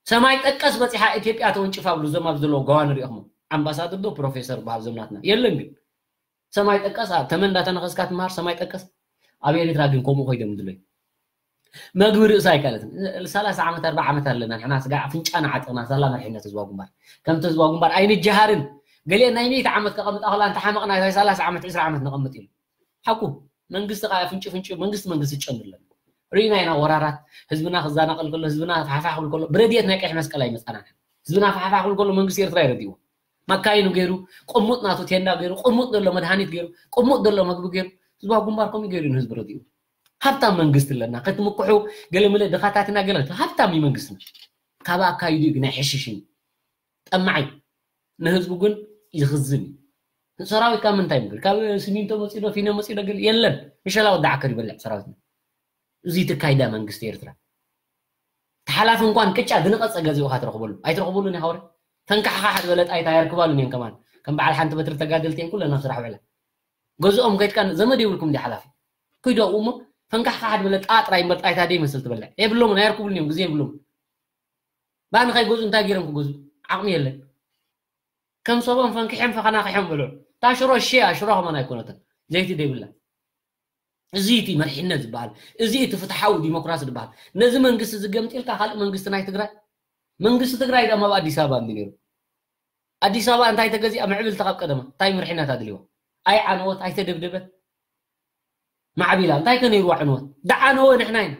ሰማይ ጠቀስ በፂሓ ኢትዮጵያ ተወንጭፋ ብሉ ዘም ኣብ ዘለዎ ገዋን ሪኦኹም። ኣምባሳደር ዶ ፕሮፌሰር በሃል ዘምናትና የለን ግን ሰማይ ጠቀስ ኣብ ተመን እንዳተነኸስካ ትምሃር ሰማይ ጠቀስ። ኣብ ኤርትራ ግን ከምኡ ኮይዶም ድለይ መግቢ ርእሳ ኣይካለትን። ሰላሳ ዓመት ኣርባዓ ዓመት ኣለና ንሕና ስጋ ኣፍንጫና ዓጥቕና ሳላ መርሒነት ህዝባዊ ግንባር። ከምቲ ህዝባዊ ግንባር ኣይንጀሃርን። ገሊአን ናይ ሚእቲ ዓመት ከቐምጣ ከላ እንተሓመቕና ናይ ሰላሳ ዓመት ዕስራ ዓመት ነቐምጥ ኢሉ ሓቁ። መንግስቲ ኸዓ ፍንጭ ፍንጭ መንግስቲ መንግስቲ ጨምርለን ርኢና ኢና። ወራራት ህዝብና ክዛናቐል ከሎ ህዝብና ፋሕፋሕ ክብል ከሎ ብረድኤት ናይ ቀይሕ መስቀል ኣይመፃናን። ህዝብና ፋሕፋሕ ክብል ከሎ መንግስቲ ኤርትራ ይረድእዎ። መካይኑ ገይሩ ቅሙጥ ናቱ ቴንዳ ገይሩ ቅሙጥ ዘሎ መድሃኒት ገይሩ ቅሙጥ ዘሎ መግቢ ገይሩ ህዝባዊ ግንባር ከምኡ ገይሩ እዩ ንህዝቢ ረድኡ። ሃብታም መንግስቲ ኣለና ከትምክሑ ገለ መለ ድኻታት ኢና ገለ ሃብታም እዩ መንግስትና። ካብ ኣካይዱ እዩ ግን ኣይሕሽሽን እዩ። ጠማዓይ ንህዝቡ ግን ይኽዝን እዩ። ሰራዊት ካብ ምንታይ ምግር ካብ ሲሚንቶ መፂዶ ፊኖ መፂዶ ገለ የለን። ምሸላ ወዲ ዓከር ይበልዕ ሰራዊትና። እዚ ትካይዳ መንግስቲ ኤርትራ ተሓላፊ እንኳን ቅጫ ዝንቐፀ ገዚኡኻ ትረኽበሉ ኣይትረኽብሉን ኢኻ ወረ። ፈንካሕኻ ሓደ በለ ጣይታ የርክባሉን እየን ከማን ከም በዓል ሓንቲ በትሪ ተጋደልቲ እየን ኩለን ኣብ ስራሕ ውዕላ። ገዝኦም ከይድካ ዘመድ የብልኩም እንዲ ሓላፊ ኩይዶ ኣብኡ እሞ ፈንካሕኻ ሓደ በለ ጣ ጥራይ እምበር ጣይታ ደይ መስል ትበልዕ የብሎምን ኣየርክብሉን እዮም ግዜ የብሎምን። ባኒ ከይገዝኡ እንታይ ገይሮም ክገዝኡ ዓቕሚ የለን። ከም ሰቦም ፈንኪሖም ፈኸናኺሖም በልዑ። እታ ሽሮ ሽያ ሽሮ ከማን ኣይኮነትን ዘይቲ ደይብላ። እዚ እቲ መሪሕነት ዝበሃል እዚ እቲ ፍትሓዊ ዲሞክራሲ ዝበሃል ነዚ መንግስቲ ዝገምጢልካ ካልእ መንግስቲ ናይ ትግራይ መንግስቲ ትግራይ ደማ ኣብ ኣዲስ ኣበባ እንዲ ነይሩ። ኣዲስ ኣበባ እንታይ ተገዚኣ ምዕብልቲ ካብ ቀደማ እንታይ ምርሒነት ኣድልዋ ኣይዓነወት ኣይተደብደበት። ማዕቢላ እንታይ ከነይርዋ ዕንወት ደዓነወ ንሕና ኢና።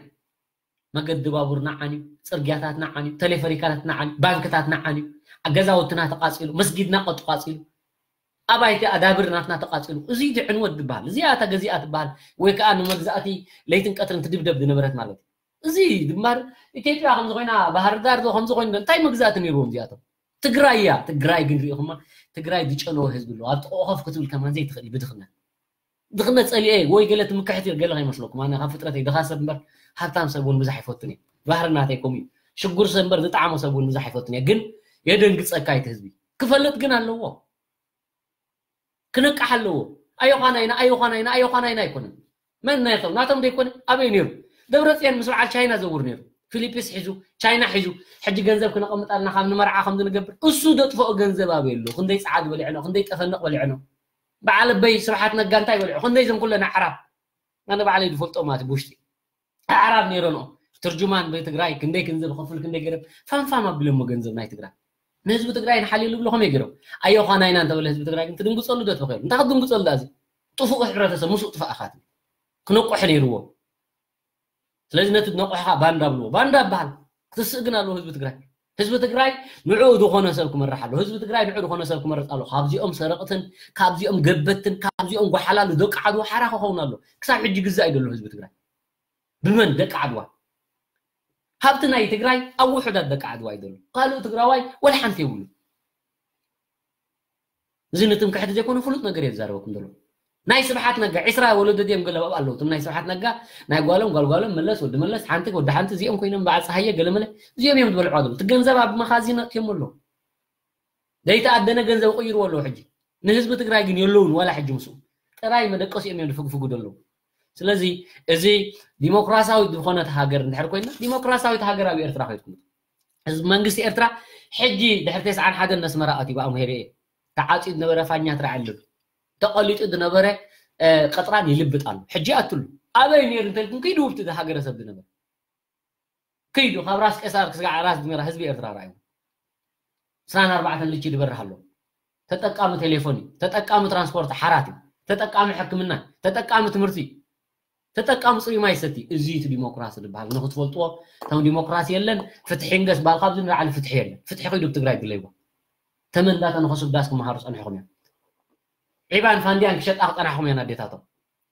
መገዲ ባቡርና ዓንዩ፣ ጽርግያታትና ዓንዩ፣ ቴሌፈሪካታትና ዓንዩ፣ ባንክታትና ዓንዩ፣ ገዛውትና ተቃጺሉ፣ መስጊድና ቀጡ ቃጺሉ፣ ኣባይቲ ኣዳብር ናትና ተቃጺሉ። እዚ ድዕንወት ዝበሃል እዚኣ እታ ገዚኣ ትበሃል ወይ ከዓ ንመግዛእቲ ለይትን ቀትርን ትድብደብ ዝነበረት ማለት እዩ። እዚ ድማ ኢትዮጵያ ከምዚ ኮይና ባህር ዳር ዶ ከምዚ ኮይኑ እንታይ መግዛእቲ ነይርዎም እዚኣቶም? ትግራይ እያ። ትግራይ ግን ሪኢኹማ ትግራይ ዝጨነወ ህዝቢ ኣለዎ። ኣብ ጥቕኡ ኮፍ ክትብል ከማን ዘይትኽእል እዩ ብድኽነት። ድኽነት ጸሊኤ ወይ ገለ ትምክሕቲ ገለ ከይመስለኩም ኣነ ካብ ፍጥረተይ ድኻ ሰብ እምበር ሃብታም ሰብ እውን ብዛሕ ይፈቱን እየ። ባህሪ ናተይ ከምኡ እዩ። ሽጉር ሰብ እምበር ዝጠዓሞ ሰብ እውን ብዛሕ ይፈቱን እየ። ግን የደንግጸካ እቲ ህዝቢ ክፈልጥ ግን ኣለዎ። ክነቅሕ ኣለዎ። ኣዮኻና ኢና ኣዮኻና ኢና ኣዮኻና ኢና ኣይኮነን። መን ናይቶም ናቶም ዘይኮነ ኣበይ ነይሩ? ደብረፅዮን ምስ በዓል ቻይና ዘውር ነይሩ። ፊሊፒስ ሒዙ ቻይና ሒዙ ሕጂ ገንዘብ ክነቐምጣልና ካብ ንመርዓ ከም ዝንገብር እሱ ዘጥፈኦ ገንዘብ ኣበይ ኣሎ? ክንደይ ፀዓዱ በሊዕኖ ክንደይ ጠፈንቕ በሊዕኖ። በዓል ኣበይ ስብሓት ነጋ እንታይ በልዑ ክንደይ ዘም ኩለን ኣዕራብ ኣነ ባዕለይ ዝፈልጦ ማለት ብውሽጢ ኣዕራብ ነይረንኦ ትርጅማን ብትግራይ ክንደይ ገንዘብ ክፍል ክንደይ ገይሮም ፋንፋን ኣቢሎሞ ገንዘብ ናይ ትግራይ ንህዝቢ ትግራይ ንሓልየሉ ብሎ ከመይ ገይሮም ኣዮዃና ኢና እንተበለ ህዝቢ ትግራይ ግን ትድንግፀሉ ዶ ትበኸሉ እንታይ ክትድንግፀሉ ዳዚ ጥፉእ ሕብረተሰብ ምስኡ ጥፋእ ኢኻ ትብል ክነቁሕ ነይርዎ ስለዚ ነቲ ዝነቑሕኻ ባንዳ ብልዎ ባንዳ ይበሃል ክትስእ ግን ኣለዎ ህዝቢ ትግራይ ህዝቢ ትግራይ ንዕኡ ዝኾነ ሰብ ክመርሕ ኣሎ ህዝቢ ትግራይ ንዕኡ ዝኾነ ሰብ ክመርፅ ኣሎ ካብዚኦም ሰረቕትን ካብዚኦም ገበትን ካብዚኦም ጓሓላሉ ደቂ ዓድዋ ሓራ ክኸውን ኣሎ ክሳብ ሕጂ ግዛእ እዩ ዘሎ ህዝቢ ትግራይ ብመን ደቂ ዓድዋ ሃብቲ ናይ ትግራይ ኣብ ውሑዳት ደቂ ዓድዋ እዩ ዘሎ ካልእ ትግራዋይ ወላ ሓንቲ የብሉ እዚ ንትምክሕቲ ዘይኮነ ፍሉጥ ነገር እየ ዝዛረበኩም ዘሎ ናይ ስብሓት ነጋ ዒስራ ወለዶ ድዮም ገለ ኣብኡ ኣለዉ እቶም ናይ ስብሓት ነጋ ናይ ጓሎም ጓልጓሎም መለስ ወዲ መለስ ሓንቲ ወዲ ሓንቲ እዚኦም ኮይኖም በዓል ፀሃየ ገለመለ እዚኦም እዮም ዝበልዕዋ ዘለዉ እቲ ገንዘብ ኣብ መኻዚን ኣእትዮሞ ኣለዉ ዘይተኣደነ ገንዘብ ይቕይርዎ ኣለዉ ሕጂ ንህዝቢ ትግራይ ግን የለውን ዋላ ሕጂ ምስኡ ጥራይ መደቀሲኦም እዮም ዝፍግፍጉ ዘለዉ ስለዚ እዚ ዲሞክራሲያዊት ዝኾነት ሃገር እንድሕር ኮይና ዲሞክራሲያዊት ሃገር ኣብ ኤርትራ ከይትኩምት ህዝቢ መንግስቲ ኤርትራ ሕጂ ድሕሪ ተስዓን ሓደን ነስመራ ኣትዩ ብኣምሄረ እየ ተዓፅዩ ዝነበረ ፋኛ ትራዕልብ ተቐሊጡ ዝነበረ ቅጥራን ይልብጥ ኣሎ ሕጂ ኣትሉ ኣበይ ነይሩ እንተልኩም ክይዱ ውብቲ ሃገረሰብ ዝነበረ ክይዱ ካብ ራስ ቀሳር ክስጋዕ ራስ ዝሜራ ህዝቢ ኤርትራ ራእዩ ስራን ኣርባዕተን ልቺ ዝበርህ ኣሎ ተጠቃሚ ቴሌፎን እዩ ተጠቃሚ ትራንስፖርት ሓራት እዩ ተጠቃሚ ሕክምና ተጠቃሚ ትምህርቲ ተጠቃሚ ፅሩይ ማይ ሰቲ። እዚ እቲ ዲሞክራሲ ዝበሃል ንክትፈልጥዎ። እቶም ዲሞክራሲ የለን፣ ፍትሒ ንገስ በሃል፣ ካብዚ ንላዕሊ ፍትሒ የለን። ፍትሒ ከይዱ ኣብ ትግራይ ድለይዎ። ተመን እንዳተነኸሱ ዳስ ክመሃሩ ፀኒሖም እዮም። ዒባን ፋንድያን ክሸጣ ክፀናሕኩም እየን ኣዴታቶም።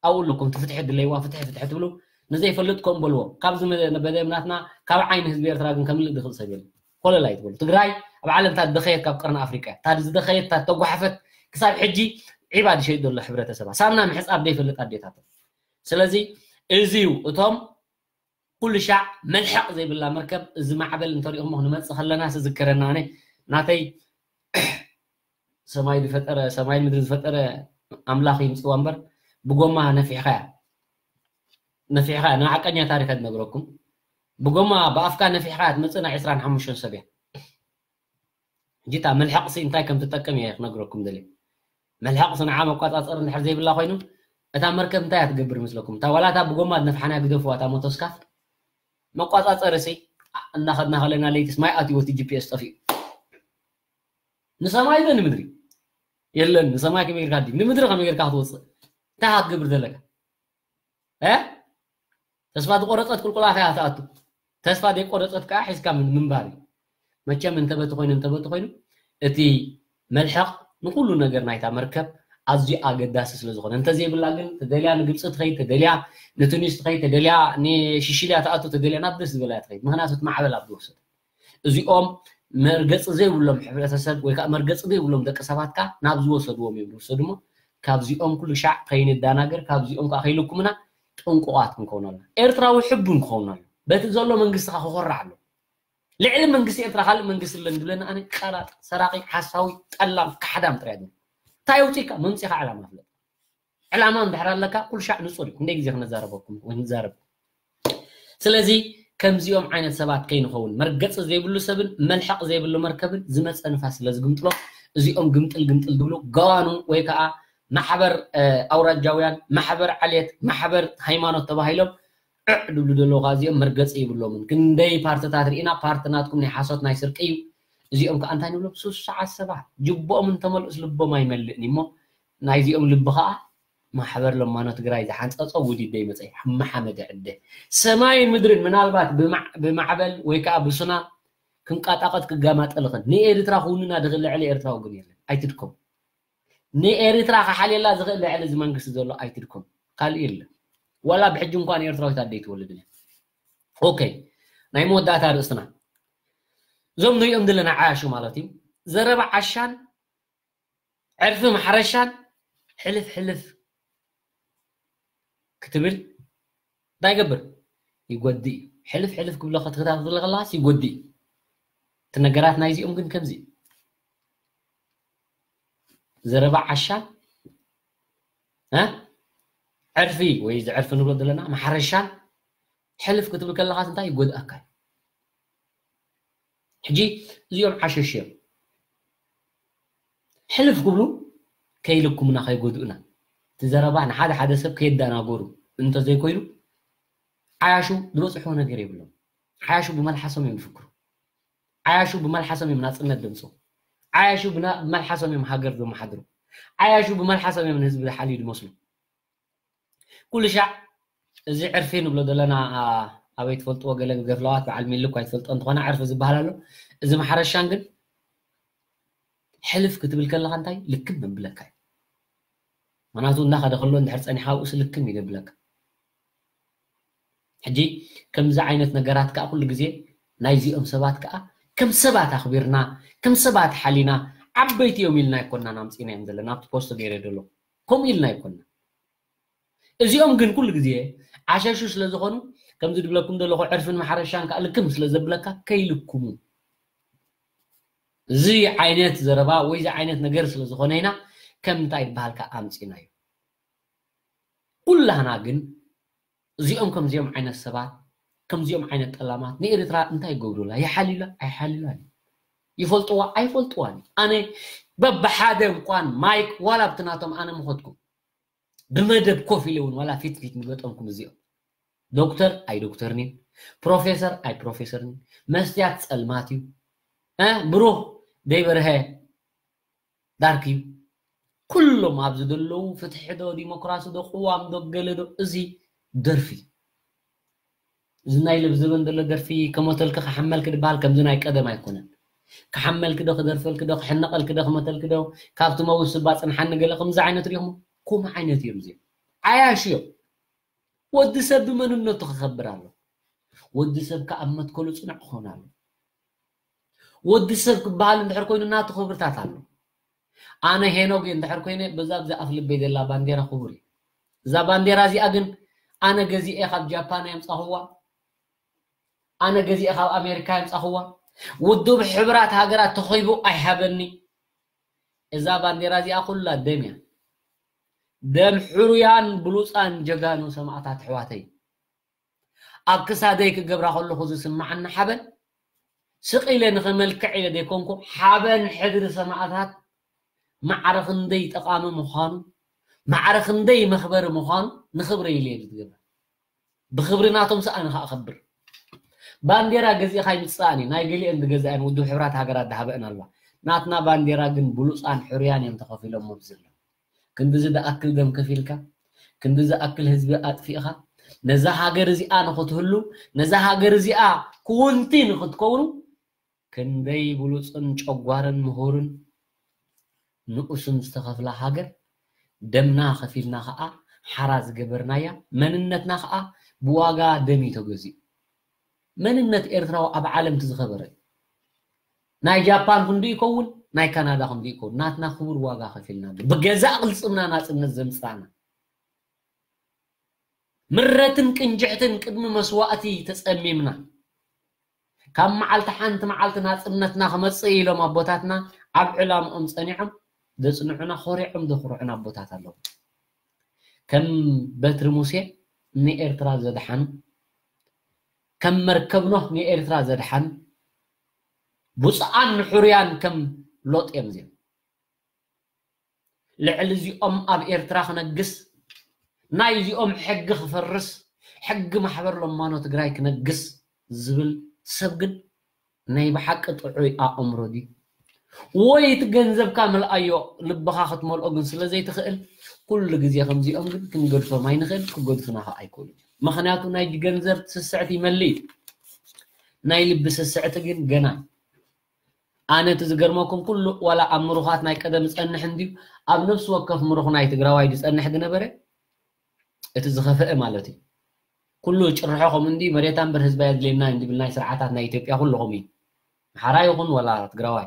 ኣብኡ ኣለኩም እቲ ፍትሒ ድለይዋ፣ ፍትሒ ፍትሒ ትብሉ። ንዘይፈልጥ ከም በልዎ። ካብዚ መ- መደብ ናትና ካብ ዓይኒ ህዝቢ ኤርትራ ግን ከምልእ ድኽእል ሰብ የለን። ኮለል ኣይትበሉ። ትግራይ ኣብ ዓለም እታ ዝደኸየት ካብ ቀርኒ ኣፍሪቃ እያ። እታ ዝደኸየት፣ እታ ተጓሓፈት፣ ክሳብ ሕጂ ዒባ ድሸይጥ ዘሎ ሕብረተሰባ። ሳምና ምሕፃብ ዘይፈልጥ ኣዴታቶም። ስለዚ እዚ እዩ እቶም ኩሉ ሻዕ መልሐቕ ዘይብላ መርከብ። እዚ ማዕበል እንተሪኦሞ ክንመጽእ ከለና ዝዝከረና፣ ኣነ ናተይ ሰማይ ዝፈጠረ፣ ሰማይ ምድሪ ዝፈጠረ ኣምላኽ ይምጽዋ እምበር፣ ብጎማ ነፊሕኻ እያ፣ ነፊሕኻ እያ። ንሓቀኛ ታሪኽ እያ ዝነግረኩም። ብጎማ ብኣፍካ ነፊሕኻ እያ ትመጽእ፣ ናይ ዕስራን ሓሙሽተን ሰብ እያ። ሕጂ እታ መልሐቕ ሲ እንታይ ከም ትጠቅም እየ ክነግረኩም ደልየ። መልሐቕ ሲ ንዓ መቋጻጸሪ እንድሕር ዘይብላ ኮይኑ፣ እታ መርከብ እንታይ እያ ትገብር ምስለኩም? እታ ዋላ እታ ብጎማ ዝነፍሓና ግደፍዋ፣ እታ ሞቶስካፍ መቋጻጸሪ ሲ እናኸድና ከለና ለይቲ ሲ ማይ ኣትይዎ፣ እቲ ጂ ፒ ኤስ ጠፊኡ። ንሰማይ ዶ ንምድሪ? የለን፣ ንሰማይ ከመይ ጌርካ ድዩ? ንምድሪ ከመይ ጌርካ ክትወጽእ? እንታይ ኢኻ ክትገብር ዘለካ? እ? ተስፋ ዝቆረጸት ቁልቁላት እያ ትኣቱ። ተስፋ ዘይቆረጸት ከዓ ሒዝካ ምን- ምንባር እዩ። መቸም እንተበቲ ኮይኑ፣ እንተበቲ ኮይኑ፣ እቲ መልሐቕ ንኩሉ ነገር ናይታ መርከብ ኣዝዩ ኣገዳሲ ስለ ዝኾነ፣ እንተዘይብላ ግን ተደልያ ንግብፂ ትኸይድ፣ ተደልያ ንቱኒስ ትኸይድ፣ ተደልያ ንሽሽልያ ትኣቱ፣ ተደልያ ናብ ደስ ዝበላ ትኸይድ። ምኽንያቱ እቲ ማዕበል ኣብ ዝወሰደ። እዚኦም መርገፂ ዘይብሎም ሕብረተሰብ ወይ ከዓ መርገፂ ዘይብሎም ደቂ ሰባት ከዓ ናብ ዝወሰድዎም እዮም ዝወሰዱ እሞ፣ ካብዚኦም ኩሉ ሻዕ ከይንዳናገር፣ ካብዚኦም ከዓ ከይልኩምና ጥንቁቓት ክንከውን ኣለና። ኤርትራዊ ሕቡን ክኸውን ኣሎ። በቲ ዘሎ መንግስቲ ከዓ ክኾርዕ ኣሎ። ልዕሊ መንግስቲ ኤርትራ ካልእ መንግስቲ የለን ዝብለና ኣነ ቀራጥ፣ ሰራቂ፣ ሓሳዊ፣ ጠላም፣ ካሕዳም ጥራይ እዩ። እንታይ ኣውፂእካ? መምፂኻ ዕላማ ፍለጥ። ዕላማ እንድሕር ኣለካ ኩሉ ሻዕ ንፁር እዩ። ክንደይ ግዜ ክነዛረበኩም ወይ ንዛረብ። ስለዚ ከምዚኦም ዓይነት ሰባት ከይንኸውን፣ መርገፂ ዘይብሉ ሰብን መልሐቕ ዘይብሉ መርከብን ዝመፀ ንፋስ ስለ ዝግምጥሎ፣ እዚኦም ግምጥል ግምጥል ዝብሉ ገዋኑ ወይ ከዓ ማሕበር እ፣ ኣውራጃውያን፣ ማሕበር ዓሌት፣ ማሕበር ሃይማኖት ተባሂሎም ዕዕ ድብሉ ዘለዉ ከዓ እዚኦም መርገፂ ይብሎምን። ክንደይ ፓርትታት ርኢና፣ ፓርቲ ናትኩም ናይ ሓሶት ናይ ስርቂ እዩ። እዚኦም ከዓ እንታይ ንብሎም? ሱሱዓት ሰባት። ጅቦኦም እንተመልኡስ ልቦም ኣይመልእን እዩ እሞ፣ ናይዚኦም ልቢ ከዓ ማሕበር ለማኖ ትግራይ ዝሓንፀፆ ውዲት ደይመፀ። ሓመሓመደ ዕደ። ሰማይን ምድርን ምናልባት ብማዕ- ብማዕበል ወይ ከዓ ብሱናም ክንቃጣቐጥ ክጋማጠል ይኽእል። ንኤርትራ ክውንና ድኽእል ልዕሊ ኤርትራዊ ግን የለን። ኣይትድከሙ። ንኤርትራ ክሓልየላ ዝኽእል ልዕሊ እዚ መንግስቲ ዘሎ ኣይትድከሙ። ካልእ የለን። ዋላ ብሕጂ እንኳን ኤርትራዊት ኣደ ኣይትወልድን እያ። ኦኬ፣ ናይ መወዳእታ ርእስትና እዞም ንሪኦም ዘለና ዓያሹ ማለት እዩ። ዘረባ ዓሻን ዕርፊ ማሕረሻን ሕልፍ ሕልፍ ክትብል እንታይ ይገብር? ይጎድእ እዩ። ሕልፍ ሕልፍ ክብሎ ክትከታተሎ ከለኻስ ይጎድእ እዩ። እቲ ነገራት ናይዚኦም ግን ከምዚ እዩ። ዘረባ ዓሻን እ? ዕርፊ ወይ እዚ ዕርፊ ንብሎ ዘለና ማሕረሻን ሕልፍ ክትብል ከለኻስ እንታይ ይጎድኣካ እዩ? ሕጂ እዚኦም ዓሸሽ እዮም። ሕልፍ ክብሉ ከይልኩምና ከይጎድኡና። እቲ ዘረባ ንሓደ ሓደ ሰብ ከየዳናገሩ እንተዘይኮይኑ ዓያሹ ዝበፅሕዎ ነገር የብሎም። ዓያሹ ብመልሓሶም እዮም ዝፍክሩ። ዓያሹ ብመልሓሶም እዮም ናፅነት ደምፅኡ። ዓያሹ ብና- ብመልሓሶም እዮም ሃገር ዘመሓድሩ። ዓያሹ ብመልሓሶም እዮም ንህዝቢ ዝሓልዩ ዝመስሉ። ኩሉ ሻዕ እዚ ዕርፊ ንብሎ ዘለና ኣ፣ ኣበይ ትፈልጥዎ? ገለ ገፍለዋት በዓል ሚሊ እኳ ይትፈልጦ እንተኾነ ዕርፊ ዝበሃል ኣሎ። እዚ ማሕረሻን ግን ሕልፍ ክትብል ከለኻ እንታይ ልክም ምብለካ እዩ። ምክንያቱ እናኸደ ከሎ እንድሕር ፀኒሓ ኣብኡስ ልክም እዩ ዘብለካ። ሕጂ ከምዚ ዓይነት ነገራት ከዓ ኩሉ ግዜ ናይዚኦም ሰባት ከዓ ከም ሰባት ኣኽቢርና ከም ሰባት ሓሊና ዓበይቲ እዮም ኢልና ኣይኮናን ኣምፂእናዮም ዘለና ኣብቲ ፖስት ገይረ ዘሎ ከምኡ ኢልና ኣይኮና። እዚኦም ግን ኩሉ ግዜ ዓሸሹ ስለ ዝኾኑ ከምዚ ድብለኩም ዘለኹ ዕርፍን ማሕረሻን ከዓ ልክም ስለ ዘብለካ ከይልኩሙ እዚ ዓይነት ዘረባ ወይ እዚ ዓይነት ነገር ስለ ዝኾነ ኢና ከም እንታይ ይበሃልካ ኣምፂናዮ። ኩላህና ግን እዚኦም ከምዚኦም ዓይነት ሰባት ከምዚኦም ዓይነት ጠላማት ንኤርትራ እንታይ ይገብሩላ? ይሓልዩላ ኣይሓልዩላን እዩ። ይፈልጥዋ ኣይፈልጥዋን እዩ። ኣነ በብሓደ እንኳን ማይክ ዋላ ኣብቲ ናቶም ኣነ ምኸድኩም ብመደብ ኮፍ ኢለ እውን ዋላ ፊት ፊት ምገጠምኩም እዚኦም ዶክተር ኣይ ዶክተርኒን ፕሮፌሰር ኣይ ፕሮፌሰርኒን መስትያት ፀልማት እዩ እ ብሩኽ ደይበርሀ ዳርክ እዩ። ኩሎም ኣብዚ ዘለዉ ፍትሒ ዶ ዲሞክራሲ ዶ ቅዋም ዶ ገለ ዶ እዚ ደርፊ። እዚ ናይ ለብዘበን ዘሎ ደርፊ ከሞተልኪ ክሓመልኪ ድበሃል ከምዚ ናይ ቀደም ኣይኮነን። ክሓመልኪ ዶ ክደርፈልኪ ዶ ክሕነቐልኪ ዶ ክመተልኪ ዶ ካብ ትመውት ስባ ጽንሓኒ ገለ ከምዚ ዓይነት ሪኹም? ከምኡ ዓይነት እዮም እዚኦም። ዓያሽ እዮም። ወዲ ሰብ ብመንነቱ ክኸብር ኣሎ። ወዲ ሰብ ከኣ ኣብ መትከሉ ጽኑዕ ክኾን ኣሎ። ወዲ ሰብ ክበሃል እንድሕር ኮይኑ ናቱ ክብርታት ኣሎ። ኣነ ሄኖግ እንድሕር ኮይነ በዛ ብዛ ኣፍ ልበይ ዘላ ባንዴራ ክቡር እዩ። እዛ ባንዴራ እዚኣ ግን ኣነ ገዚኤ ካብ ጃፓን የምጻኽዋ፣ ኣነ ገዚኤ ካብ ኣሜሪካ የምጻኽዋ። ውድብ ሕቡራት ሃገራት ተኾይቡ ኣይሃበኒ። እዛ ባንዴራ እዚኣ ኩላ ደም እያ። ደም ሕሩያን ብሉጻን ጀጋኑ ሰማዕታት ኣሕዋተይ። ኣብ ክሳደይ ክገብራ ከለኹ ዝስምዓኒ ሓበን ስቕ ኢለ ንኸመልክዕ ኢለ ዘይኮንኩ፣ ሓበን ሕድሪ ሰማዕታት ማዕረ ክንደይ ጠቓሚ ምዃኑ፣ ማዕረ ክንደይ መኽበሪ ምዃኑ ንኽብረይ ኢለ እየ ዝገብራ። ብኽብሪ ናቶም ሰኣነ ከኣ ከብር። ባንዴራ ገዚእኻ ኣይምጽኣን እዩ። ናይ ገሊአን ዝገዝኣን ውድብ ሕብራት ሃገራት ዝሃበአን ኣለዋ። ናትና ባንዴራ ግን ብሉጻን ሕሩያን እዮም ተኸፊሎም ኣብዚ ዘለዉ። ክንዲ ዝኣክል ደም ከፊልካ፣ ክንዲ ዝኣክል ህዝቢ ኣጥፊእኻ፣ ነዛ ሃገር እዚኣ ንኽትህሉ፣ ነዛ ሃገር እዚኣ ክውንቲ ንኽትከውኑ ክንደይ ብሉጽን ጨጓርን ምሁርን ንኡስን ዝተኸፍላ ሃገር ደምና ከፊልና ኸኣ ሓራ ዝገበርናያ መንነትና ኸኣ ብዋጋ ደም እዩ ተገዚኡ። መንነት ኤርትራዊ ኣብ ዓለም እቲ ዝኸበረ እዩ። ናይ ጃፓን ክንዲ ይከውን፣ ናይ ካናዳ ክንዲ ይከውን፣ ናትና ክቡር ዋጋ ከፊልና ብገዛእ ቅልጽምና ናጽነት ዘምጻና። ምረትን ቅንጅሕትን ቅድሚ መስዋእቲ ተጸሚምና። ካብ መዓልቲ ሓንቲ መዓልቲ ናጽነትና ክመጽእ ኢሎም ኣቦታትና ኣብ ዕላምኦም ጸኒዖም ዘጽንዑና፣ ኮሪዖም ዘኹርዑና ኣቦታት ኣለዉ። ከም በትሪ ሙሴ ንኤርትራ ዘድሓኑ፣ ከም መርከብ ኖህ ንኤርትራ ዘድሓኑ፣ ብፁዓን ንሕሩያን ከም ሎጥ እዮም እዚኦም። ልዕሊ እዚኦም ኣብ ኤርትራ ክነግስ፣ ናይ እዚኦም ሕጊ ክፈርስ፣ ሕጊ ማሕበር ለማኖ ትግራይ ክነግስ ዝብል ሰብ ግን ናይ ብሓቂ ጥዑይ ኣእምሮ ድዩ? ወይ እቲ ገንዘብካ ምልኣዮ ልብኻ ክትመልኦ ግን ስለ ዘይትኽእል፣ ኩሉ ግዜ ከምዚኦም ግን ክንገድፎም ኣይንኽእል፣ ክገድፉና ኸዓ ኣይክእሉን። ምኽንያቱ ናይ ገንዘብ ስስዕቲ ይመልእ እዩ። ናይ ልቢ ስስዕቲ ግን ገና። ኣነ እቲ ዝገርመኩም ኩሉ ዋላ ኣብ ምሩኻት ናይ ቀደም ዝጸንሕ እንድዩ፣ ኣብ ነፍሲ ወከፍ ምሩኽ ናይ ትግራዋይ ዝጸንሕ ዝነበረ እቲ ዝኸፍአ ማለት እዩ። ኩሉ ጭርሖ ከምኡ እንዲ መሬታ እምበር ህዝባ የድልየና እንድብል ናይ ስርዓታት ናይ ኢትዮጵያ ኩሉ ከምኡ እዩ። ኣምሓራ ይኹን ዋላ ትግራዋይ።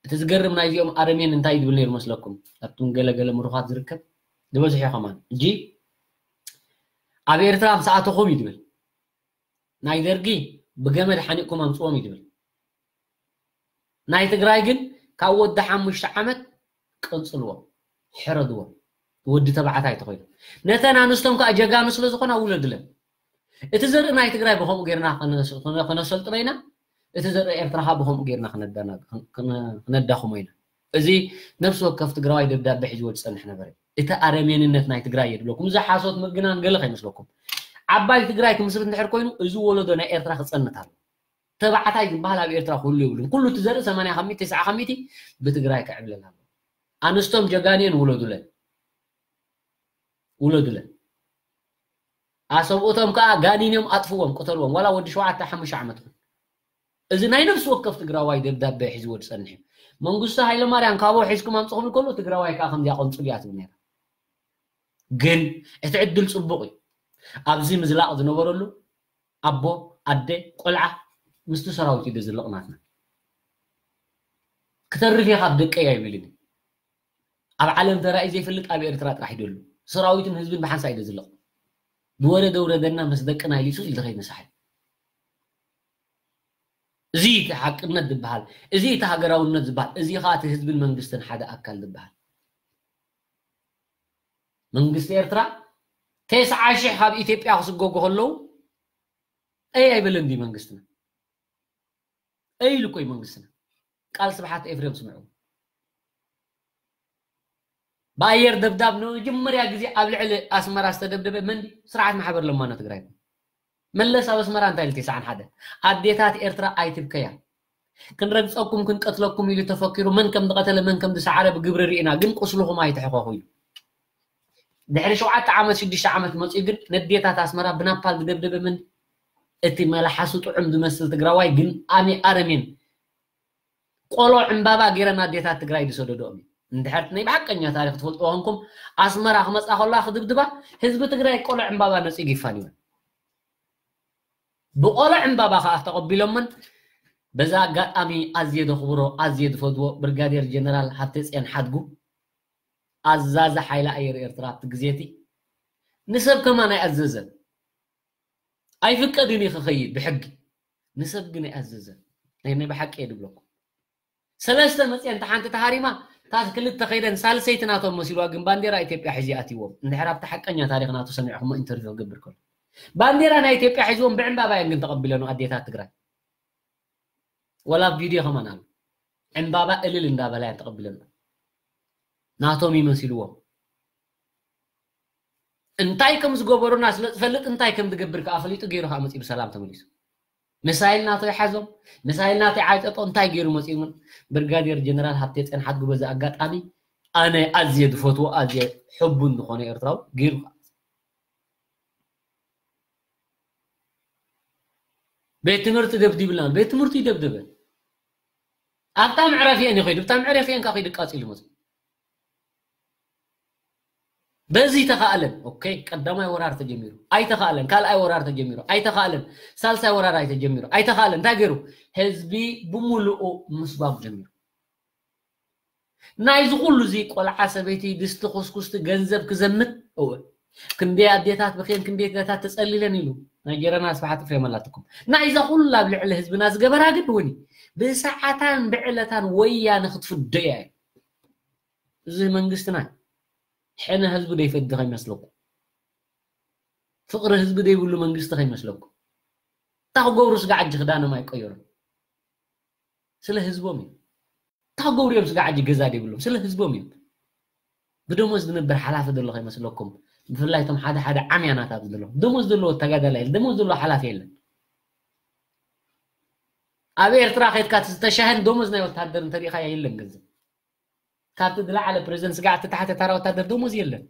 እቲ ዝገርም ናይዚኦም ኣረሜን እንታይ ይድብል ነይሩ መስለኩም? ኣብቶም ገለገለ ምሩኻት ዝርከብ ዝበዝሑ ከማን። እጂ ኣብ ኤርትራ ምስ ኣተኹም ይድብል። ናይ ደርጊ ብገመድ ሓኒቕኩም ኣምጽዎም ይድብል። ናይ ትግራይ ግን ካብ ወዲ ሓሙሽተ ዓመት ቀንጽልዎም፣ ሕረድዎም። ወዲ ተባዕታይ ተኾይኑ። ነተን ኣንስቶም ከኣ ጀጋኑ ስለ ዝኾና ውለድለን። እቲ ዘርኢ ናይ ትግራይ ብኸምኡ ጌርና ከነስ-፣ ከነ-፣ ከነሰልጥኖ ኢና። እቲ ዘርኢ ኤርትራ ከኣ ብኸምኡ ጌርና ክነዳና-፣ ክነ-፣ ክነዳኽሞ ኢና። እዚ ነፍሲ ወከፍ ትግራዋይ ደብዳቤ ሒዝዎ ዝጸንሕ ነበረ። እቲ ኣረሜንነት ናይ ትግራይ እየ ዝብለኩም። እዚ ሓሶት ምግናን ገለ ከይመስለኩም። ዓባይ ትግራይ ክምስርት እንድሕር ኮይኑ፣ እዚ ወለዶ ናይ ኤርትራ ክጸንት ኣሎ። ተባዕታይ ዝበሃል ኣብ ኤርትራ ክህሉ የብሉን። ኩሉ እቲ ዘርኢ ሰማንያ ካብ ሚእቲ፣ ተስዓ ካብ ሚእቲ ብትግራይ ክዕብለል ኣሎ። ኣንስቶም ጀጋኑ እየን ውለዱለን። ውለዱለን። ኣሰብኡቶም ከኣ ጋኒን እዮም ኣጥፍዎም፣ ቅተልዎም። ዋላ ወዲ ሸውዓተ፣ ሓሙሽተ ዓመት ይኹን። እዚ ናይ ነፍሲ ወከፍ ትግራዋይ ደብዳቤ ሒዝዎ ዝጸንሕ እዩ። መንግስቱ ሃይለማርያም ካብኡ ሒዝኩም ኣምጽኹም ከሎ ትግራዋይ ከኣ ከምዚኣ ቆንጽሉ እያ ትብል ነይራ። ግን እቲ ዕድል ጽቡቕ እዩ። ኣብዚ ምዝላቕ ዝነበረሉ ኣቦ፣ ኣደ፣ ቆልዓ ምስቲ ሰራዊት እዩ ዝልቕ ናትና። ክተርፍ እየ ካብ ደቀይ ኣይብልን እዩ። ኣብ ዓለም ተራእዩ ዘይፈልጥ ኣብ ኤርትራ ጥራሕ እዩ ዘሎ። ሰራዊትን ህዝብን ብሓንሳእ እዩ ዝልቕ። ብወረ ደውረደና ምስ ደቅና ኢሊሱ ኢሉ ከይመሳሐ። እዚ እቲ ሓቅነት ዝበሃል፣ እዚ እቲ ሃገራውነት ዝበሃል፣ እዚ ኸኣ እቲ ህዝብን መንግስትን ሓደ ኣካል ዝበሃል። መንግስቲ ኤርትራ ተስዓ ሽሕ ካብ ኢትዮጵያ ክስጎጉ ከለዉ፣ ኣይ ኣይበለን ድዩ መንግስትና? ኣይ ኢሉ እኮ እዩ መንግስትና። ቃል ስብሓት ኤፍሬም ስምዑ። ብኣየር ደብዳብ ንመጀመርያ ግዜ ኣብ ልዕሊ ኣስመራ ዝተደብደበ መን ድዩ? ስርዓት ማሕበር ለማኖ ትግራይ። መለስ ኣብ ኣስመራ እንታይ ኢሉ? ተስዓን ሓደ፣ ኣዴታት ኤርትራ ኣይትብከያ፣ ክንረግጸኩም ክንቀትለኩም ኢሉ ተፈኪሩ፣ መን ከም ዝቐተለ መን ከም ዝሰዓረ ብግብሪ ርኢና፣ ግን ቁስልኹም ኣይትሕኸኹ ኢሉ። ድሕሪ ሸውዓተ ዓመት ሽዱሽተ ዓመት መፅኡ ግን ነዴታት ኣስመራ ብናፓል ዝደብደበ መን? እቲ መላሓሱ ጥዑም ዝመስል ትግራዋይ ግን ኣሚ ኣረሜን ቆሎ ዕምባባ ገይረን ኣዴታት ትግራይ ዝሰደዶኦም እዩ። እንድሕር ናይ ብሓቀኛ ታሪክ ትፈልጥዎ ኮንኩም ኣስመራ ክመፃ ከላ ክድብድባ ህዝቢ ትግራይ ቆሎ ዕምባባ ነፂጉ ይፋንወን። ብቆሎ ዕምባባ ከዓ ተቐቢሎምን በዛ ኣጋጣሚ ኣዝየ ዘኽብሮ ኣዝየ ዝፈትዎ ብርጋዴር ጀነራል ሃብተፅዮን ሓድጉ ኣዛዚ ሓይሊ ኣየር ኤርትራ ኣብቲ ግዜ እቲ ንሰብ ከማን ኣይኣዘዘን። ኣይፍቀድን እዩ ክኸይድ ብሕጊ። ንሰብ ግን ኣይኣዘዘን። ናይ ናይ ብሓቂ እየ ዝብለኩም። ሰለስተ መፅየን ሓንቲ ተሃሪማ እታ ክልተ ከይደን ሳልሰይቲ ናቶም መሲልዋ ግን ባንዴራ ኢትዮጵያ ሒዙ ኣትይዎም። እንድሕር ኣብቲ ሓቀኛ ታሪክ ናቱ ሰሚዕኩሞ ኢንተርቪው ክገብር ከሎ ባንዴራ ናይ ኢትዮጵያ ሒዝዎም ብዕምባባ እየን ግን ተቐቢለኑ ኣዴታት ትግራይ። ወላ ኣብ ቪድዮ ከማን ኣሎ ዕምባባ እልል እንዳበላ እየን ተቐቢለኑ። ናቶም ይመሲልዎም። እንታይ ከም ዝገበሩና ስለ ዝፈልጥ እንታይ ከም ዝገብር ከዓ ፈሊጡ ገይሩ ከዓ መፂኡ ብሰላም ተመሊሱ። ምሳይል ናቶ ይሓዞም ምሳይል ናቶ ይዓይጠጦ እንታይ ገይሩ መፂኡ እውን ብርጋዴር ጀነራል ሃብተፅዮን ሓድጉ በዚ ኣጋጣሚ ኣነ ኣዝየ ዝፈትዎ ኣዝየ ሕቡን ዝኾነ ኤርትራዊ ገይሩ ከዓ ቤት ትምህርቲ ደብዲብልና ቤት ትምህርቲ ይደብደበ ኣብታ መዕረፊ እየን ይኸይዱ ብታ መዕረፊ እየን ከዓ ከይዱ ቃፂሉ መፅኡ በዚ ተኻእለን ኦኬ ቀዳማይ ወራር ተጀሚሩ ኣይተኻእለን ካልኣይ ወራር ተጀሚሩ ኣይተኻእለን ሳልሳይ ወራር ኣይተጀሚሩ ኣይተኻእለን እንታይ ገይሩ ህዝቢ ብምሉኡ ምስጓግ ጀሚሩ ናይዚ ኩሉ እዚ ቆልዓ ሰበይቲ ድስቲ ኩስኩስቲ ገንዘብ ክዘምት እወ ክንደይ ኣዴታት ብክየን ክንደይ ኣዴታት ተፀሊለን ኢሉ ናይ ጀረና ስብሓት ፍሬም ኣላትኩም ናይዛ ኩሉ ኣብ ልዕሊ ህዝብና ዝገበራ ግን እውን ብሰዓታን ብዕለታን ወያነ ክትፍደያ እዩ እዚ መንግስትና ሕነ ህዝቡ ደይፈዲ ከይመስለኩም ፍቅሪ ህዝቢ ደይብሉ መንግስቲ ከይመስለኩም እታ ክገብሩ ስጋ ዓጂ ክዳኖም ኣይቀየሩን ስለ ህዝቦም እዩ እታ ክገብሩ እዮም ስጋ ዓጂ ገዛ ደይብሎም ስለ ህዝቦም እዮም ብደሞዝ ዝነብር ሓላፊ ዘሎ ከይመስለኩም ብፍላይ እቶም ሓደ ሓደ ዓምያናት ኣብዚ ዘለኹም ደሞዝ ዘለዎ ተጋዳላይ የለ ደሞዝ ዘለዎ ሓላፊ የለን ኣብ ኤርትራ ከድካ ዝተሻህን ደሞዝ ናይ ወታደር እንተሪኢኻ የለን ገንዘብ ካብቲ ዝለዓለ ፕሬዚደንት ስጋዕ ተታሕተ ታራ ወታደር ደሞዝ የለን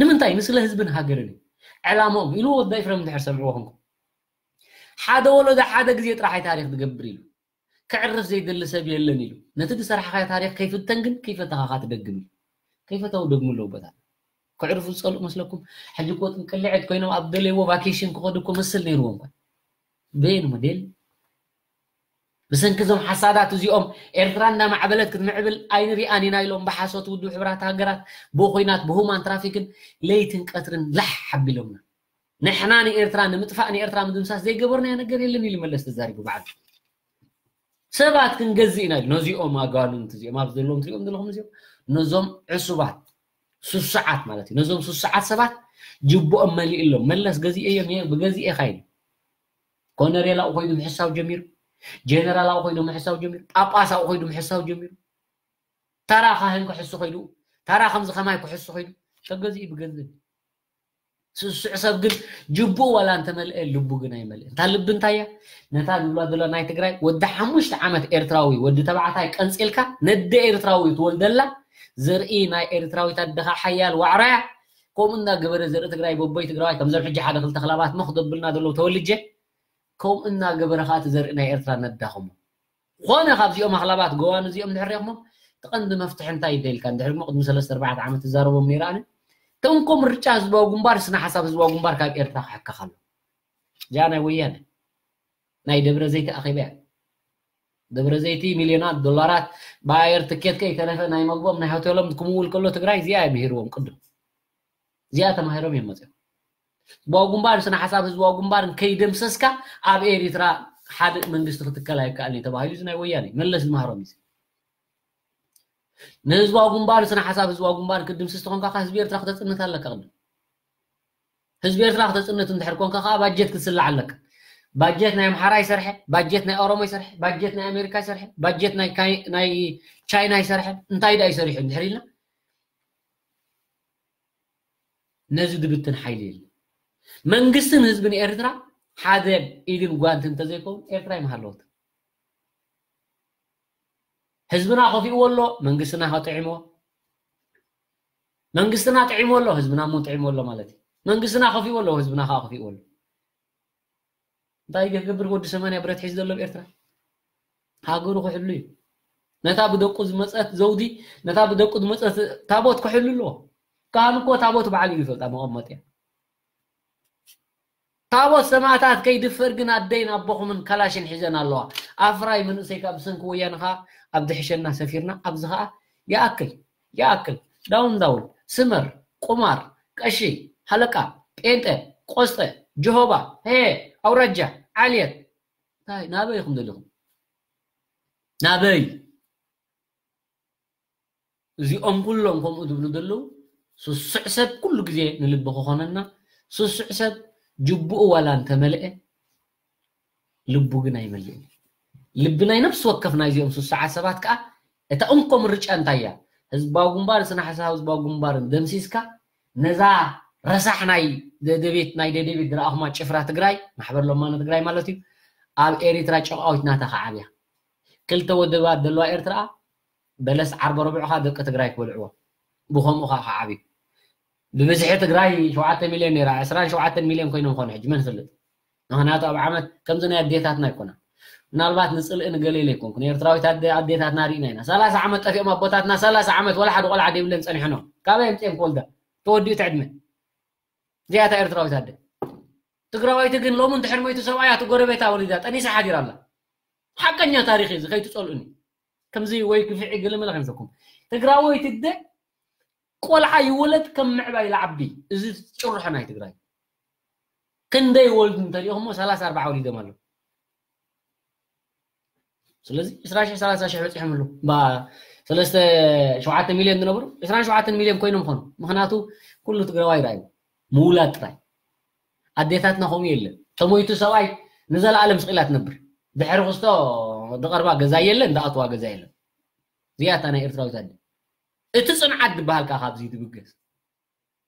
ንምንታይ ንስለ ህዝብን ሃገርን እዩ ዕላማኦም ኢሉ ወዳ ኤፍረም እንድሕር ሰምዕዎ ኮንኩም ሓደ ወለዶ ሓደ ግዜ ጥራሕ ታሪክ ዝገብር ኢሉ ክዕርፍ ዘይደሊ ሰብ የለን ኢሉ ነቲ ዝሰራሕካዮ ታሪክ ከይፍተን ግን ከይፈተኻኻ ትደግም እዩ ከይፈተው ደግሙ ኣለዉ ቦታ ክዕርፉ ዝፀልኡ መስለኩም ሕጂ እኮ ቅልዕት ኮይኖም ኣብ ደለይዎ ቫኬሽን ክኸዱ እኮ መስል ነይርዎም እኳ በየን ሞዴል ብሰንኪ እዞም ሓሳዳት እዚኦም ኤርትራ እንዳማዕበለት ክትምዕብል ኣይንሪኣን ኢና ኢሎም ብሓሶት ውድብ ሕብራት ሃገራት ብኹናት ብሁማን ትራፊክን ለይትን ቀትርን ላሕ ሓቢሎምና ንሕና ንኤርትራ ንምጥፋእ ንኤርትራ ምድምሳስ ዘይገበርናዮ ነገር የለን ኢሉ መለስ ተዛሪቡ በዓል ሰባት ክንገዝእ ኢና ኢሉ ነዚኦም ኣጋንንት እዚኦም ኣብ ዘለዎም ትሪኦም ዘለኹም እዚኦም ነዞም ዕሱባት ስሱዓት ማለት እዩ ነዞም ስሱዓት ሰባት ጅቦኦም መሊእሎም መለስ ገዚኤ እዮም ብገዚኤ ካይሉ ኮነሬል ኣብኡ ኮይዱ ምሕሳው ጀሚሩ ጀነራል ኣብኡ ኮይዱ ምሕሳው ጀሚሩ ጳጳስ ኣብኡ ኮይዱ ምሕሳው ጀሚሩ ታራ ካህን ክሕሱ ኮይዱ ታራ ከምዚ ከማይ ክሕሱ ኮይዱ ተገዚኡ ብገንዘብ ስሱዕ ሰብ ግን ጅቡኡ ዋላ እንተመልአ ልቡ ግን ኣይመልእ እታ ልቢ እንታይ እያ ነታ ዝብላ ዘሎ ናይ ትግራይ ወዲ ሓሙሽተ ዓመት ኤርትራዊ ወዲ ተባዕታይ ቀንፂልካ ነደ ኤርትራዊ ትወልደላ ዘርኢ ናይ ኤርትራዊት ኣደኻ ሓያል ዋዕራያ ከምኡ እናገበረ ዘርኢ ትግራይ በቦይ ትግራዋይ ከምዘም ሕጂ ሓደ ክልተ ክላባት መኽ ዘብልና ዘለዉ ተወልጀ ከምኡ እናገበረ ከዓ እቲ ዘርኢ ናይ ኤርትራ ነዳኸሞ ኮነ ካብዚኦም ኣኽላባት ጎዋን እዚኦም ድሕር ሪኹሞም እቲ ቀንዲ መፍትሒ እንታይ ይደልካ እንድሕር ሞ ቅድሚ ሰለስተ ኣርባዕተ ዓመት ትዛረቦም ነይረ ኣነ ተንኮ ምርጫ ህዝባዊ ግንባር ስነ ሓሳብ ህዝባዊ ግንባር ካብ ኤርትራ ክሕከኽ ኣሎ እዚኣ ናይ ወያነ ናይ ደብረ ዘይቲ ኣኼባ እያ ደብረ ዘይቲ ሚልዮናት ዶላራት ብኣየር ትኬት ከይተረፈ ናይ መግቦም ናይ ሆቴሎም ክምውል ከሎ ትግራይ እዚኣ እየ ምሂርዎም ቅድም እዚኣ ተማሂሮም እዮም መፅኦም ህዝባዊ ግንባር ስነ ሓሳብ ህዝባዊ ግንባርን ከይደምሰስካ ኣብ ኤሪትራ ሓደ መንግስቲ ክትከል ኣይከኣልን እዩ ተባሂሉ እዚ ናይ ወያነ መለስ ዝመሃሮም እዩ ንህዝባዊ ግንባር ስነ ሓሳብ ህዝባዊ ግንባር ክድምስስ ተኾንካ ህዝቢ ኤርትራ ክተፅንት ኣለካ ቅድም ህዝቢ ኤርትራ ክተፅንት እንድሕር ኮንካ ከዓ ባጀት ክትስላዕ ኣለካ ባጀት ናይ ኣምሓራ ይሰርሐ ባጀት ናይ ኦሮሞ ይሰርሐ ባጀት ናይ ኣሜሪካ ይሰርሐ ባጀት ናይ ቻይና ይሰርሐ እንታይ ዳ ይሰሪሑ እንድሕር ኢልና ነዚ ድብትን ሓይሊ የለ መንግስትን ህዝብን ኤርትራ ሓደ ኢድን ጓንት እንተዘይከውን ኤርትራ ይመሃለወት ህዝብና ከፊእዎ ኣሎ መንግስትና ከጥዒሞ መንግስትና ጥዒሙ ኣሎ፣ ህዝብና እውን ጥዒሙ ኣሎ ማለት እዩ። መንግስትና ከፊኡ ኣሎ፣ ህዝብና ከዓ ከፊኡ ኣሎ። እንታይ ክገብር ወዲ ሰማንያ ብረት ሒዙ ዘሎ ኣብ ኤርትራ? ሃገሩ ክሕሉ እዩ። ነታ ብደቁ ዝመፀት ዘውዲ፣ ነታ ብደቁ ዝመፀት ታቦት ክሕሉ ኣለዎ። ካህን እኮ ታቦት በዓል እዩ ዝፈልጣ መቐመጥያ። ታቦት ሰማእታት ከይድፈር ግን ኣደይን ኣቦኹምን ካላሽን ሒዘን ኣለዋ። ኣፍራይ መንእሰይ ካብ ብሰንኪ ወያነ ኸዓ ኣብ ድሕሸና ሰፊርና፣ ኣብዚ ኸዓ ይኣክል፣ ይኣክል። ዳውን ዳውን፣ ስመር፣ ቁማር፣ ቀሺ፣ ሃለቃ፣ ጴንጠ፣ ቆስጠ፣ ጀሆባ፣ ሄ፣ ኣውራጃ፣ ዓልየት። እንታይ ናበይ ኢኹም ደሊኹም? ናበይ? እዚኦም ኩሎም ከምኡ ዝብሉ ዘለዉ ስሱዕ ሰብ ኩሉ ግዜ ንልቢ ክኾነና፣ ስሱዕ ሰብ ጅቡኡ ዋላ እንተመልአ ልቡ ግን ኣይመልእን። ልቢ ናይ ነፍሲ ወከፍ ናይዚኦም ስሱዓት ሰባት ከዓ እታ እንኮ ምርጫ እንታይ እያ? ህዝባዊ ግንባር፣ ስነ ሓሳብ ህዝባዊ ግንባርን ደምሲስካ ነዛ ረሳሕ ናይ ደደቤት፣ ናይ ደደቤት ዝረኣኹማ ጭፍራ ትግራይ፣ ማሕበር ለማኖ ትግራይ ማለት እዩ፣ ኣብ ኤሪትራ ጨቃዊት ናታ ክዓብያ። ክልተ ወደባት ዘለዋ ኤርትራ በለስ ዓርበ ረቡዕኻ ደቂ ትግራይ ክበልዕዎ። ብኸምኡ ኸዓ ክዓብዩ። ብብዝሒ ትግራይ ሸውዓተ ሚልዮን ነይራ፣ ዕስራን ሸውዓተን ሚልዮን ኮይኖም ኾኑ ሕጂ መን ይፈልጥ? ምኽንያቱ ኣብ ዓመት ከምዚ ናይ ኣዴታትና ኣይኮና። ምናልባት ንፅልኢ ንገለ ኢለ ኣይኮንኩን። ኤርትራዊት ኣደ-፣ ኣዴታትና ርኢና ኢና። ሰላሳ ዓመት ጠፊኦም ኣቦታትና፣ ሰላሳ ዓመት ወላ ሓደ ቆልዓ ደይብለን ጸኒሐኖም። ካበይ ኣምፅኦም ክወልዳ? ተወዲኡ እቲ ዕድመ። እዚኣ እታ ኤርትራዊት ኣደ። ትግራወይቲ ግን ሎሚ እንድሕር ሞይቱ ሰብኣያ እቲ ጎረቤታ ወሊዳ ጠኒሳ ሓዲራ ኣላ። ሓቀኛ ታሪኽ እዩ እዚ፣ ከይትጸልኡኒ። ከምዚ ወይ ግፍዒ ገለ መለ ከይመስለኩም። ትግራወይቲ ኣደ ቆልዓ ይወለድ ከም ምዕባይ ይዓቢ። እዚ ጭርሖ ናይ ትግራይ። ክንደይ ይወልዱ እንተሪኢኹሞ ሰላሳ ኣርባዓ ወሊዶም ኣለዉ። ስለዚ ዕስራ ሺሕ ሰላሳ ሺሕ በፂሖም ኣለዉ። እምባ ሰለስተ ሸውዓተ ሚልዮን ዝነበሩ ዕስራን ሸውዓተን ሚልዮን ኮይኖም ኾኑ። ምኽንያቱ ኩሉ ትግራዋይ ርኣዩ። ምውላድ ጥራይ። ኣዴታትና ከምኡ የለን። ተሞይቱ ሰብኣይ ንዘለኣለም ስቕ ኢላ ትነብር። ድሕሪ ክስቶ ዝቐርባ ገዛ የለን፣ ዝኣትዋ ገዛ የለን። እዚኣ እታ ናይ ኤርትራዊት ኣደ። እቲ ጽንዓት ዝበሃል ከኣ ካብዚ ትብገስ።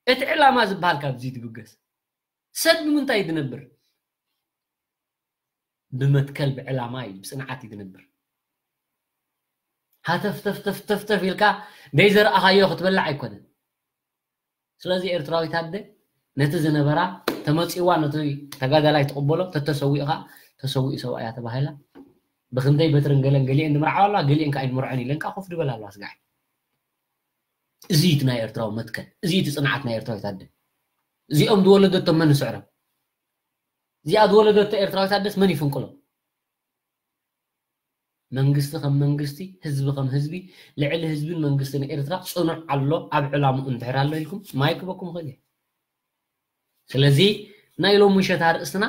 እቲ ዕላማ ዝበሃል ካብዚ ትብገስ። ሰብ ብምንታይ እዩ ዝነብር? ብመትከል፣ ብዕላማ እዩ፣ ብጽንዓት እዩ ዝነብር። ሃተፍተፍተፍተፍተፍ ኢልካ ደይዘርኣኻዮ ክትበልዕ ኣይኮነን። ስለዚ ኤርትራዊት ኣደ ነቲ ዝነበራ ተመጺዋ ነቲ ተጋዳላይ ትቕበሎ፣ ተተሰዊኡ ኸኣ ተሰዊኡ ሰብኣያ ተባሂላ። ብኽንደይ በትርን ገለን ገሊኤን ዝምርዓዋ ኣለዋ፣ ገሊኤን ከኣ ኣይንምርዖን ኢለን ከኣ ኮፍ ድበላ ኣለዋ ስጋዕ። እዚ እቲ ናይ ኤርትራዊ መትከል፣ እዚ እቲ ጽንዓት ናይ ኤርትራዊት ኣደ። እዚኦም ዝወለደቶም መን ይስዕሮም? እዚኣ ዝወለደቶ ኤርትራዊት ኣደስ መን ይፍንቅሎ? መንግስቲ ከም መንግስቲ፣ ህዝቢ ከም ህዝቢ፣ ልዕሊ ህዝብን መንግስትን ኤርትራ ጽኑዕ ኣሎ፣ ኣብ ዕላምኡ እንድሕር ኣሎ ኢልኩም ማይክ ክበኩም ይኽእል እዩ። ስለዚ ናይ ሎሚ ምሸት ኣርእስትና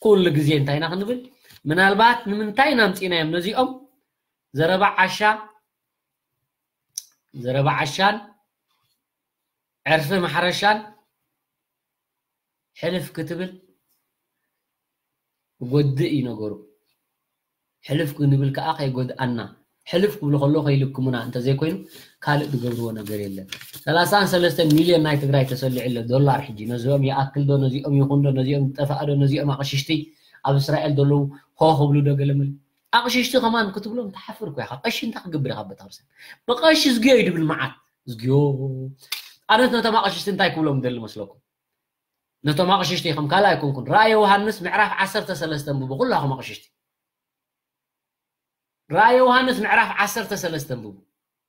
ኩሉ ግዜ እንታይ ኢና ክንብል? ምናልባት ንምንታይ ኢና ኣምጺእናዮም ነዚኦም? ዘረባ ዓሻ፣ ዘረባ ዓሻን ዕርፊ ማሕረሻን ሕልፍ ክትብል ክጎድእ እዩ ነገሩ። ሕልፍ ክንብል ከኣ ከይጎድኣና፣ ሕልፍ ክብሉ ከለዉ ከይልክሙና እንተዘይኮይኑ ካልእ ዝገብርዎ ነገር የለን። ሰላሳን ሰለስተን ሚልዮን ናይ ትግራይ ተሰሊዑ ኣሎ ዶላር። ሕጂ ነዚኦም ይኣክል ዶ፣ ነዚኦም ይኹን ዶ፣ ነዚኦም ዝጠፍኣ ዶ፣ ነዚኦም ኣቕሽሽቲ ኣብ እስራኤል ዘለዉ ሆ ክብሉ ዶ ገለመለ? ኣቕሽሽቲ ከማን ክትብሎም ትሓፍር እኮ ኢኻ። ቀሺ እንታይ ክገብር ኢኻ ኣብ ቤተክርስትያን? ብቐሺ ዝግዮ እዩ ድብል መዓት። ዝግዮ። ኣነት ነቶም ኣቕሽሽቲ እንታይ ክብሎም ደሊ መስለኩም? ነቶም ኣቕሽሽቲ ኢኹም፣ ካልእ ኣይኮንኩን። ራእየ ዮሃንስ ምዕራፍ ዓሰርተ ሰለስተ ኣንብቡ፣ ኩላኹም ኣቕሽሽቲ። ራእየ ዮሃንስ ምዕራፍ ዓሰርተ ሰለስተ ኣንብቡ።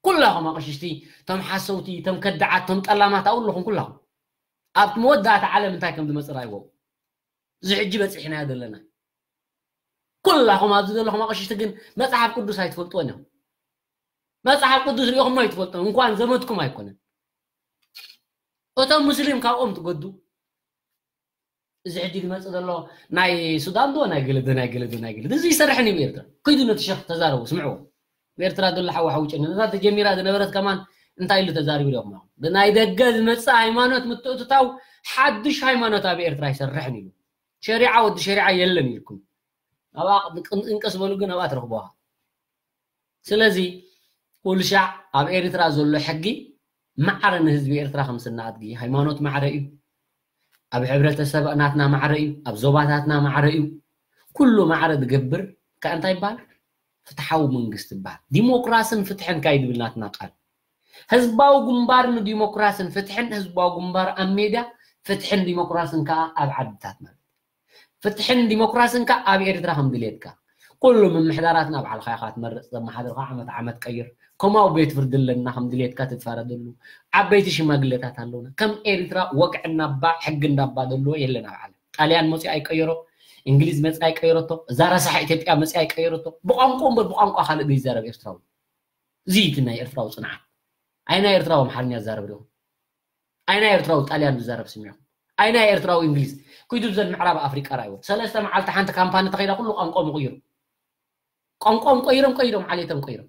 ኩላኹም ኣቕሽሽቲ፣ እቶም ሓሰውቲ፣ እቶም ከዳዓት፣ እቶም ጠላማት፣ ኣብኡ ኣለኹም ኩላኹም። ኣብቲ መወዳእታ ዓለም እንታይ ከም ዝመጽእ ራእይዎ። እዚ ሕጂ በጺሕናዮ ዘለና። ኩላኹም ኣብዚ ዘለኹም ኣቕሽሽቲ ግን መጽሓፍ ቅዱስ ኣይትፈልጥዎን ኢኹም። መጽሓፍ ቅዱስ ሪእኹሞ ኣይትፈልጡን፣ እንኳን ዘመድኩም ኣይኮነን። እቶም ሙስሊም ካብኦም ትገዱ። እዚ ሕጂ ዝመጽእ ዘሎ ናይ ሱዳን ዶ ናይ ገለ ዶ ናይ ገለ ዶ ናይ ገለ ዶ፣ እዚ ይሰርሕን እዩ ብኤርትራ። ከይዱ ነቲ ሸኽ ተዛረቡ፣ ስምዕዎ። ብኤርትራ ዘሎ ሓዊ ሓዊ ጨኒ፣ ነታ ተጀሚራ ዝነበረት ከማን እንታይ ኢሉ ተዛሪቡ ኢኹም? ብናይ ደገ ዝመጽእ ሃይማኖት ምትእትታው ሓድሽ ሃይማኖት ኣብ ኤርትራ ኣይሰርሕን ኢሉ። ሸሪዓ ወዲ ሸሪዓ የለን ኢልኩም። ኣብኣ እንቀስ በሉ ግን ኣብኣ ትረኽቡዋ። ስለዚ ኩሉ ሻዕ ኣብ ኤርትራ ዘሎ ሕጊ ማዕረ ንህዝቢ ኤርትራ ከም ስነ ኣድጊ፣ ሃይማኖት ማዕረ እዩ፣ ኣብ ሕብረተሰብ ናትና ማዕረ እዩ፣ ኣብ ዞባታትና ማዕረ እዩ። ኩሉ ማዕረ ዝገብር ከ እንታይ ይበሃል? ፍትሓዊ መንግስቲ ይበሃል። ዲሞክራስን ፍትሕን ካይ ድብል ናትና ቃል። ህዝባዊ ግንባር ንዲሞክራስን ፍትሕን፣ ህዝባዊ ግንባር ኣብ ሜዳ፣ ፍትሕን ዲሞክራስን ከዓ ኣብ ዓድታት ማለት። ፍትሕን ዲሞክራስን ከዓ ኣብ ኤርትራ ከም ድሌትካ። ኩሉ ምምሕዳራት ናብ ባዕልኻ ኢኻ ትመርጽ፣ ዘመሓደርካ ዓመት ዓመት ቀይር። ከምኡ ቤት ፍርዲ ኣለና ከም ድሌትካ ትፋረደሉ። ዓበይቲ ሽማግሌታት ኣለውና። ከም ኤርትራ ወግዒ እናባ፣ ሕጊ እንዳባ ዘለዎ የለን ኣብ ዓለም። ጣልያን መፅኡ ኣይቀየሮ፣ እንግሊዝ መፅኣ ኣይቀየረቶ፣ እዛ ረሳሕ ኢትዮጵያ መፅኣ ኣይቀየረቶ። ብቋንቋ እምበር ብቋንቋ ካልእ ዘይዛረብ ኤርትራዊ። እዚ እቲ ናይ ኤርትራዊ ጽንዓት። ኣይ ናይ ኤርትራዊ ኣምሓርኛ ዝዛረብ ዲኹም? ኣይ ናይ ኤርትራዊ ጣልያን ዝዛረብ ስሚዕኹም? ኣይ ናይ ኤርትራዊ እንግሊዝ? ኩይዱ ብዘን ምዕራብ ኣፍሪቃ ራእይዎ። ሰለስተ መዓልቲ ሓንቲ ካምፓኒ ተኸይዳ ኩሉ ቋንቋ ምቕይሩ። ቋንቋም ቀይሮም ቀይሮም፣ ዓሌቶም ቀይሮም፣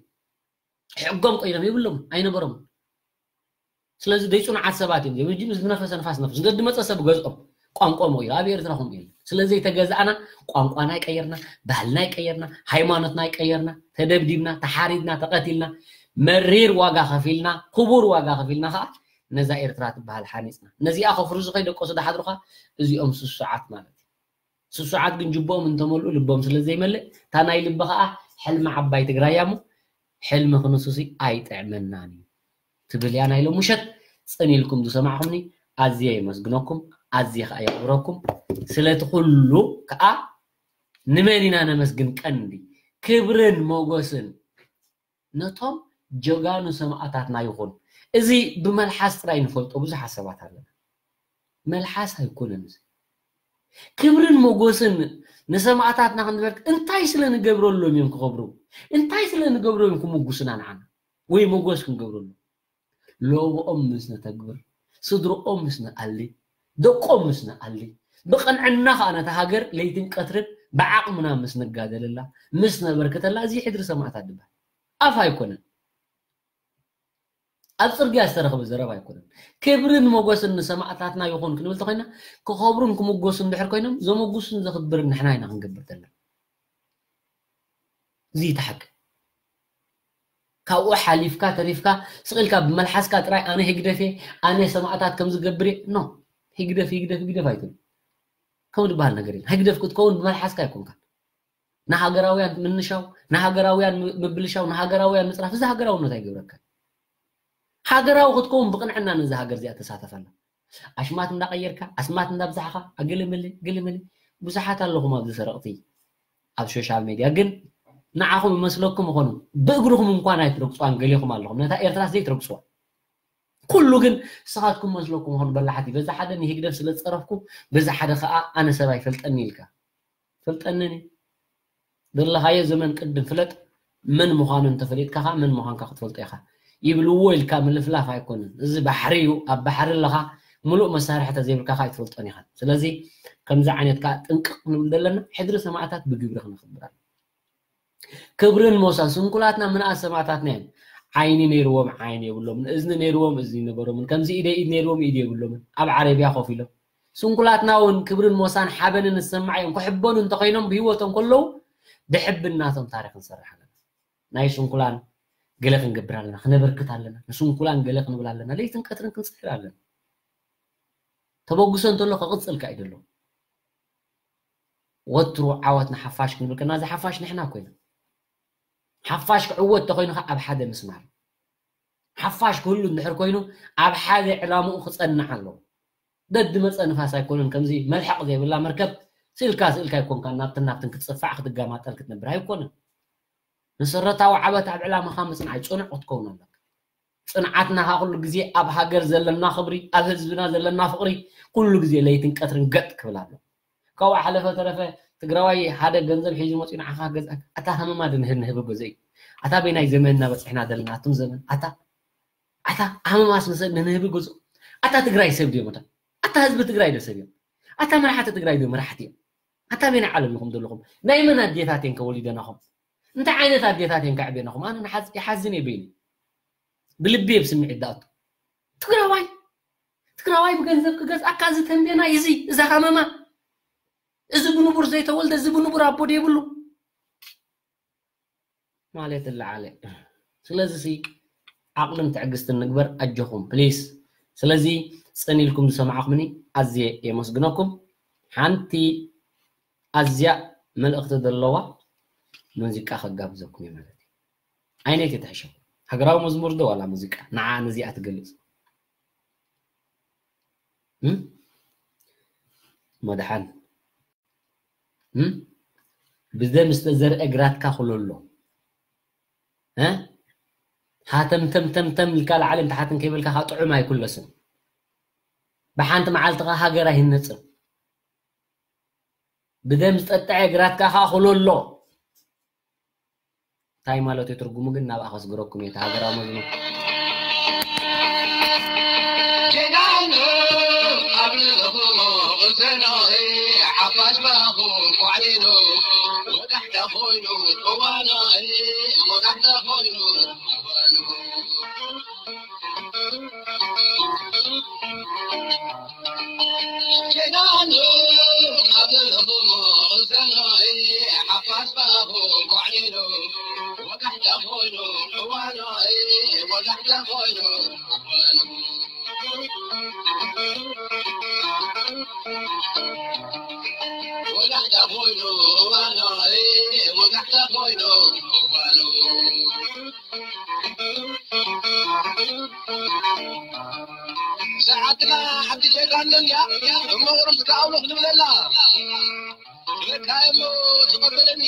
ሕጎም ቀይሮም የብሎም፣ ኣይነበሮም። ስለዚ ደይ ጽኑዓት ሰባት እዮም። ሕጂ ምስ ዝነፈሰ ንፋስ ነፍስ። ገዲ መጸ ሰብ ገዝኦም። ቋንቋ መቕይሩ። ኣብ ኤርትራ ከምኡ የለን። ስለ ዘይተገዛእና ቋንቋና ይቀየርና፣ ባህልና ይቀየርና፣ ሃይማኖትና ይቀየርና፣ ተደብዲብና፣ ተሓሪድና፣ ተቐቲልና፣ መሪር ዋጋ ከፊልና፣ ክቡር ዋጋ ከፊልና ከዓ ነዛ ኤርትራ ትበሃል ሓኒጽና። ነዚኣ ከፍርሱ ከይደቀሱ ዝሓድሩኻ እዚኦም ስሱዓት ማለት እዩ። ስሱዓት ግን ጅቦኦም እንተመልኡ ልቦም ስለ ዘይመልእ፣ እታ ናይ ልቢ ከዓ ሕልሚ ዓባይ ትግራይ እያ እሞ፣ ሕልሚ ክንሱሲ ኣይጥዕመናን እዩ ትብል እያ ናይ ሎሚ ምሸት። ጽን ኢልኩም ዝሰማዕኹምኒ ኣዝየ የመስግነኩም፣ ኣዝየ ከዓ የኽብረኩም። ስለቲ ኩሉ ከዓ ንመን ኢና ነመስግን? ቀንዲ ክብርን ሞገስን ነቶም ጀጋኑ ሰማእታትና ይኹን። እዚ ብመልሓስ ጥራይ ንፈልጦ ብዙሓት ሰባት ኣለና። መልሓስ ኣይኮነን እዚ። ክብርን ሞጎስን ንሰማእታትና ክንበርክ እንታይ ስለ ንገብረሎም እዮም ክኸብሩ? እንታይ ስለ ንገብሮም እዮም ክምጉሱና ንዓና? ወይ ሞጎስ ክንገብረሎም? ሎብኦም ምስ ነተግብር፣ ስድርኦም ምስ ንኣሊ፣ ደቆም ምስ ንኣሊ፣ ብቕንዕና ኸኣ ነታ ሃገር ለይትን ቀትርን ብዓቕምና ምስ ንጋደለላ፣ ምስ ነበርክተላ፣ እዚ ሕድሪ ሰማእታት ድበሃል ኣፍ ኣይኮነን። ኣብ ጽርግያ ዝተረኽበ ዘረባ ኣይኮነን። ክብርን ሞገስን ንሰማእታትና ይኹን ክንብል ተኾይና፣ ክኸብሩን ክምጎሱን እንድሕር ኮይኖም፣ ዘመጉስን ዘኽብርን ንሕና ኢና ክንገብር ዘለና። እዚ እቲ ሓቂ። ካብኡ ሓሊፍካ ተሪፍካ ስቕ ኢልካ ብመልሓስካ ጥራይ ኣነ ህግደፍ እየ፣ ኣነ ሰማእታት ከም ዝገብር እየ። ኖ፣ ህግደፍ፣ ህግደፍ፣ ህግደፍ ኣይትበል። ከምኡ ዝበሃል ነገር የለን። ህግደፍ ክትከውን ብመልሓስካ ኣይኮንካን። ንሃገራውያን ምንሻው፣ ንሃገራውያን ም-፣ ምብልሻው፣ ንሃገራውያን ምጽራፍ፣ እዚ ሃገራውነት ኣይገብረካን። ሃገራዊ ክትከውን ብቕንዕና ነዚ ሃገር እዚኣ ተሳተፈላ። ኣሽማት እንዳቐየርካ፣ ኣስማት እንዳብዛሕኻ፣ ኣገለመለ፣ ገለመለ፣ ብዙሓት ኣለኹም ኣብዚ ሰረቕቲ ኣብ ሶሻል ሜድያ። ግን ንዓኹም ይመስለኩም ይኾኑ፣ ብእግርኹም እንኳን ኣይትረግጽዋን ገሌኹም ኣለኹም። ነታ ኤርትራስ ዘይትረግጽዋ። ኩሉ ግን ንስኻትኩም መስለኩም ይኾኑ በላሓት እዩ። በዛ ሓደ ንህግደፍ ስለ ዝጸረፍኩ፣ በዛ ሓደ ኸኣ ኣነ ሰብ ኣይፈልጠኒ ኢልካ። ፈልጠንን እዩ። ዘለኻዮ ዘመን ቅድም ፍለጥ፣ መን ምዃኑ እንተፈሊጥካ ኸኣ መን ምዃንካ ክትፈልጦ ኢኻ። ይብልዎ ኢልካ ምልፍላፍ ኣይኮነን። እዚ ባሕሪ እዩ። ኣብ ባሕሪ ኣለኻ፣ ምሉእ መሳርሒ ተዘይብልካ ኸኣ ኣይትፈልጦን ኢኻ። ስለዚ ከምዚ ዓይነት ከኣ ጥንቅቕ ክንብል ዘለና፣ ሕድሪ ሰማእታት ብግብሪ ክነኽብር ኣለና። ክብርን ሞሳን ስንኩላትና ምንኣስ ሰማእታትና እዮም። ዓይኒ ነይርዎም ዓይኒ የብሎምን፣ እዝኒ ነይርዎም እዝኒ ነበሮምን፣ ከምዚ ኢደ ኢድ ነይርዎም ኢድ የብሎምን። ኣብ ዓረብያ ኮፍ ኢሎም ስንኩላትና እውን ክብርን ሞሳን ሓበንን ዝሰማዕ እዮም። ክሕበኑ እንተኾይኖም ብህይወቶም ከለዉ ብሕብናቶም ታሪኽ ንሰርሕ ኣለና። ናይ ስንኩላን ገለ ክንገብር ኣለና፣ ክነበርክት ኣለና፣ ንስንኩላን ገለ ክንብል ኣለና፣ ለይትን ቀትርን ክንጽዕር ኣለና። ተበግሶ እንተሎ ክቕጽል ከኣ እዩ ዘሎ። ወትሩ ዓወት ንሓፋሽ ክንብል ከለና፣ እዚ ሓፋሽ ንሕና ኮይና። ሓፋሽ ክዕወት ተኾይኑ ከኣ ኣብ ሓደ ምስማር። ሓፋሽ ክህሉ እንድሕር ኮይኑ፣ ኣብ ሓደ ዕላምኡ ክጸንዕ ኣለዎ። ደድመጸ ንፋስ ኣይኮነን፣ ከምዚ መልሕቕ ዘይብላ መርከብ ስእልካ ስእልካ ኣይኮንካን ናብትን ናብትን ክትጽፋዕ ክትገማጠል ክትነብር ኣይኮነን። መሰረታዊ ዓወት ኣብ ዕላማኻ ምጽናዕ እዩ፣ ጽኑዕ ክትከውን ኣለካ። ጽንዓትና ኸኣ ኩሉ ግዜ ኣብ ሃገር ዘለና ክብሪ፣ ኣብ ህዝብና ዘለና ፍቕሪ ኩሉ ግዜ ለይትን ቀትርን ገጥ ክብል ኣሎ። ካብኡ ሓለፈ ተረፈ ትግራዋይ ሓደ ገንዘብ ሒዙ መጺኡ ንዓኻ ገዝኣካ። ኣታ ሃመማ ድንህብ ንህቢ ገዝኡ እዩ። ኣታ በይናይ ዘመንና በጺሕና ዘለና ኣቱም ዘመን። ኣታ፣ ኣታ ሃመማስ ንሰብ ንህቢ ገዝኡ። ኣታ ትግራይ ሰብ ድዮም ኣታ? ኣታ ህዝቢ ትግራይ ዶ ሰብ እዮም? ኣታ መራሕቲ ትግራይ ዶ መራሕቲ እዮም? ኣታ በይናይ ዓለም ኢኹም ዘለኹም? ናይ መን ኣዴታት እየን ከወሊደናኹም? እንታይ ዓይነት ኣዴታት እየን ከዕብየናኹም? ኣነ ንሓዝ-፣ ይሓዝን እየ በይነይ። ብልቢ እየ ብስምዒት ዝኣቱ። ትግራዋይ፣ ትግራዋይ ብገንዘብ ክገዝኣካ እዚ ተንቤናይ፣ እዚ፣ እዛ ሃመማ፣ እዚ ብንቡር ዘይተወልደ፣ እዚ ብንቡር ኣቦ ዘይብሉ ማለት ኣለዓለ። ስለዚ ሲ ዓቕልን ትዕግስትን ንግበር ኣጆኹም ፕሊስ። ስለዚ ጽን ኢልኩም ዝሰማዕኹምኒ ኣዝየ የመስግነኩም። ሓንቲ ኣዝያ መልእኽቲ ዘለዋ ሙዚቃ ከጋብዘኩም እየ ማለት እዩ። ዓይነት እየ ትሕሸው። ሃገራዊ መዝሙር ዶ ዋላ ሙዚቃ? ንዓ ነዚኣ ትገልጽ። እም? መድሓን። እም? ብደም ዝተዘርአ ግራትካ ኩለሎ። እ? ሃተም ተም ተም ተም ኢልካ ላዕልን ታሕትን ከይበልካ ካብ ጥዑም ኣይኩለስን። ብሓንቲ መዓልቲ ከኣ ሃገር ኣይህነጽን። ብደም ዝጠጥዐ ግራትካ ከኣ ኩለሎ። እንታይ ማለት እዩ ትርጉሙ ግን ናብኣ ከስግረኩም እየ፣ እቲ ሃገራዊ መዝሙር። ጀጋኑ ኣብ ልእኹሙ ቅሰኖ፣ ሓፋሽ ባኹ ኳዕሊኑ፣ ወጋሕታ ኮይኑ እዋኖ፣ ወጋሕታ ኮይኑ እዋኖ። ጀጋኑ ኣብ ልእኹሙ ቅሰኖ፣ ሓፋሽ ባኹ ኳዕሊኑ፣ ወጋሕታ ኮይኑ እዋኖ፣ ወጋሕታ ኮይኑ እዋኖ። ወጋሕታ ኮይኑ እዋኖ፣ ወጋሕታ ኮይኑ እዋኖ። ሰዓትና ሓንቲ ጀጋኑ እያ፣ እሞ ቁርስ ከኣውሎ ክንብለላ። በቃ እሞ ተቐበለኒ።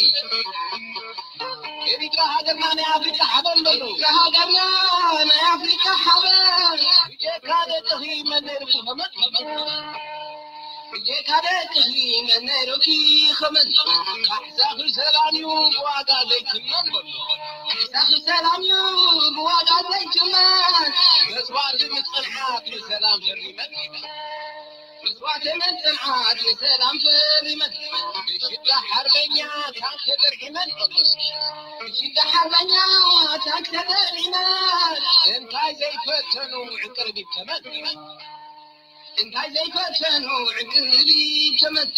ኤሪትራ ሃገርና ናይ ኣፍሪቃ ሓበን በሉ። ሃገርና ናይ ኣፍሪቃ ሓበን። ብጀካ ደቅኺ መን ነይሩኪ ከመን? ብጀካ ደቅኺ መን ነይሩኪ ከመን? ካሕሳኺ ሰላም እዩ ብዋጋ ዘይትመን በሉ። ካሕሳኺ ሰላም እዩ ብዋጋ ዘይትመን። መስዋእቲ ምስ ጽንዓት ንሰላም ፈሪመን። መስዋእቲ ምስ ጽንዓት ንሰላም ፈሪመን። ብሽዳ ሓርበኛ ታንክ ተጠርዒመን። ብሽዳ ሓርበኛ ታንክ ተጠርዒመን። እንታይ ዘይፈተኑ ዕንቅርቢት ተመን። እንታይ ዘይፈተኑ ዕንቅርቢት ተመን።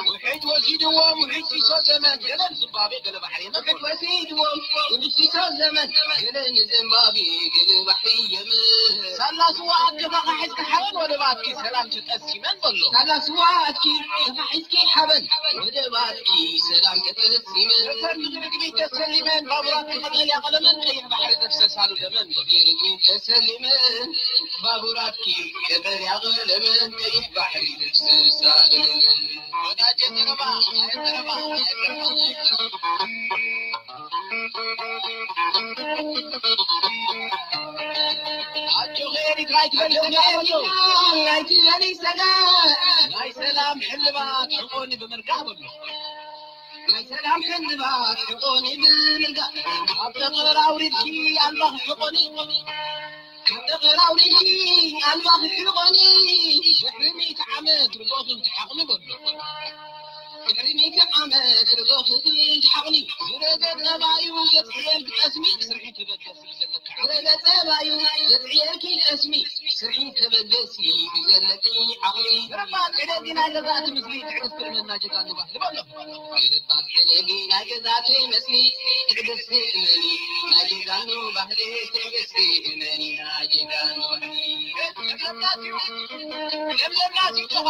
ውሕጅ ወሲድዎም ውሕጅ ሲሶ ዘመን። ገለ ንዝምባብዌ ገለ ባሕሪ የመን። ውሕጅ ወሲድዎም ውሕጅ ሲሶ ዘመን። ገለ ንዝምባብዌ ገለ ባሕሪ የመን። ሳላ ስዋ ኣከፋኻ ሒዝካ ሓበን ወደባትኪ ሰላም ተጠሲመን በሎ። ሳላ ስዋ ኣትኪ ተፋሒዝኪ ሓበን ወደባትኪ ሰላም ተጠሲመን። ነፈርቲ ርግቢት ተሰሊመን ባቡራት ቀጠልያ ቀለመን ቀይሕ ባሕሪ ተፍሰሳሉ ደመን። ርግቢት ተሰሊመን ባቡራትኪ ቀጠልያ ቀለመን ቀይሕ ባሕሪ ተፍሰሳሉ ደመን። ወዳጀ ተረባ፣ ተረባ፣ ተረባ። ኣጆኺ ኤሪትራ ኣይትበሊ፣ ኣይትበሊ፣ ኣይትበሊ ሰጋ። ናይ ሰላም ሕልባት ሕቆኒ ብምርጋእ በሉ። ናይ ሰላም ሕልባት ሕቆኒ ብምርጋእ። ካብ ጠጠር ኣውሪድኪ ኣልባኺ ሕቆኒ። ካብ ጠጠር ኣውሪድኪ ኣልባኺ ሕቆኒ። ድሕሪ ሚእቲ ዓመት ርጎኺ ትሓቕኒ በሉ። ድሕሪ ሚእቲ ዓመት ርጎኺ ትሓቕኒ። ዝረገ ጠባዩ ዘጥዕየልኪ ጠስሚ ስርሒ ተበገሲ ብዘለኪ ዓቕሚ። ዝረገ ጠባዩ ዘጥዕየልኪ ጠስሚ ስርሒ ተበገሲ ብዘለኪ ዓቕሚ። ግርባ ዕደጊ ናይ ገዛእቲ ምስሊ ትዕግስቲ እመኒ ናይ ጀጋኑ ባህሊ በሎ። ግርባ ዕደጊ ናይ ገዛእቲ ምስሊ ትዕግስቲ እመኒ ናይ ጀጋኑ ባህሊ ትዕግስቲ እመኒ ናይ ጀጋኑ ባህሊ። ለምለምና ሲቶኻ።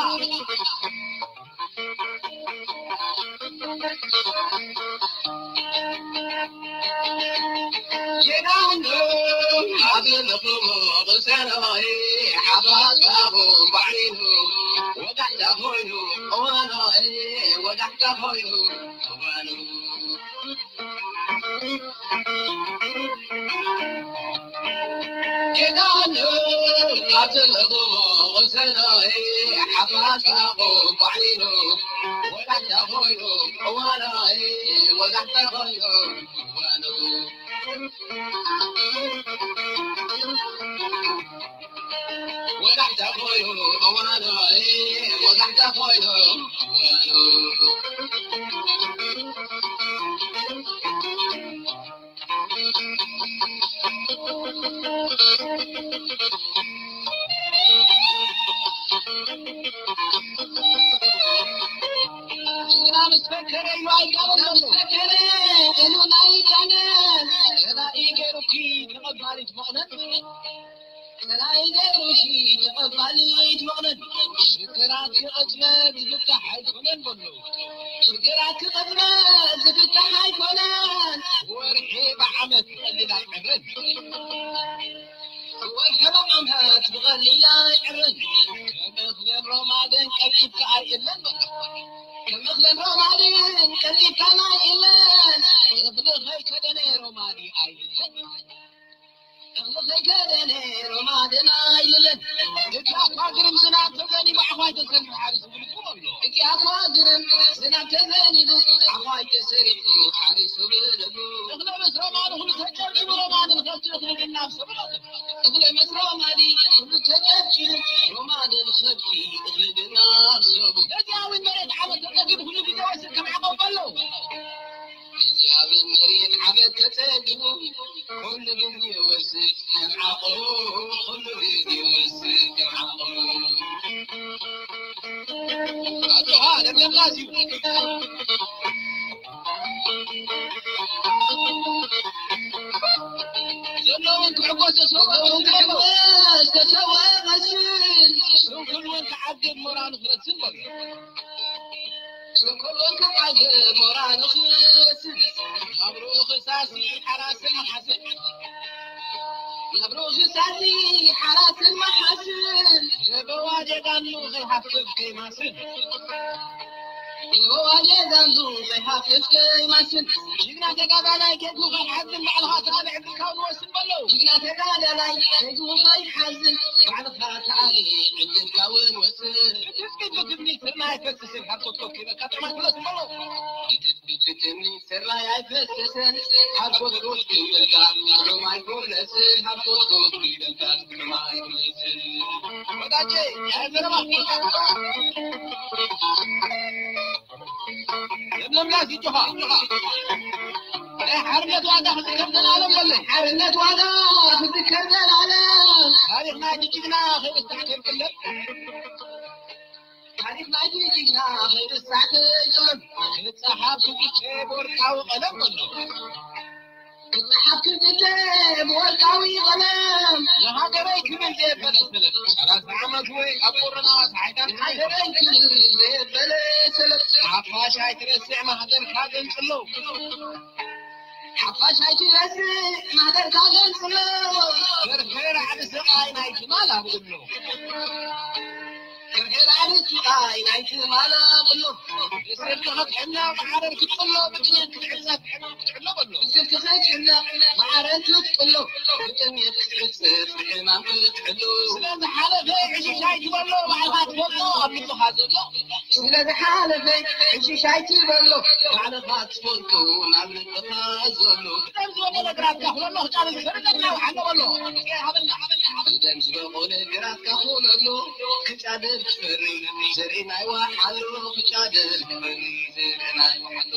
ጀጋኑ ኣብ ዘለኹሞ ቅሰኖይ ሓፋሽ ባኹም ባዕሊኑ ወጋሕታ ኮይኑ እዋኖይ ወጋሕታ ኮይኑ እዋኑ። ጀጋኑ ኣብ ዘለኹሞ ቅሰኖይ ሓፋሽ ባኹም ባዕሊኑ ወጋሕታ ኮይኑ እዋኖይ ወጋሕታ ኮይኑ እዋኑ። ወጋሕታ ኮይኑ እዋኑ፣ ወጋሕታ ኮይኑ እዋኑ። ጅግና ምስ ፈከረ ኢሉ ኣይጋበን ዘሎ። ምስ ፈከረ ኢሉ ናይ ዳነ። ቀናኢ ገይሩኪ ተቐባሊት መቕነት። ሰናይ ገይሩሲ ተቐባሊት መቕደም ሽግራት ክቕጽበት ዝፍታሕ ኣይኮነን በሉ። ሽግራት ክቕጽበት ዝፍታሕ ኣይኮነን። ወርሒ ብዓመት ብቐሊል ኣይዕረን። ወርሒ ብዓመት ብቐሊል ኣይዕረን። ከም እኽልን ሮማድን ቀልጢፍካ ኣይእለን በሉ። ከም እኽልን ሮማድን ቀልጢፍካ ኣይእለን። እኽሊ ከይከደነ ሮማዲ ኣይእለን። እኽሊ ከይከደነ ሮማድን ኣይልለን። እቲ ኣኳ ግርም ዝናብ ተዘኒቡ ዓዃይ ተሰሪሑ ሓሪሱ ብልቡ ኣሎ። እቲ ኣኳ ግርም ዝናብ ተዘኒቡ ዓዃይ ተሰሪሑ ሓሪሱ ብልቡ። እኽሊ ምስ ሮማዲ ኩሉ ተጨብጭቡ ሮማድን ከብቲ እኽሊ ግን ናብ ሰብሉ። እኽሊ ምስ ሮማዲ ኩሉ ተጨብጭቡ ሮማድን ከብቲ እኽሊ ግን ናብ ሰብሉ። ነዚኣዊ መሬት ዓመት ተጠጊቡ ኩሉ ግዜ ወስድ ከም ዓቐብ በለው። ነዚኣዊ መሬት ዓመት ተጸጊቡ ኩሉ ግዜ ወስድ ከም ዓቐቡ፣ ኩሉ ግዜ ወስድ ከም ዓቐቡ። ኣጆኻ፣ ለምለምና እዩ። ዘለውን ክዕጎስ ተሰውኦ እውን ክዕጎስ ተሰውኦ መስል። ስንኩል እውን ክዓግብ ሞራሉ ክረስን በሉ። ስንኩል እውን ክዓግብ ሞራሉ ክረስን። ናብርኡ ክሳሲ ሓራስን መሓስን። ናብርኡ ክሳሲ ሓራስን መሓስን። የበዋ ጀጋኑ ከይሃፍፍ ከይማስን። የበዋ ጀጋኑ ከይሃፍፍ ከይማስን። ጅግና ተጋዳላይ ከይዱ ከይሓዝን ባዕልኻ ተኣልዕ ብልካውን ወስን በለው። ጅግና ተጋዳላይ ከይዱ ከይሓዝን ባዕልኻ ተኣልዕ ዕድልካ እውን ወስን። ብትጽቢት ብትምኒት ስርናይ ኣይፈስስን፣ ሓርኮት ኮፍ ኢልካ ጥዑም ኣይኮነስን በሎ። ብትጽቢት ብትምኒት ስርናይ ኣይፈስስን፣ ሓርኮት ኮፍ ኢልካ ጥዑም ኣይኮነስን፣ ሓርኮት ኮፍ ኢልካ ጥዑም ኣይኮነስን። ወዳጄ፣ ናይ ዘረባ ለምለምና ሲጆኻ። ናይ ሓርነት ዋጋ ክዝከር ዘላለም በሎ። ሓርነት ዋጋ ክዝከር ዘላለም። ታሪኽና ጅጅግና ከይርሳዕ ከይቅለል። ታሪኽና ጅጅግና ከይርሳዕ ከይቅለል። ክጸሓፍ ክዝከር ብወርቃዊ ቀለም በሎ። ክጸሓፍ ክዝከር ብወርቃዊ ቀለም። ንሃገረይ ክብል ዘየበለ ሰለፍ። ሰላሳ ዓመት ወይ ኣብ ቁርና ሰዓይታት ንሃገረይ ክብል ዘየበለ ሰለፍ። ሓፋሽ ኣይትረስዕ ማህደርካ ገንጽሎ። ሓፋሽ ኣይትረስዕ ማህደርካ ገንጽሎ። ፍርሒ ራዕዲ ስቓይ ናይ ትማል ኣብሎ። ፍርሒ ራዕዲ ስቓይ ናይ ትማል ኣብሎ። ብስርቂ ክትሕነ ማዕረር ክትጽሎ፣ ብጥሜት ክትዕጸፍ ሕማም ክትሕሎ በሎ። ብስርቂ ክትሕነ ማዕረር ክትጽሎ፣ ብጥሜት ክትዕጸፍ ሕማም ክትሕሎ። ስለ ዝሓለፈ ዕሽሽ ኣይትበሎ፣ ባዕልኻ ትፈልጦ ኣብ ልብኻ ዘሎ። ስለ ዝሓለፈ ዕሽሽ ኣይትበሎ፣ ባዕልኻ ትፈልጦ ናብ ልብኻ ዘሎ። ደም ዝበቆለ ግራትካ ኩለሎ ክጫድል ዝፈሪ ዘርኢ ናይ ወሓሎ በሎ። ሃበልና፣ ሃበልና፣ ሃበልና። ደም ዝበቆለ ግራትካ ኩለሎ ክጫድል ዝፈሪ ዘርኢ ናይ ወሓሎ፣ ክጫድል ዝፈሪ ዘርኢ ናይ ወሓሎ።